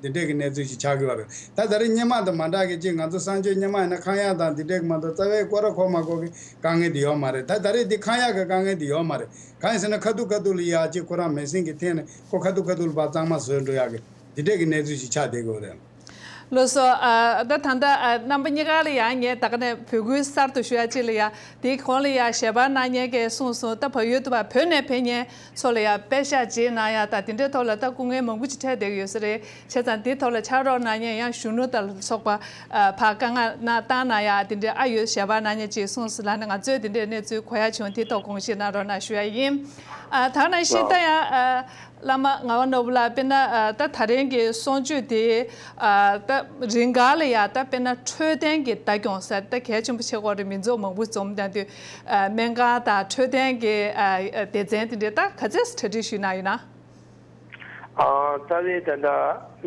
འདི་འདྲས་ཀྱི་གནས་ཚུལ་ཞིག་ཆགས་ཀྱི་ཡོད་རེད། ད་ད་རེས་སྔོན་མ་དང་མ་འདྲ་གི་ཅིག་ང་ཚོ་གསང་སྤྱོད་སྔོན་མ་ཡིན་ན་ཁང་ཡག་དང་འདི་འདྲས་ཀྱི་མ་གཏོགས་རྩ་བའི་སྐོར་ར་ཁོ་མ་གོ་གི་དཀའ་ངལ་འདི་ཡོད་མ་རེད། ད་ད་རེས་འདི་ཁང་ཡག་གི་དཀའ་ངལ་འདི་ཡོད་མ་རེད། གང་ཡིན་ཟེར་ན་ཁ་ཐུག་ཁ་ཐུག་ལ་ཡག་ཅིག་ཁོ་རང་མེ་ཟིན་གྱི་འཐེན་ནས་ཁོ་ཁ་ཐུག་ཁ་ཐུག་ལ་ཕར་གཙང་མ་བཟོས་འགྲོ་ཡག་གི་འདི་འདྲས་ཀྱི་གནས་ཚུལ་ཞིག་ཆགས་བསྡད་ཀྱི་ཡོད་རེད། ལགས་སོ། ཨ། ད་ད་ལྟ་ཨ་རྣམ་པ་གཉིས་ཀ་ལ་ཡང་ངས་ད་ག་ནས་འབོད་སྐུལ་གསར་དུ་ཞུ་ཡ་གཅིག་ལ་ཡ། དེའི་གོང་ལ་ཡ་ཞལ་པར་གནང་མཁན་གྱིས་གསུངས་སོང་། ད་བལ་ཡུལ་དུ་བ་བོད་ནས་ཕེབས་མཁན་ཚོ་ལ་ཡ་པད་ཤག་བརྗེས་གནང་ཡ་ད་དེ་འདྲའི་ཐོག་ལ་ད་སྐུ་ངལ་མང་པོ་ཅིག་འཕྲད་བསྡད་ཀྱི་ཡོད་ས་རེད། བྱས་ཙང་དེའི་ཐོག་ལ་ཕྱག་རོགས་གནང་མཁན་ཡང་གཞོན་ནུ་དང་ལ་སོགས་པ་ཨ་ཕར་དཀའ་ངལ་གནང་བཏང་གནང་ཡ་དེ་འདྲའི་ཨ་ཡོད་ཞལ་པར་གནང་མཁན་ཅིག་གསུངས་སོང་ལ་ནི་ང་ཚོས་དེ་འདྲའི་གནས་ཚུལ་གོ་ཡ་བྱུང་། དེའི་ཐོག་དགོངས་བཞེས་གནང་རོགས་གནང་ཞུ་ཡ་ཡིན། ཨ་ད་ནང་བཞིན་ད་ཡང་ཨ། བླ་མ་ངག་དབང་ནོར་བུ་ལགས། དཔེར་ན་ཨ་ད་ད་རིང་གི་གསུང་ཆོས་དེ་ཨ་ད་རིང་ག་ལ་ཡ་ད་དཔེར་ན་འཕྲོད་བསྟེན་གྱི་བདག་སྐྱོང་ཟེར་ད་གལ་ཆེན་པོ་ཆགས་ཀྱི་ཡོད་རེད། མི་ཚོགས་མང་པོ་འཛོམས་བསྡད་དུས་ཨ་སྨན་ཁང་དང་འཕྲོད་བསྟེན་གྱི་ཨ་སྡེ་ཚན་དེ་འདྲས་ད་ག་ཚོད་གྲ་སྒྲིག་ཞུས་གནང་ཡོད་ན། ཨ་རྩ་བའི་ད་ལྟ་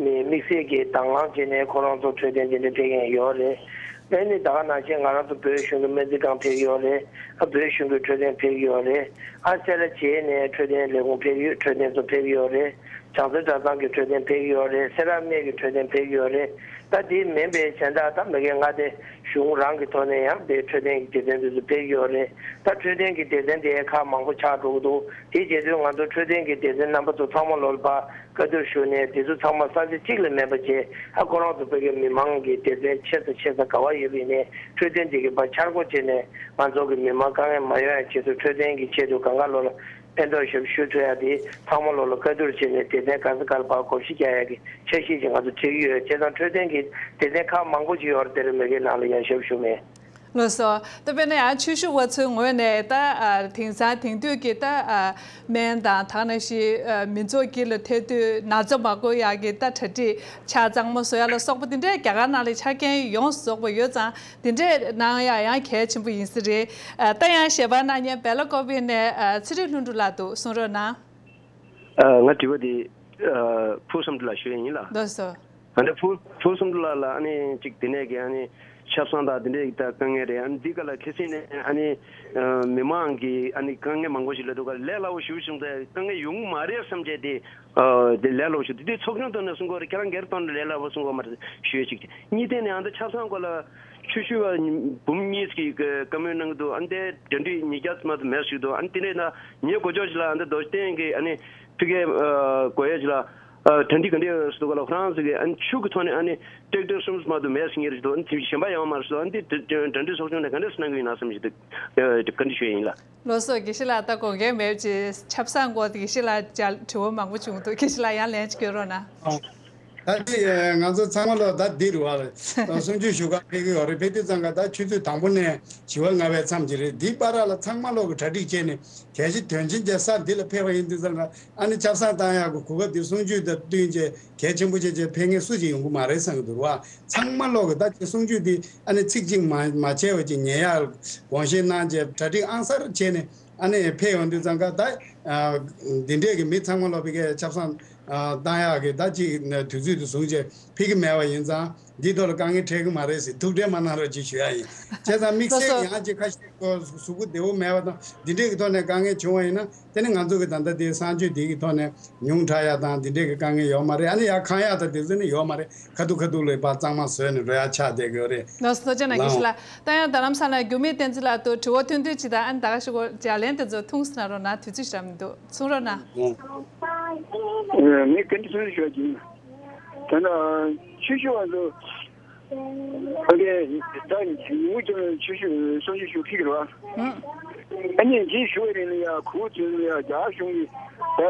མི་དམིགས་བསལ་གྱི་དང་བླངས་བྱས་ནས་ཁོ་རང་ཚོ་འཕྲོད་བསྟེན་དེ་འདྲས་སྤྲད་མཁན་ཡོད་རེད། ཨ་ནི་ད་ག་ནང་བཞིན་ང་རང་ཚོ་བོད་གཞུང་གི་སྨན་རྩིས་ཁང་ཕེབས་ཀྱི་ཡོད་རེད། ཨ་བོད་གཞུང་གི་འཕྲོད་བསྟེན་ཕེབས་ཀྱི་ཡོད་རེད། ཨ་སེ་ར་བྱེས་ནས་འཕྲོད་བསྟེན་ལས་ཁུངས་ཕེབས་ཀྱི་ཡོད། འཕྲོད་བསྟེན་ཚོ་ཕེབས་ཀྱི་ཡོད་རེད། བྱང་རྩེ་གྲྭ་ཚང་གི་འཕྲོད་བསྟེན་ཕེབས་ཀྱི་ཡོད་རེད། སེ་ར་སྨད་ཀྱི་འཕྲོད་བསྟེན་ཕེབས་ཀྱི་ཡོད་རེད། ད་དེ་མིན་པའི་གཞན་དག་ད་མ་གིའི་མངའ་སྡེ་གཞུང་རང་གི་ཐོག་ནས་ཡང་དེ་འཕྲོད་བསྟེན་གྱི་སྡེ་ཚན་དེ་ཚོ་ཕེབས་ཀྱི་ཡོད་རེད། ད་འཕྲོད་བསྟེན་གྱི་སྡེ་ཚན་དེ་ཁག་མང་པོ་ཆགས་འགྲོ་གི་འདུག་དེ་བྱེད་དུས་ང་ཚོ་འཕྲོད་བསྟེན་གྱི་སྡེ་ཚན་རྣམ་པ་ཚོ་ཚང་མ་ལོ་ལ་ཕར་བཀའ་བསྡུར་ཞུས་ནས་དེ་ཚོ་ཚང་མ་ས་ཆ་གཅིག་ལ་མེད་པ་བྱས། ཨ་ཁོ་རང་ཚོ་བོད་ཀྱི་མི་མང་གི་སྡེ་ཚན་ཆེ་ས་ཆེ་ས་ག་བ་ཡོད་པ་ཡིན་ནའི་འཕྲོད་བསྟེན་དེ་གི་ཕར་འཆར་སྒོ་བྱས་ནས་ང་ཚོ་གི་མི་མང་དཀའ་ངལ་མ་ཡོང་ཡ་ཆེད་དུ་འཕྲོད་བསྟེན་གྱི་ཆེད་དུ་གང་ག་ལོ་ལ་ཕན་ཐོགས་ཞབས་ཞུ་ཐུབ་ཡ་དེ་ཚང་མ་ལོ་ལ་བཀའ་བསྡུར་བྱས་ནས་སྡེ་ཚན་ག་ས་ག་ལ་ཕར་གོམས་གཤིས་རྒྱག་ཡ་གི་འཆར་གཞི་ཅིག་ང་ཚོ་བྱེད་ཀྱི་ཡོད། བྱས་ཙང་འཕྲོད་བསྟེན་གྱི་སྡེ་ཚན་ཁག་མང་པོ་ཅིག་ཡོད་རེད། དེ་རིང་མ་གིའི་ནང་ལ་ཡང་ཞབས་ཞུ་མེད། ལགས་སོ། ད་དཔེར་ན་ཡང་ཆོས་ཞུ་བ་ཚོའི་ངོས་ནས་ད་ཨ་དེང་སང་དེང་དུས་ཀྱི་ད་ཨ་སྨན་དང་ད་ག་ནང་བཞིན་ཨ་མི་ཚོགས་དཀྱིལ་ལ་ཐལ་དུས་ན་ཚ་མ་འགོ་ཡག་གི་ད་གྲ་སྒྲིག་ཆ་ཚང་མ་བཟོ་ཡ་ལ་སོགས་པ་དེ་འདྲའི་རྒྱ་གར་ནང་ལ་ཆ་རྐྱེན་ཡོངས་སུ་རྫོགས་པ་ཡོད་ཙང་དེ་འདྲས་གནང་ཡ་ཡང་གལ་ཆེན་པོ་ཡིན་ས་རེད། ཨ་ད་ཡང་ཞལ་པར་གནང་མཁན་སྦེ་ལ་ཀོ་པི་ནས་ཨ་ཚེ་རིང་ལྷུན་གྲུབ་ལགས་འདུག་གསུང་རོགས་གནང་། ཨ། ང་དྲི་བ་འདི་ཨ་ཕུ་བསམ་འགྲུབ་ལགས་ཞུ་ཡ་ཡིན་ལགས། ལགས་སོ། ཨ་ནི་ཕུ་ཕུ་བསམ་འགྲུབ་ལགས་ལ་ཨ་ནི་ཅིག་དེ་ནས་ཀྱི་ཨ་ནི་ཆབ་གསང་དང་དེ་འདྲའི་ད་དཀའ་ངལ་རེད། ཨ་ནི་འདི་ག་ལ་ཁ་སང་ནས་ཨ་ནི་ཨ་མི་མང་གི་ཨ་ནི་དཀའ་ངལ་མང་པོ་ཞིག་ལ་འདུག་ག་ལས་སླ་པོ་ཞུ་བྱུང་ཚེ་དཀའ་ངལ་ཡོང་གི་མ་རེད་བསམ་བྱས་ཏེ། ཨ་དེ་ལས་སླ་པོ་ཞིག་འདུག་དེ་ཚོགས་ཆུང་ཐོག་ནས་གསུང་གི་ཡོད་རེད། ཁྱེད་རང་སྒེར་ཐོག་ནས་ལས་སླ་པོ་གསུང་གི་ཡོད་མ་རེད་ཞུ་ཡ་ཅིག་གཉིས་ཐད་ནས་ཨ་ནི་ཆབ་གསང་སྐོར་ལ། ཆོས་ཞུ་བ་འབུམ་གཉིས་ཀྱིས་བཀའ་མོལ་གནང་གི་འདུག་ཨ་ནི་དེ་གྲ་སྒྲིག་ཉིས་བརྒྱ་མ་གཏོགས་མེད་ཞིག་འདུག་ཨ་ནི་དེ་འདྲས་ན་ངའི་གོ་ཆོད་ཞིག་ལ་ཨ་ནི་རྡོ་རྗེ་གདན་གྱི་ཨ་ནི་ཕ་གིའི་ཨ་གོ་ཡ་ཞིག་ལ་ཨ་གྲ་སྒྲིག་ག་འདྲས་ཡོད་ཟེར་འདུག་ག་ལ། ཁོ་རང་ཚོ་གིས་ཨ་ནི་ཆུ་གི་ཐོག་ནས་ཨ་ནི་ཊེག་ཊར་གསུམ་མ་གཏོགས་མེད་ཟེར་མཁན་རེད་འདུག་ཨ་ནི་དེ་གཞན་པ་ཡོད་མ་རེད་ཟེར་འདུག་ཨ་ནི་དེ་གྲ་སྒྲིག་ཚོགས་ཆུང་ནས་ག་འདྲས་སེ་གནང་གི་ཡོད་ན་བསམ་གྱི་འདུག་ཨ་བཀའ་འདྲི་ཞུ་ཡ་ཡིན་ལགས། ལགས་སོ། དགེ་བཤེས་ལགས། ད་དགོངས་འགལ་མེད་ཅེས་ཆབ་གསང་སྐོར་དགེ་བཤེས་ལགས་ཅག་དྲི་བ་མང་པོ་བྱུང་འདུག་དགེ་བཤེས་ལགས་ཡང་ལན་ཅིག་སྐྱོན་རོགས་གནང་། ད་དེ་ང་ཚོ་ཚང་མ་ལོ་ད་འདི་རུ་བ་གསུང་ཆོས་ཞུ་ག་ཕེབས་ཀྱི་ཡོད་རེད། ཕེབས་དུས་ཙང་ཀ་ད་ཆུ་ཚོད་དང་པོ་ནས་བཞི་པ་ལྔ་པའི་མཚམས་ཅིག་རེད། འདི་བར་ལ་ཚང་མ་ལོ་གི་གྲ་སྒྲིག་བྱས་ནས་གལ་སྲིད་དོན་ཆེན་གྱི་ས་འདི་ལ་ཕེབས་པ་ཡིན་དུས་ཙང་ཀ་ཨ་ནི་ཆབ་གསང་བཏང་ཡག་གི་གོ་སྐབས་འདི་གསུང་ཆོས་དང་བསྟུན་བྱས་གལ་ཆེན་པོ་བྱས་བྱས་ཕེབས་མཁན་སུ་ཅིག་ཡོང་གི་མ་རེད་བསམ་གྱི་འདུག་རུ་བ། ཚང་མ་ལོ་གི་ད་ཅིག་གསུང་ཆོས་འདི་ཨ་ནི་ཚིག་གཅིག་མ་མ་བྱས་པ་ཅིག་ཉན་ཡག་དགོངས་བཞེས་གནང་བྱས་གྲ་སྒྲིག་ཨང་གསར་བྱས་ནས། ཨ་ནི་ཕེབས་ཡོང་དུས་ཙང་ཀ་ད་ཨ་འདི་འདྲས་ཀྱི་མི་ཚང་མ་ལོ་ཕ་གིའི་ཆབ་གསང་ཨ་བཏང་ཡག་གི་ད་ཅིག་དུས་ཚོད་དུ་བཟུང་བྱས་ཕེབས་ཀྱི་མེད་པ་ཡིན་ཙང་འདིའི་ཐོག་ལ་དཀའ་ངལ་འཕྲད་ཀྱི་མ་རེད་ཟེར་ཐུགས་ཁྲལ་མ་གནང་རོགས་ཅེས་ཞུ་ཡ་ཡིན། བྱས་ཙང་དམིགས་བསལ་ཡང་ཅིག་ཁ་ཤས་ཀྱི་གཟུགས་པོ་བདེ་པོ་མེད་པ་དང་འདི་འདྲས་ཀྱི་ཐོག་ནས་དཀའ་ངལ་བྱུང་བ་ཡིན་ན་དེ་ནི་ང་ཚོ་གི་ད་ལྟ་དེའི་གསང་སྤྱོད་འདི་གི་ཐོག་ནས་ཉུང་དྲགས་ཡག་དང་འདི་འདྲས་ཀྱི་དཀའ་ངལ་ཡོད་མ་རེད། ཨ་ནི་ཡར་ཁང་ཡག་དང་དེ་ཚོ་ནི་ཡོད་མ་རེད། ཁ་ཐུག་ཁ་ཐུག་ལ་ཕར་གཙང་མ་བཟོས་ནས་འགྲོ་ཡག་ཆགས་བསྡད་ཀྱི་ཡོད་རེད། ལགས་སོ། ཐུགས་རྗེ་གནང་། དགེ་བཤེས་ལགས། ད་ཡང་རྡ་རམ་ས་ལ་རྒྱུ་མེད་བསྟན་འཛིན་ལགས་དང་དྲི་བ་ཐུང་ཐུང་ཅིག་དང་ཨ་ནི་ད་ག་ཞིག་གོ་ལྗགས་ལན་དེ་ཚོ་ཐུང་ཙམ་གནང་རོགས་གནང་། དུས་ཚོད་ཞེ་དྲག་མི་འདུག་གསུང་རོགས་གནང་། ངས་བཀའ་འདྲི་གསུང་ཞུ་བ་ཡིན། ད་ལྟ་ཆོས་ཞུ་བ་ཚོ་ཨ་ནི་ད་ཉིན་མོ་ཅིག་ལ་ཆོས་ཞུ་གསུང་ཆོས་ཞུ་ཁྲིད་ཀྱི་རེད་བ། ཨ་ནི་དེ་ཞུ་བའི་རིང་ལ་ཡ་གུ་དེ་ལ་ཡ་རྒྱ་གཞུང་གི་ད་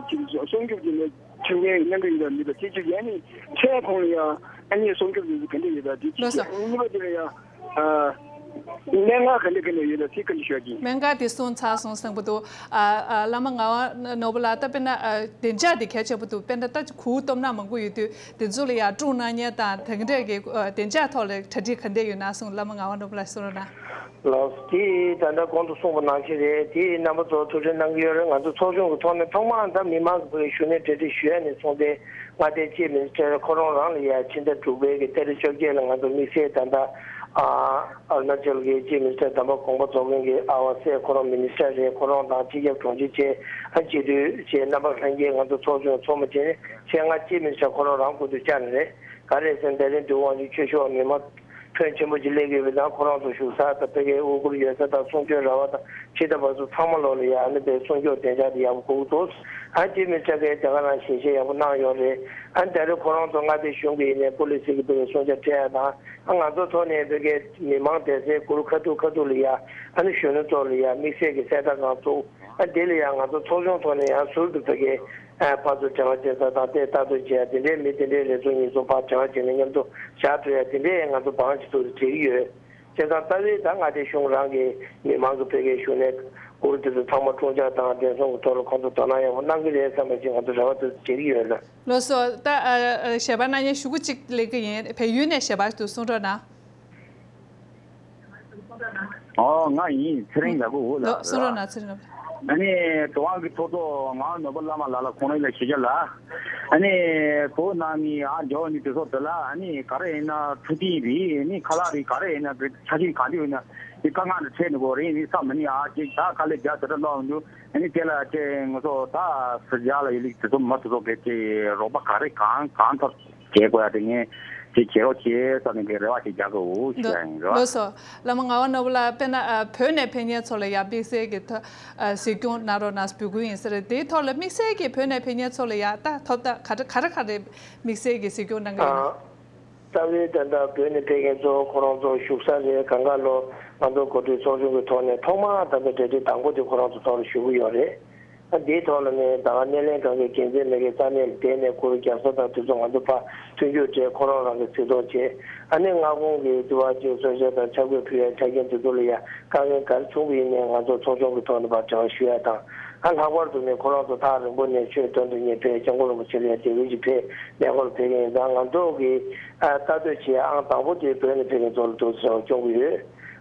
ཅིག་སྲུང་སྐྱོབ་ཀྱི་ལས། ཁྲིམས་འགན་གནང་གི་ཡོད་པ་མེད་པ་དེ་གཅིག་ཡང་ནི་འཕྲལ་ཁོང་ལ་ཡང་ཨ་ནི་སྲུང་སྐྱོབ་ཡོད་པ་ག་འདྲ་ཡོད་པ་དེ་གཅིག་ལགས་སོ། གཉིས་པ་དེ་ལ་ཡང་ཨ་གནད་འགག་ག་འདྲ་ག་འདྲ་ཡོད་པ་དེ་བཀའ་འདྲི་ཞུ་ཡ་ཡིན། སྨན་ཁང་དེ་སོང་ཚར་སོང་བསམ་གྱི་འདུག་ཨ་ཨ་བླ་མ་ངག་དབང་ནོར་བུ་ལགས། ད་དཔེར་ན་ཨ་བདེ་འཇགས་དེ་གལ་ཆེན་པོ་འདུག་དཔེར་ན་ད་གུར་སྟོབས་ན་མང་པོ་ཡོད་དུས་དེ་ཚོ་ལ་ཡང་སྲུང་གནང་མཁན་དང་དེ་འདྲ་གི་ཨ་བདེ་འཇགས་ཐོག་ལ་གྲ་སྒྲིག་ག་འདྲ་ཡོད་ན་གསུངས། བླ་མ་ངག་དབང་ནོར་བུ་ལགས་གསུང་རོགས་གནང་། ལགས། དེ་ད་ལྟ་གོང་དུ་གསུངས་པ་ནང་བཞིན་རེད། དེ་རྣམ་པ་ཚོ་ཐུགས་ཁྲལ་གནང་གི་ཡོད་རེད། ང་ཚོ་ཚོགས་ཆུང་གི་ཐོག་ནས་ཐོག་མར་ད་མི་མང་གི་བཞུགས་གནས་གྲ་སྒྲིག་ཞུ་ཡ་ནས་བཟུང་སྟེ་མངའ་སྡེའི་ཅིབ་མི་ནི་སི་ཊར་ཁོ་རང་རང་ལ་ཡ་ཕྱི་ཟླ་དྲུག་པའི་གི་ཏ་རིག་བཅོ་བརྒྱད་ལ་ང་ཚོ་དམིགས་བསལ་ད་ལྟ་ཨ་ཨ་རུ་ན་ཅལ་གི་ཅིབ་མི་ནི་སི་ཊར་དམ་པ་དགོངས་པ་རྫོགས་མཁན་གི་ཨ་བ་སེ་ཁོ་རང་མི་ནི་སི་ཊར་རེད། ཁོ་རང་དང་སྤྱི་ཁྱབ་དྲུང་ཆེ་བཅས་ཨ་སྤྱི་འཐུས་བཅས་རྣམ་པ་ལྷན་རྒྱས་ང་ཚོ་ཚོགས་ཆུང་ཚོགས་མི་བྱས་ནས་ཆེད་མངགས་ཅིབ་མི་ནི་སི་ཊར་ཁོ་རང་རང་སྐུ་མདུན་བཅར་ནས་རེད། ག་རེ་ཟེར་ན་ད་རིང་འདུག་དབང་ཆེན་ཆོས་ཞུ་བ་མི་མང་ཕོན་ཆེན་པོ་ཅིག་སླེབས་ཡོད་པའི་ནང་ཁོ་རང་ཚོ་བཞུགས་ས་དང་ཕ་གིའི་དབུ་གུར་ཡོད་ས་དང་གསུང་ཆོས་ར་བ་དང་ཕྱི་ཟླ་བར་གསུམ་ཚང་མ་ལོག་ལ་ཡ་ཨ་ནི་པའི་སྲུང་སྐྱོབ་བདེ་འཇགས་དེ་ཡག་པོ་དགོས་ཀྱི་འདུག་ཨ་ནི་ཅིབ་མི་ནི་སི་ཊར་གིས་དེ་ག་རང་ཞལ་བཞེས་ཡག་པོ་གནང་ཡོད་རེད། ཨ་ནི་ད་རེས་ཁོ་རང་ཚོ་མངའ་སྡེ་གཞུང་གི་ཡིན་ནའི་པོ་ལི་སི་གི་ཕ་གིའི་སྲུང་སྐྱོབ་སྤྲད་ཡ་དང་ཨ་ང་ཚོ་ཐོག་ནས་ཕ་གིའི་མི་མང་བསྡད་སའི་གུར་ཁ་ཐུག་ཁ་ཐུག་ལ་ཡ་ཨ་ནི་གཞོན་ནུ་ཚོ་ལ་ཡ་དམིགས་བསལ་གྱི་གསལ་བརྡ་གང་བཙུགས། ཨ་དེ་ལ་ཡང་ང་ཚོ་ཚོགས་ཆུང་ཐོག་ནས་ཡང་ཟུར་དུ་ཕ་གིའི་ཨ་ཕར་ཚུར་འབྲེལ་བ་བྱེད་ས་དང་དེ་ལྟ་རྟོག་བྱེད་ཡ་དེ་འདྲའི་མི་དེ་འདྲའི་རེ་ཟུང་ཉེ་ཟུང་ཕར་འབྲེལ་བ་བྱས་ནས་མཉམ་དུ་བཞག་ཐུབ་ཡ་དེ་འདྲའི་ང་ཚོ་བང་ཆེ་ཐུག་ཏུ་བྲེལ་གྱི་ཡོད། བྱས་ཙང་རྩ་བའི་ད་མངའ་སྡེ་གཞུང་རང་གི་མི་མང་གི་ཕ་གིའི་བཞུགས་གནས་གུར་དེ་ཚོ་ཚང་མ་དཀྲུག་འཇགས་དང་བདེ་སྲུང་གི་ཐོག་ལ་ཁོང་ཚོ་དོ་སྣང་ཡག་པོ་གནང་གི་རེད་བསམ་པ་ཞིག་ང་ཚོ་རེ་བ་དེ་ཚོ་བྱེད་ཀྱི་ཡོད་ལ། ལགས་སོ། ད་ཨ་ཨ་ཞལ་པར་གནང་མཁན་ཞུ་སྒོ་གཅིག་སླེབས་ཀྱི་ཡིན། བལ་ཡུལ་ནས་ཞལ་པར་དུ་གསུང་རོགས་གནང་། ཨོ་ང་ཡིན། ཚེ་རིང་ལགས་ཀོ་འུ་ལགས། ལགས་སོ། རོགས་གནང་ཚེ་རིང་ལགས། ཨ་ནི་དོ་དབང་གི་ཐོག་ཏུ་ང་ནོར་བུ་བླ་མ་ལགས་ལ་ཁོང་རང་ལ་ཞུ་རྒྱུ་ལ། ཨ་ནི་གོ་ནང་ནི་ཨ་འཇོག་ནི་དེ་ཚོ་དེ་ལ་ཨ་ནི་ག་རེ་ཡིན་ན་འཕྲོད་བསྟེན་རེད། ཨ་ནི་ཁ་ལག་རེད། ག་རེ་ཡིན་ན་ཆ་རྐྱེན་ག་འདྲ་ཡོད་ན་དེ་དཀའ་ངལ་འཕྲད་ནི་གོ་རེད། ནི་བསམ་མི་ནི་ཨ་ཅིག་ད་དཀའ་ལས་རྒྱག་དེ་འདྲ་གནང་འདུག་ཨ་ནི་དེ་ལ་ཅེ་ང་ཚོ་ད་ཟེར་རྒྱག་ལ་ཡོད་ལིག་དེ་ཚོ་མ་དེ་ཚོ་གལ་ཏེ་རོགས་པ་ག་རེ་གང་གང་ཐོབ། བྱེད་དགོས་ཡ་དེ་ངས་དེ་བྱེད་རོགས་བྱེད་ཟེར་ནས་ཀྱི་རེ་བ་ཞིག་རྒྱག་གི་འོ་ཞུ་ཡ་ཡིན། རེད་བ། ལགས་སོ། བླ་མ་ངག་དབང་ནོར་བུ་ལགས། དཔེར་ན་ཨ་བོད་ནས་ཕེབས་མཁན་ཚོ་ལ་ཡ་དམིགས་བསལ་གྱི་ཐ་ཨ་གཟིགས་སྐྱོང་གནང་རོགས་གནང་འབོད་སྐུལ་ཡིན་ཟེར། དེའི་ཐོག་ལ་དམིགས་བསལ་གྱི་བོད་ནས་ཕེབས་མཁན་ཚོ་ལ་ཡ་ད་ཐོབ་ཐང་ག་རེ་ག་རེ་ག་རེ་དམིགས་བསལ་གྱི་གཟིགས་སྐྱོང་གནང་གི་ཡོད་ན། ཨ་རྩ་བའི་ད་ལྟ་བོད་ནས་ཕེབས་མཁན་ཚོ་ཁོ་རང་ཚོ་བཞུགས་ས་རེད། གང་ག་ལོ་ང་ཚོ་གོ་སྒྲིག་ཚོགས་ཆུང་གི་ཐོག་ནས་ཐོག་མར་ད་ལྟ་གྲ་སྒྲིག་དང་པོ་དེ་ཁོ་རང་ཚོ་ཐོག་ལ་ཞུ་གི་ཡོད་རེད། ཨ་འདིའི་ཐོག་ལ་ནས་ད་ག་སྣེ་ལེན་ཁང་གི་འགན་འཛིན་ལས་ཀའི་ས་གནས་ལ་བསྡད་ནས་གུར་རྒྱག་ས་དང་དེ་ཚོ་ང་ཚོ་ཕར་མཐུན་འགྱུར་སྤྲད། ཁོ་རང་རང་གི་གཟིགས་རྟོག་བྱས། ཨ་ནི་མངའ་ཁོངས་ཀྱི་དུ་བ་ཅིག་གསོལ་ཇ་དང་ཆབ་གོས་ཕུལ་ཡ་ཆ་རྐྱེན་དེ་ཚོ་ལ་ཡ་དཀའ་ངལ་ག་རེ་བྱུང་བ་ཡིན་ནའི་ང་ཚོ་ཚོགས་ཆུང་གི་ཐོག་ནས་ཕར་འབྲེལ་བ་ཞུ་ཡ་དང་། ཨ་ལྷག་པར་དུ་ནི་ཁོ་རང་ཚོ་ཐག་རིང་པོ་ནས་ཆོས་འདོན་དུ་ངེས་ཕེབས། སྐྱབས་མགོན་རིན་པོ་ཆེ་ལ་ཡ་དེ་འོས་ཀྱི་ཕེབས་མེ་འཁོར་ལ་ཕེབས་མཁན་ཡིན་ཙང་ང་ཚོ་གི་ཨ་ལྟ་འདོད་བྱེད་ཡ་ཨང་དང་པོ་དེ་བོད་ནས་ཕེབས་མཁན་ཚོ་ལ་འདུག་ཟེར་བ་སྐྱོང་གི་ཡོད།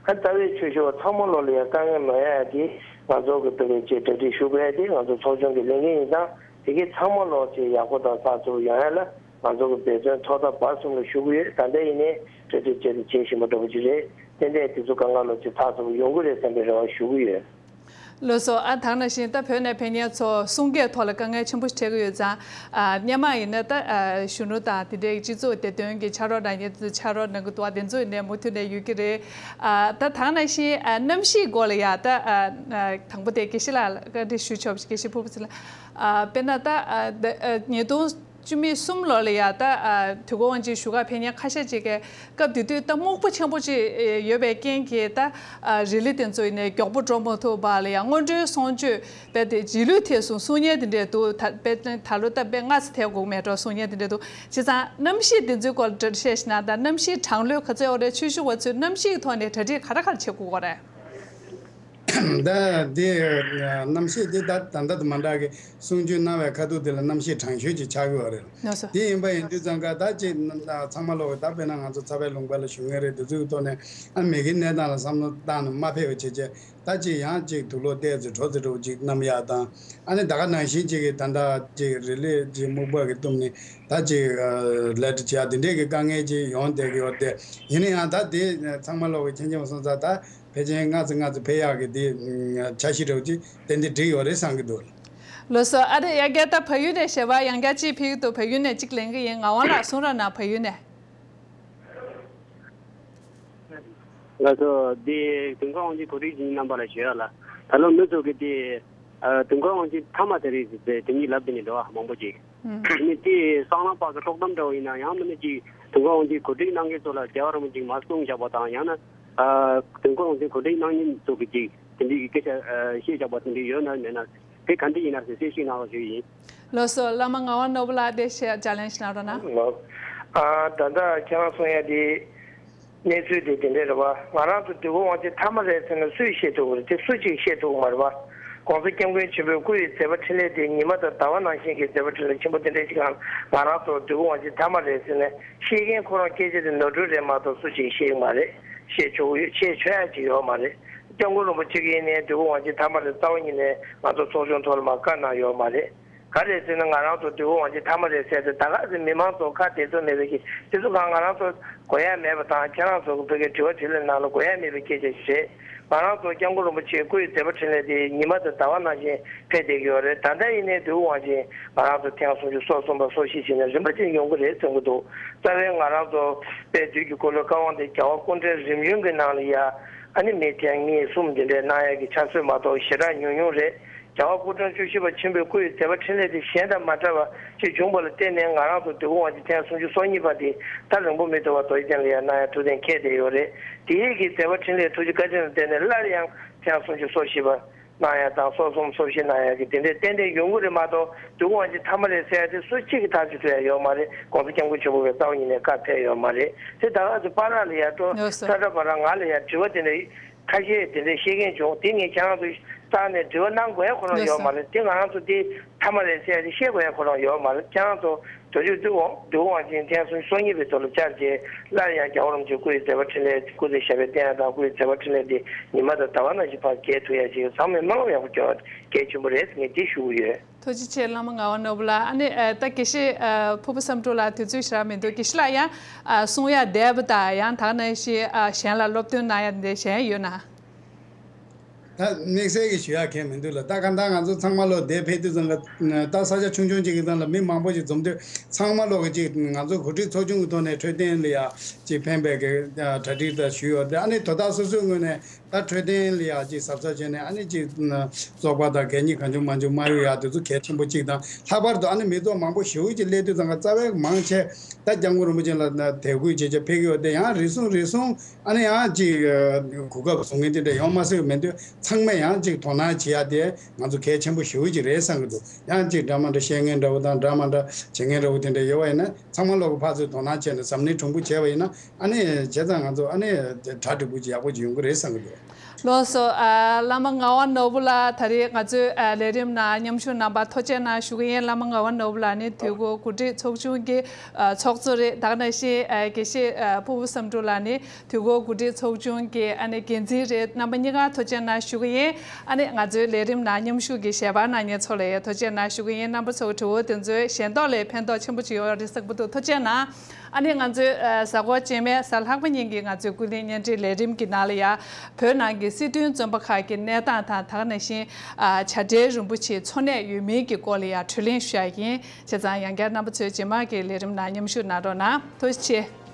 ཨ་རྩ་བའི་ཆོས་ཞུ་བ་ཚང་མ་ལོ་ལ་ཡ་དཀའ་ངལ་མ་ཡོང་ཡ་དེ་ང་ཚོ་གི་བོད་པའི་ཆེད་གྲ་སྒྲིག་ཞུ་དགོས་ཡ་དེ་ང་ཚོ་ཚོགས་ཆུང་གི་ལས་འགན་ཡིན་ཙང་། དེ་གའི་ཚང་མ་ལོག་ཅིག་ཡག་པོ་དང་ཚགས་ཚུད་པོ་ཡོང་ཡ་ལ་ང་ཚོ་གི་འབད་བརྩོན་ཐོག་མཐའ་བར་གསུམ་ལ་ཞུ་གི་ཡོད། ད་ལྟ་ཡིན་ནའི་གྲ་སྒྲིག་བྱས་ཏེ་བྱེད་བཞིན་པ་འདྲ་པོ་ཅིག་རེད། ཏན་ཏན་དེ་ཚོ་དཀའ་ངལ་ལོག་ཅིག་ཚགས་ཚུད་པོ་ཡོང་གི་རེད་བསམ་པའི་རེ་བ་ཞུ་གི་ཡོད། ལགས་སོ། ཨ་ད་ག་ནང་བཞིན་ད་བོད་ནས་ཕེབས་མཁན་ཚོ་གསུང་སྐད་ཐོག་ལ་དཀའ་ངལ་ཆེན་པོ་ཞིག་འཕྲད་ཀྱི་ཡོད་ཙང་། ཨ་སྔོན་མ་ཡིན་ན་ད་ཨ་གཞོན་ནུ་དང་དེ་འདྲའི་སྤྱི་ཚོགས་བདེ་དོན་གྱི་ཕྱག་རོགས་གནང་མཁན་ཚོ་ཕྱག་རོགས་གནང་གི་འདུག་པ་དེ་ཚོ་ཡིན་ནའི་མུ་མཐུད་ནས་ཡོད་ཀྱི་རེད། ཨ་ད་ད་ག་ནང་བཞིན་ཨ་གནམ་གཤིས་སྐོར་ལ་ཡ་ད་ཨ་ཨ་དང་པོ་དེ་དགེ་བཤེས་ལགས་ལ་བཀའ་འདྲི་ཞུ་ཆོག་དགེ་བཤེས་ཕུར་བུ་ཚེ་ལགས། ཨ་དཔེར་ན་ད་ཨ་ད་ཨ་ཉིས་སྟོང་བཅུ་མེད་གསུམ་ལོ་ལ་ཡ་ད་ཨ་དུས་འཁོར་དབང་ཆེན་བཞུགས་སྒར་ཕེབས་མཁན་ཁ་ཤས་ཅིག་གིས་སྐབས་དེ་དུས་ད་སྨུག་པ་ཆེན་པོ་ཅིག་ཡོད་པའི་རྐྱེན་གྱིས་ད་ཨ་རི་ལི་དེ་ཚོ་ཡིན་ནའི་མགྱོགས་པོ་འགྲོ་མ་ཐུབ་པ་ལ་ཡ་སྔོན་འགྲོའི་གསང་སྤྱོད་རྦད་དེ་རྗེས་ལུས་ཐེབས་སོང་གསུང་མཁན་དེ་འདྲས་འདུག་ད་རྦད་ད་ལོ་ད་རྦད་སྔ་ཙམ་ཐེབས་དགོས་མེད་འགྲོ་གསུང་མཁན་དེ་འདྲས་འདུག་བྱས་ཙང་གནམ་གཤིས་དེ་ཚོའི་སྐོར་འགྲེལ་བཤད་ཞིག་གནང་དང་། གནམ་གཤིས་གྲང་ལྷོད་ག་ཚོད་ཡོད་རེད། ཆོས་ཞུ་བ་ཚོས་གནམ་གཤིས་ཐོག་ནས་གྲ་སྒྲིག་ག་རེ་ག་རེ་བྱེད་དགོས་ཀྱི་རེད། ད་འདི་གནམ་གཤིས་འདི་ད་ད་ལྟ་དང་མ་འདྲ་གི་གསུང་ཆོས་གནང་བའི་ཁ་ཐུག་དེ་ལ་གནམ་གཤིས་གྲང་ཤོས་ཅིག་ཆགས་ཀྱི་ཡོད་རེད། ལགས་སོ། དེ་ཡིན་པ་ཡིན་དུས་ཙང་ཀ་ད་ཅིག་ཚང་མ་ལོག་གི་ད་དཔེར་ན་ང་ཚོ་ཚ་བའི་ལུང་པ་ལ་བཞུགས་མཁན་རེད། དེ་ཚོའི་ཐོག་ནས་ཨ་མི་གི་གནས་སྟངས་ལ་བསམ་བློ་བཏང་ནས་མ་ཕེབས་པ་བྱས་བྱས་ད་ཅིག་ཡང་ཅིག་དུག་ལོག་བལྟས་ཚེ་དྲོ་ཚེ་དྲོ་ཅིག་གནམ་ཡག་དང་ཨ་ནི་ད་ག་ནང་བཞིན་ཅིག་གི་ད་ལྟ་ཅིག་རི་ལི་ཅིག་སྨུག་པ་གི་བཏུམས་ནས་ད་ཅིག་ལས་བྲེལ་བྱེད་ཡག་དེ་འདྲས་ཀྱི་དཀའ་ངལ་ཅིག་ཡོང་བསྡད་ཀྱི་ཡོད་དེ། ཡིན་ན་ཡང་ད་དེ་ཚང་མ་ལོག་གི་མཁྱེན་མཁྱེན་པ་སོང་ཙང་ད། ཕལ་ཆེར་སྔ་ཙམ་སྔ་ཙམ་ཕེབས་ཡག་གི་དེ་འཆར་གཞི་འདྲ་བོ་ཅིག་ཏན་ཏན་བསྒྲིགས་ཡོད་རེད་བསམ་གྱི་འདུག་ལགས་སོ། ཨ་རེ་ཡ་གྱལ་ད་བལ་ཡུལ་ནས་ཞལ་པར་ཡང་བསྐྱར་ཅིག་ཕེབས་ཀྱི་འདུག་བལ་ཡུལ་ནས་ཅིག་ལེན་གྱི་ཡིན། ངག་དབང་ལགས་གསུང་རོགས་གནང་། བལ་ཡུལ་ནས། ལགས་སོ། འདི་དུས་འཁོར་དབང་ཆེན་གོ་སྒྲིག་ཡིན་རྣམ་པ་ལ་ཞུ་ཡག་ལ། ད་ལོ་མི་ཚོ་གི་དེ་ཨ་དུས་འཁོར་དབང་ཆེན་མཐའ་མ་དེ་རེད་ཟེར་དེ་གཉིས་ལབ་དེ་ནས་འགྲོ་བ་མང་པོ་ཅིག་ཨ་ནི་དེ་སྲང་ལམ་བར་གྱི་དཀྲོག་གཏམ་འདྲ་བོ་ཡིན་ན་ཡང་མིན་ན་ཅིག་དུས་འཁོར་དབང་ཆེན་གོ་སྒྲིག་གནང་མཁན་ཚོ་ལ་རྒྱལ་བ་རིན་པོ་ཆེས་མར་གསུངས་བཞག་པ་དང་ཡང་ན་ཨ་དུས་འཁོར་དབང་ཆེན་གོ་སྒྲིག་གནང་མཁན་ཚོ་གི་ཅིག་དེ་འདྲའི་གི་སྐད་ཆ་ཨ་བཤད་བཞག་པ་དེ་འདྲའི་ཡོད་ན་མེད་ན་དེ་ག་འདྲ་ཡིན་ན་ཟེར་གསལ་བཤད་གནང་རོགས་ཞུ་ཡིན། ལགས་སོ། བླ་མ་ངག་དབང་ནོར་བུ་ལགས་དེ་བཤད་ལྗགས་ལན་ཞིག་གནང་རོགས་གནང་། ལགས། ཨ་ད་ལྟ་ཁྱེད་རང་གསུང་ཡ་དེ། གནས་ཚུལ་དེ་དེ་འདྲ་རེད་བ། ང་རང་ཚོ་དུས་འཁོར་དབང་ཆེན་མཐའ་མ་རེད་ཟེར་ན་སུས་བཤད་ཐུབ་ཀྱི་རེད། དེ་སུ་གཅིག་བཤད་ཐུབ་ཀྱི་མ་རེད་བ། ༸གོང་ས་༸སྐྱབས་མགོན་ཆེན་པོའི་སྐུ་ཡི་མཛད་པ་འཕྲིན་ལས་དེ་ཉི་མ་དང་ཟླ་བ་ནང་བཞིན་གྱི་མཛད་པ་འཕྲིན་ལས་ཆེན་པོ་དེ་འདྲ་ཞིག་ང་ང་རང་ཚོ་དུས་འཁོར་དབང་ཆེན་མཐའ་མ་རེད་ཟེར་ནས་བཤད་མཁན་ཁོ་རང་སྐད་ཆ་དེ་ནོར་འཁྲུལ་རེད་མ་གཏོགས་སུ་གཅིག་བཤད་ཀྱི་མ་རེད། བཤད་ཆོག་གི་ཡོད། བཤད་ཆོག་ཡ་ཅིག་ཡོད་མ་རེད། སྐྱབས་མགོན་རིན་པོ་ཆེ་གིས་ནས་དུས་འཁོར་དབང་ཆེན་མཐའ་མ་རེད་རྩ་བ་ཉིད་ནས་ང་ཚོ་ཚོགས་ཆུང་ཐོག་ལ་མ་བཀའ་གནང་ཡོད་མ་རེད། ག་རེ་ཟེར་ན་ང་རང་ཚོ་དུས་འཁོར་དབང་ཆེན་མཐའ་མ་རེད་ཟེར་ཏེ་ད་ག་ཟེ་མི་མང་ཚོ་ཁ་བདེ་ཚོད་མེད་པའི་གི་དེ་ཚོ་གང་ང་རང་ཚོ་དགོས་ཡ་མེད་པ་དང་ཁྱེད་རང་ཚོ་གི་བོད་ཀྱི་དྲི་བ་དྲིས་ལན་ནང་ལ་དགོས་ཡ་མེད་པའི་སྐད་ཆ་ཞིག་རེད། ང་རང་ཚོ་སྐྱབས་མགོན་རིན་པོ་ཆེའི་སྐུ་ཡི་མཛད་པ་འཕྲིན་ལས་དེ་ཉི་མ་དང་ཟླ་བ་ནང་བཞིན་ཕེབས་བསྡད་ཀྱི་ཡོད་རེད། ད་ལྟ་ཡིན་ནའི་དུས་འཁོར་དབང་ཆེན་ང་རང་ཚོ་ཐེངས་སུམ་ཅུ་སོ་གསུམ་པ་སོ་བཞི་བྱས་ནས་རིམ་པ་བྱས་ཡོང་གི་རེད་བསམ་གྱི་འདུག་རྩ་བའི་ང་རང་ཚོ་དཔལ་དུས་ཀྱི་འཁོར་ལོའི་བཀའ་དབང་དེ་རྒྱལ་བ་སྐུ་ཕྲེང་རིམ་བྱོན་གྱི་ནང་ལ་ཡ་ཨ་ནི་མི་ཐེངས་གཉིས་གསུམ་དེ་འདྲའི་གནང་ཡ་གི་ཆ་སྲོལ་མ་གཏོགས་ཞེ་དྲག་ཉུང་ཉུང་རེད། རྒྱལ་བ་སྐུ་ཕྲེང་བཅུ་བཞི་པ་ཆེན་པོའི་སྐུ་ཡི་མཛད་པ་འཕྲིན་ལས་དེ་གཞན་དང་མ་འདྲ་བ་ཅིག་བྱུང་བ་ལ་བརྟེན་ནས་ང་རང་ཚོ་དུས་འཁོར་དབང་ཆེན་ཐེངས་སུམ་ཅུ་སོ་གཉིས་པ་དེ་ད་རིང་པོ་མི་ཐུབ་པ་རྡོ་རྗེ་གདན་ལ་ཡང་གནང་ཡ་ཐུགས་གཏན་འཁེལ་བསྡད་ཡོད་རེད། དེའི་གི་མཛད་པ་འཕྲིན་ལས་ཐུགས་རྗེ་བཀའ་དྲིན་ལ་བརྟེན་ནས་སླར་ཡང་ཐེངས་སུམ་ཅུ་སོ་བཞི་པ་གནང་ཡ་དང་སོ་གསུམ་སོ་བཞི་གནང་ཡ་གི་དེ་འདྲའི་ཏན་ཏན་ཡོང་གི་རེད་མ་གཏོགས་དུས་འཁོར་དབང་ཆེན་མཐའ་མ་རེད་ཟེར་ཡ་དེ་སུ་གཅིག་གིས་ཐག་གཅོད་ཐུབ་ཡ་ཡོད་མ་རེད། ༸གོང་ས་༸སྐྱབས་མགོན་ཆེན་པོ་བས་རྩ་བ་ཉིད་ནས་བཀའ་ཕེབས་ཡོད་མ་རེད། དེ་ད་ག་ཚོད་པ་ར་ལ་ཡ་སྤྲོ་ལགས་སོ། ས་ཁྲ་པ་ར་ང་ལ་ཡ་དྲི་བ་དེ་འདྲ། ཁ་ཤས་དེ་འདྲའི་བཤད་མཁན་བྱུང་། དེ་ངས་ཁྱེད་རང་ཚོ་རྩ་ནས་དྲི་བ་གནང་དགོས་ཡ་ཁོ་རང་ཡོད་མ་རེད། དེ་ང་རང་ཚོ་དེ་མཐའ་མ་རེད་ཟེར་ཡ་དེ་བཤད་དགོས་ཡ་ཁོ་རང་ཡོད་མ་རེད། ཁྱེད་རང་ཚོ་དུས་ཚོད་དུས་འཁོར་དུས་འཁོར་དབང་ཆེན་ཐེངས་སུམ་ཅུ་སོ་གཉིས་པའི་ཐོག་ལ་བཅར་རྗེས་སླར་ཡང་རྒྱལ་བ་རིན་པོ་ཆེ་སྐུ་ཡི་མཛད་པ་འཕྲིན་ལས་སྐུ་ཚེ་ཞབས་པད་བརྟན་ཡ་དང་སྐུ་ཡི་མཛད་པ་འཕྲིན་ལས་དེ་ཉི་མ་དང་ཟླ་བ་ནང་བཞིན་ཕར་རྒྱས་ཐུབ་ཡ་ཅིག་ཚང་མས་སྨོན་ལམ་ཡག་པོ་རྒྱག་གལ་ཆེན་པོ་རེད་ངས་འདི་ཞུ་གི་ཡོད། ཐུགས་རྗེ་ཆེ་བླ་མ་ངག་དབང་ནོར་བུ་ལགས། ཨ་ནི་ཨ་ད་དགེ་བཤེས་ཨ་ཕུར་བུ་བསམ་གྲུབ་ལགས་དུས་ཚོད་ཞེ་དྲག་མི་འདུག་དགེ་བཤེས་ལགས་ཡང་ཨ་གསུང་ཡ་བསྡད་པ་དང་ཡང་ད་ག་ནང་བཞིན་ཨ་གཞན་ལ་སློབ་སྟོན་གནང་ཡ་འདི་གཞན་ཡོད་ན། ད་དམིགས་བསལ་གྱི་ཞུ་ཡ་གང་མི་འདུག་ལ། ད་ག་ད་ང་ཚོ་ཚང་མ་ལོ་འདིར་ཕེབས་དུས་ཙང་ག་ད་ས་ཆ་ཆུང་ཆུང་ཅིག་གི་སྟེང་ལ་མི་མང་པོ་ཞིག་འཛོམས་དུས་ཚང་མ་ལོ་གི་ཅིག་ང་ཚོ་གོ་སྒྲིག་ཚོགས་ཆུང་གི་ཐོག་ནས་འཕྲོད་བསྟེན་ལ་ཡ་ཅིག་ཕན་པའི་གི་གྲ་སྒྲིག་ད་ཞུས་ཡོད་དེ། ཨ་ནི་དོ་བདག་སོ་སོའི་ངོས་ནས། ད་འཕྲོད་བསྟེན་ལ་ཡ་ཅིག་གཟབ་གཟབ་བྱས་ནས་ཨ་ནི་ཅིག་བཙོག་པ་དང་གད་སྙིགས་གང་བྱུང་མང་བྱུང་མ་གཡུག་ཡ་དེ་ཚོ་གལ་ཆེན་པོ་གཅིག་དང་། ལྷག་པར་དུ་ཨ་ནི་མི་ཚོགས་མང་པོ་ཞེ་པོ་ཅིག་སླེབས་དུས་ཙང་ག་རྩ་བའི་མང་ཆེ་ད་སྐྱབས་མགོན་རིན་པོ་ཆེ་ལ་དད་གུས་བྱེད་ཆེད་ཕེབས་ཀྱི་ཡོད་དེ། ཡང་རེ་ཟུང་རེ་ཟུང་ཨ་ནི་ཡང་ཅིག་གོ་སྐབས་བཟུང་མཁན་དེ་འདྲ་ཡོང་མ་སྲིད་པ་མེད་དུས་ཚང་མས་ཡང་ཅིག་དོ་སྣང་བྱེད་ཡ་དེ་ང་ཚོ་གལ་ཆེན་པོ་ཞེ་པོ་ཅིག་རེད་བསམ་གྱི་འདུག་ཡང་ཅིག་འདྲ་མ་འདྲ་བཤད་མཁན་འདྲ་བོ་དང་འདྲ་མ་འདྲ་བྱེད་མཁན་འདྲ་བོ་དེ་འདྲ་ཡོད་པ་ཡིན་ན། ཚང་མ་ལོག་གི་ཕར་ཚུར་དོ་སྣང་བྱས་ནས་གཟབ་ནན་གྲུང་པོ་བྱས་པ་ཡིན་ན་ཨ་ནི་བྱས་ཙང་ང་ཚོ་ཨ་ནི་གྲ་འགྲིག་པོ་ཅིག་ཡག་པོ་ཅིག་ཡོང་གི་རེད་བསམ་གྱི་འདུག་ལགས་སོ། ཨ་བླ་མ་ངག་དབང་ནོར་བུ་ལགས་ད་རེས་ང་ཚོའི་ཨ་ལས་རིམ་ནང་མཉམ་ཞུགས་གནང་བར་ཐུགས་རྗེ་གནང་ཞུ་གི་ཡིན། བླ་མ་ངག་དབང་ནོར་བུ་ལགས་ནི་དུས་འཁོར་གོ་སྒྲིག་ཚོགས་ཆུང་གི་ཨ་ཚོགས་གཙོ་རེད། ད་ག་ནང་བཞིན་ཨ་དགེ་བཤེས་ཨ་ཕུར་བུ་བསམ་གྲུབ་ལགས་ནི་དུས་འཁོར་གོ་སྒྲིག་ཚོགས་ཆུང་གི་ཨ་ནི་འགན་འཛིན་རེད། རྣམ་པ་གཉིས་ཀར་ཐུགས་རྗེ་གནང་ཞུ། གི་ཡིན། ཨ་ནི་ང་ཚོའི་ལས་རིམ་ནང་མཉམ་ཞུགས་ཀྱི་ཞལ་པར་གནང་མཁན་ཚོ་ལ་ཡང་ཐུགས་རྗེ་གནང་ཞུ་གི་ཡིན། རྣམ་པ་ཚོ་གི་དྲི་བ་དེ་ཚོའི་ཞལ་འདོགས་ལ་ཕན་ཐོགས་ཆེན་པོ་ཅིག་ཡོང་ཡོད་རེད་བསམ་གྱི་འདུག་ཐུགས་རྗེ་གནང་། ཨ་ནི་ང་ཚོའི་ཨ་གཟའ་འཁོར་རྗེས་མའི་གཟའ་ལྷག་པ་ཉིན་གྱི་ང་ཚོའི་ཀུན་གླེང་བརྙན་འཕྲིན་ལས་རིམ་གྱི་ནང་ལ་ཡང་བོད་ནང་གི་སྲིད་དོན་བཙོན་པ་ཁག་གི་གནས་སྟངས་དང་། ད་ག་ནང་བཞིན་ཨ་བྱ་བྲལ་རིན་པོ་ཆེའི་འཚོ་གནས་ཡུལ་མིན་གྱི་སྐོར་ལ་ཡང་བགྲོ་གླེང་ཞུ་ཡ་ཡིན། བྱས་ཙང་ཡང་བསྐྱར་རྣམ་པ་ཚོས་རྗེས་མ་གི་ལས་རིམ་ནང་མཉམ་ཞུགས་གནང་རོགས་གནང་། ཐུགས་རྗེ་ཆེ།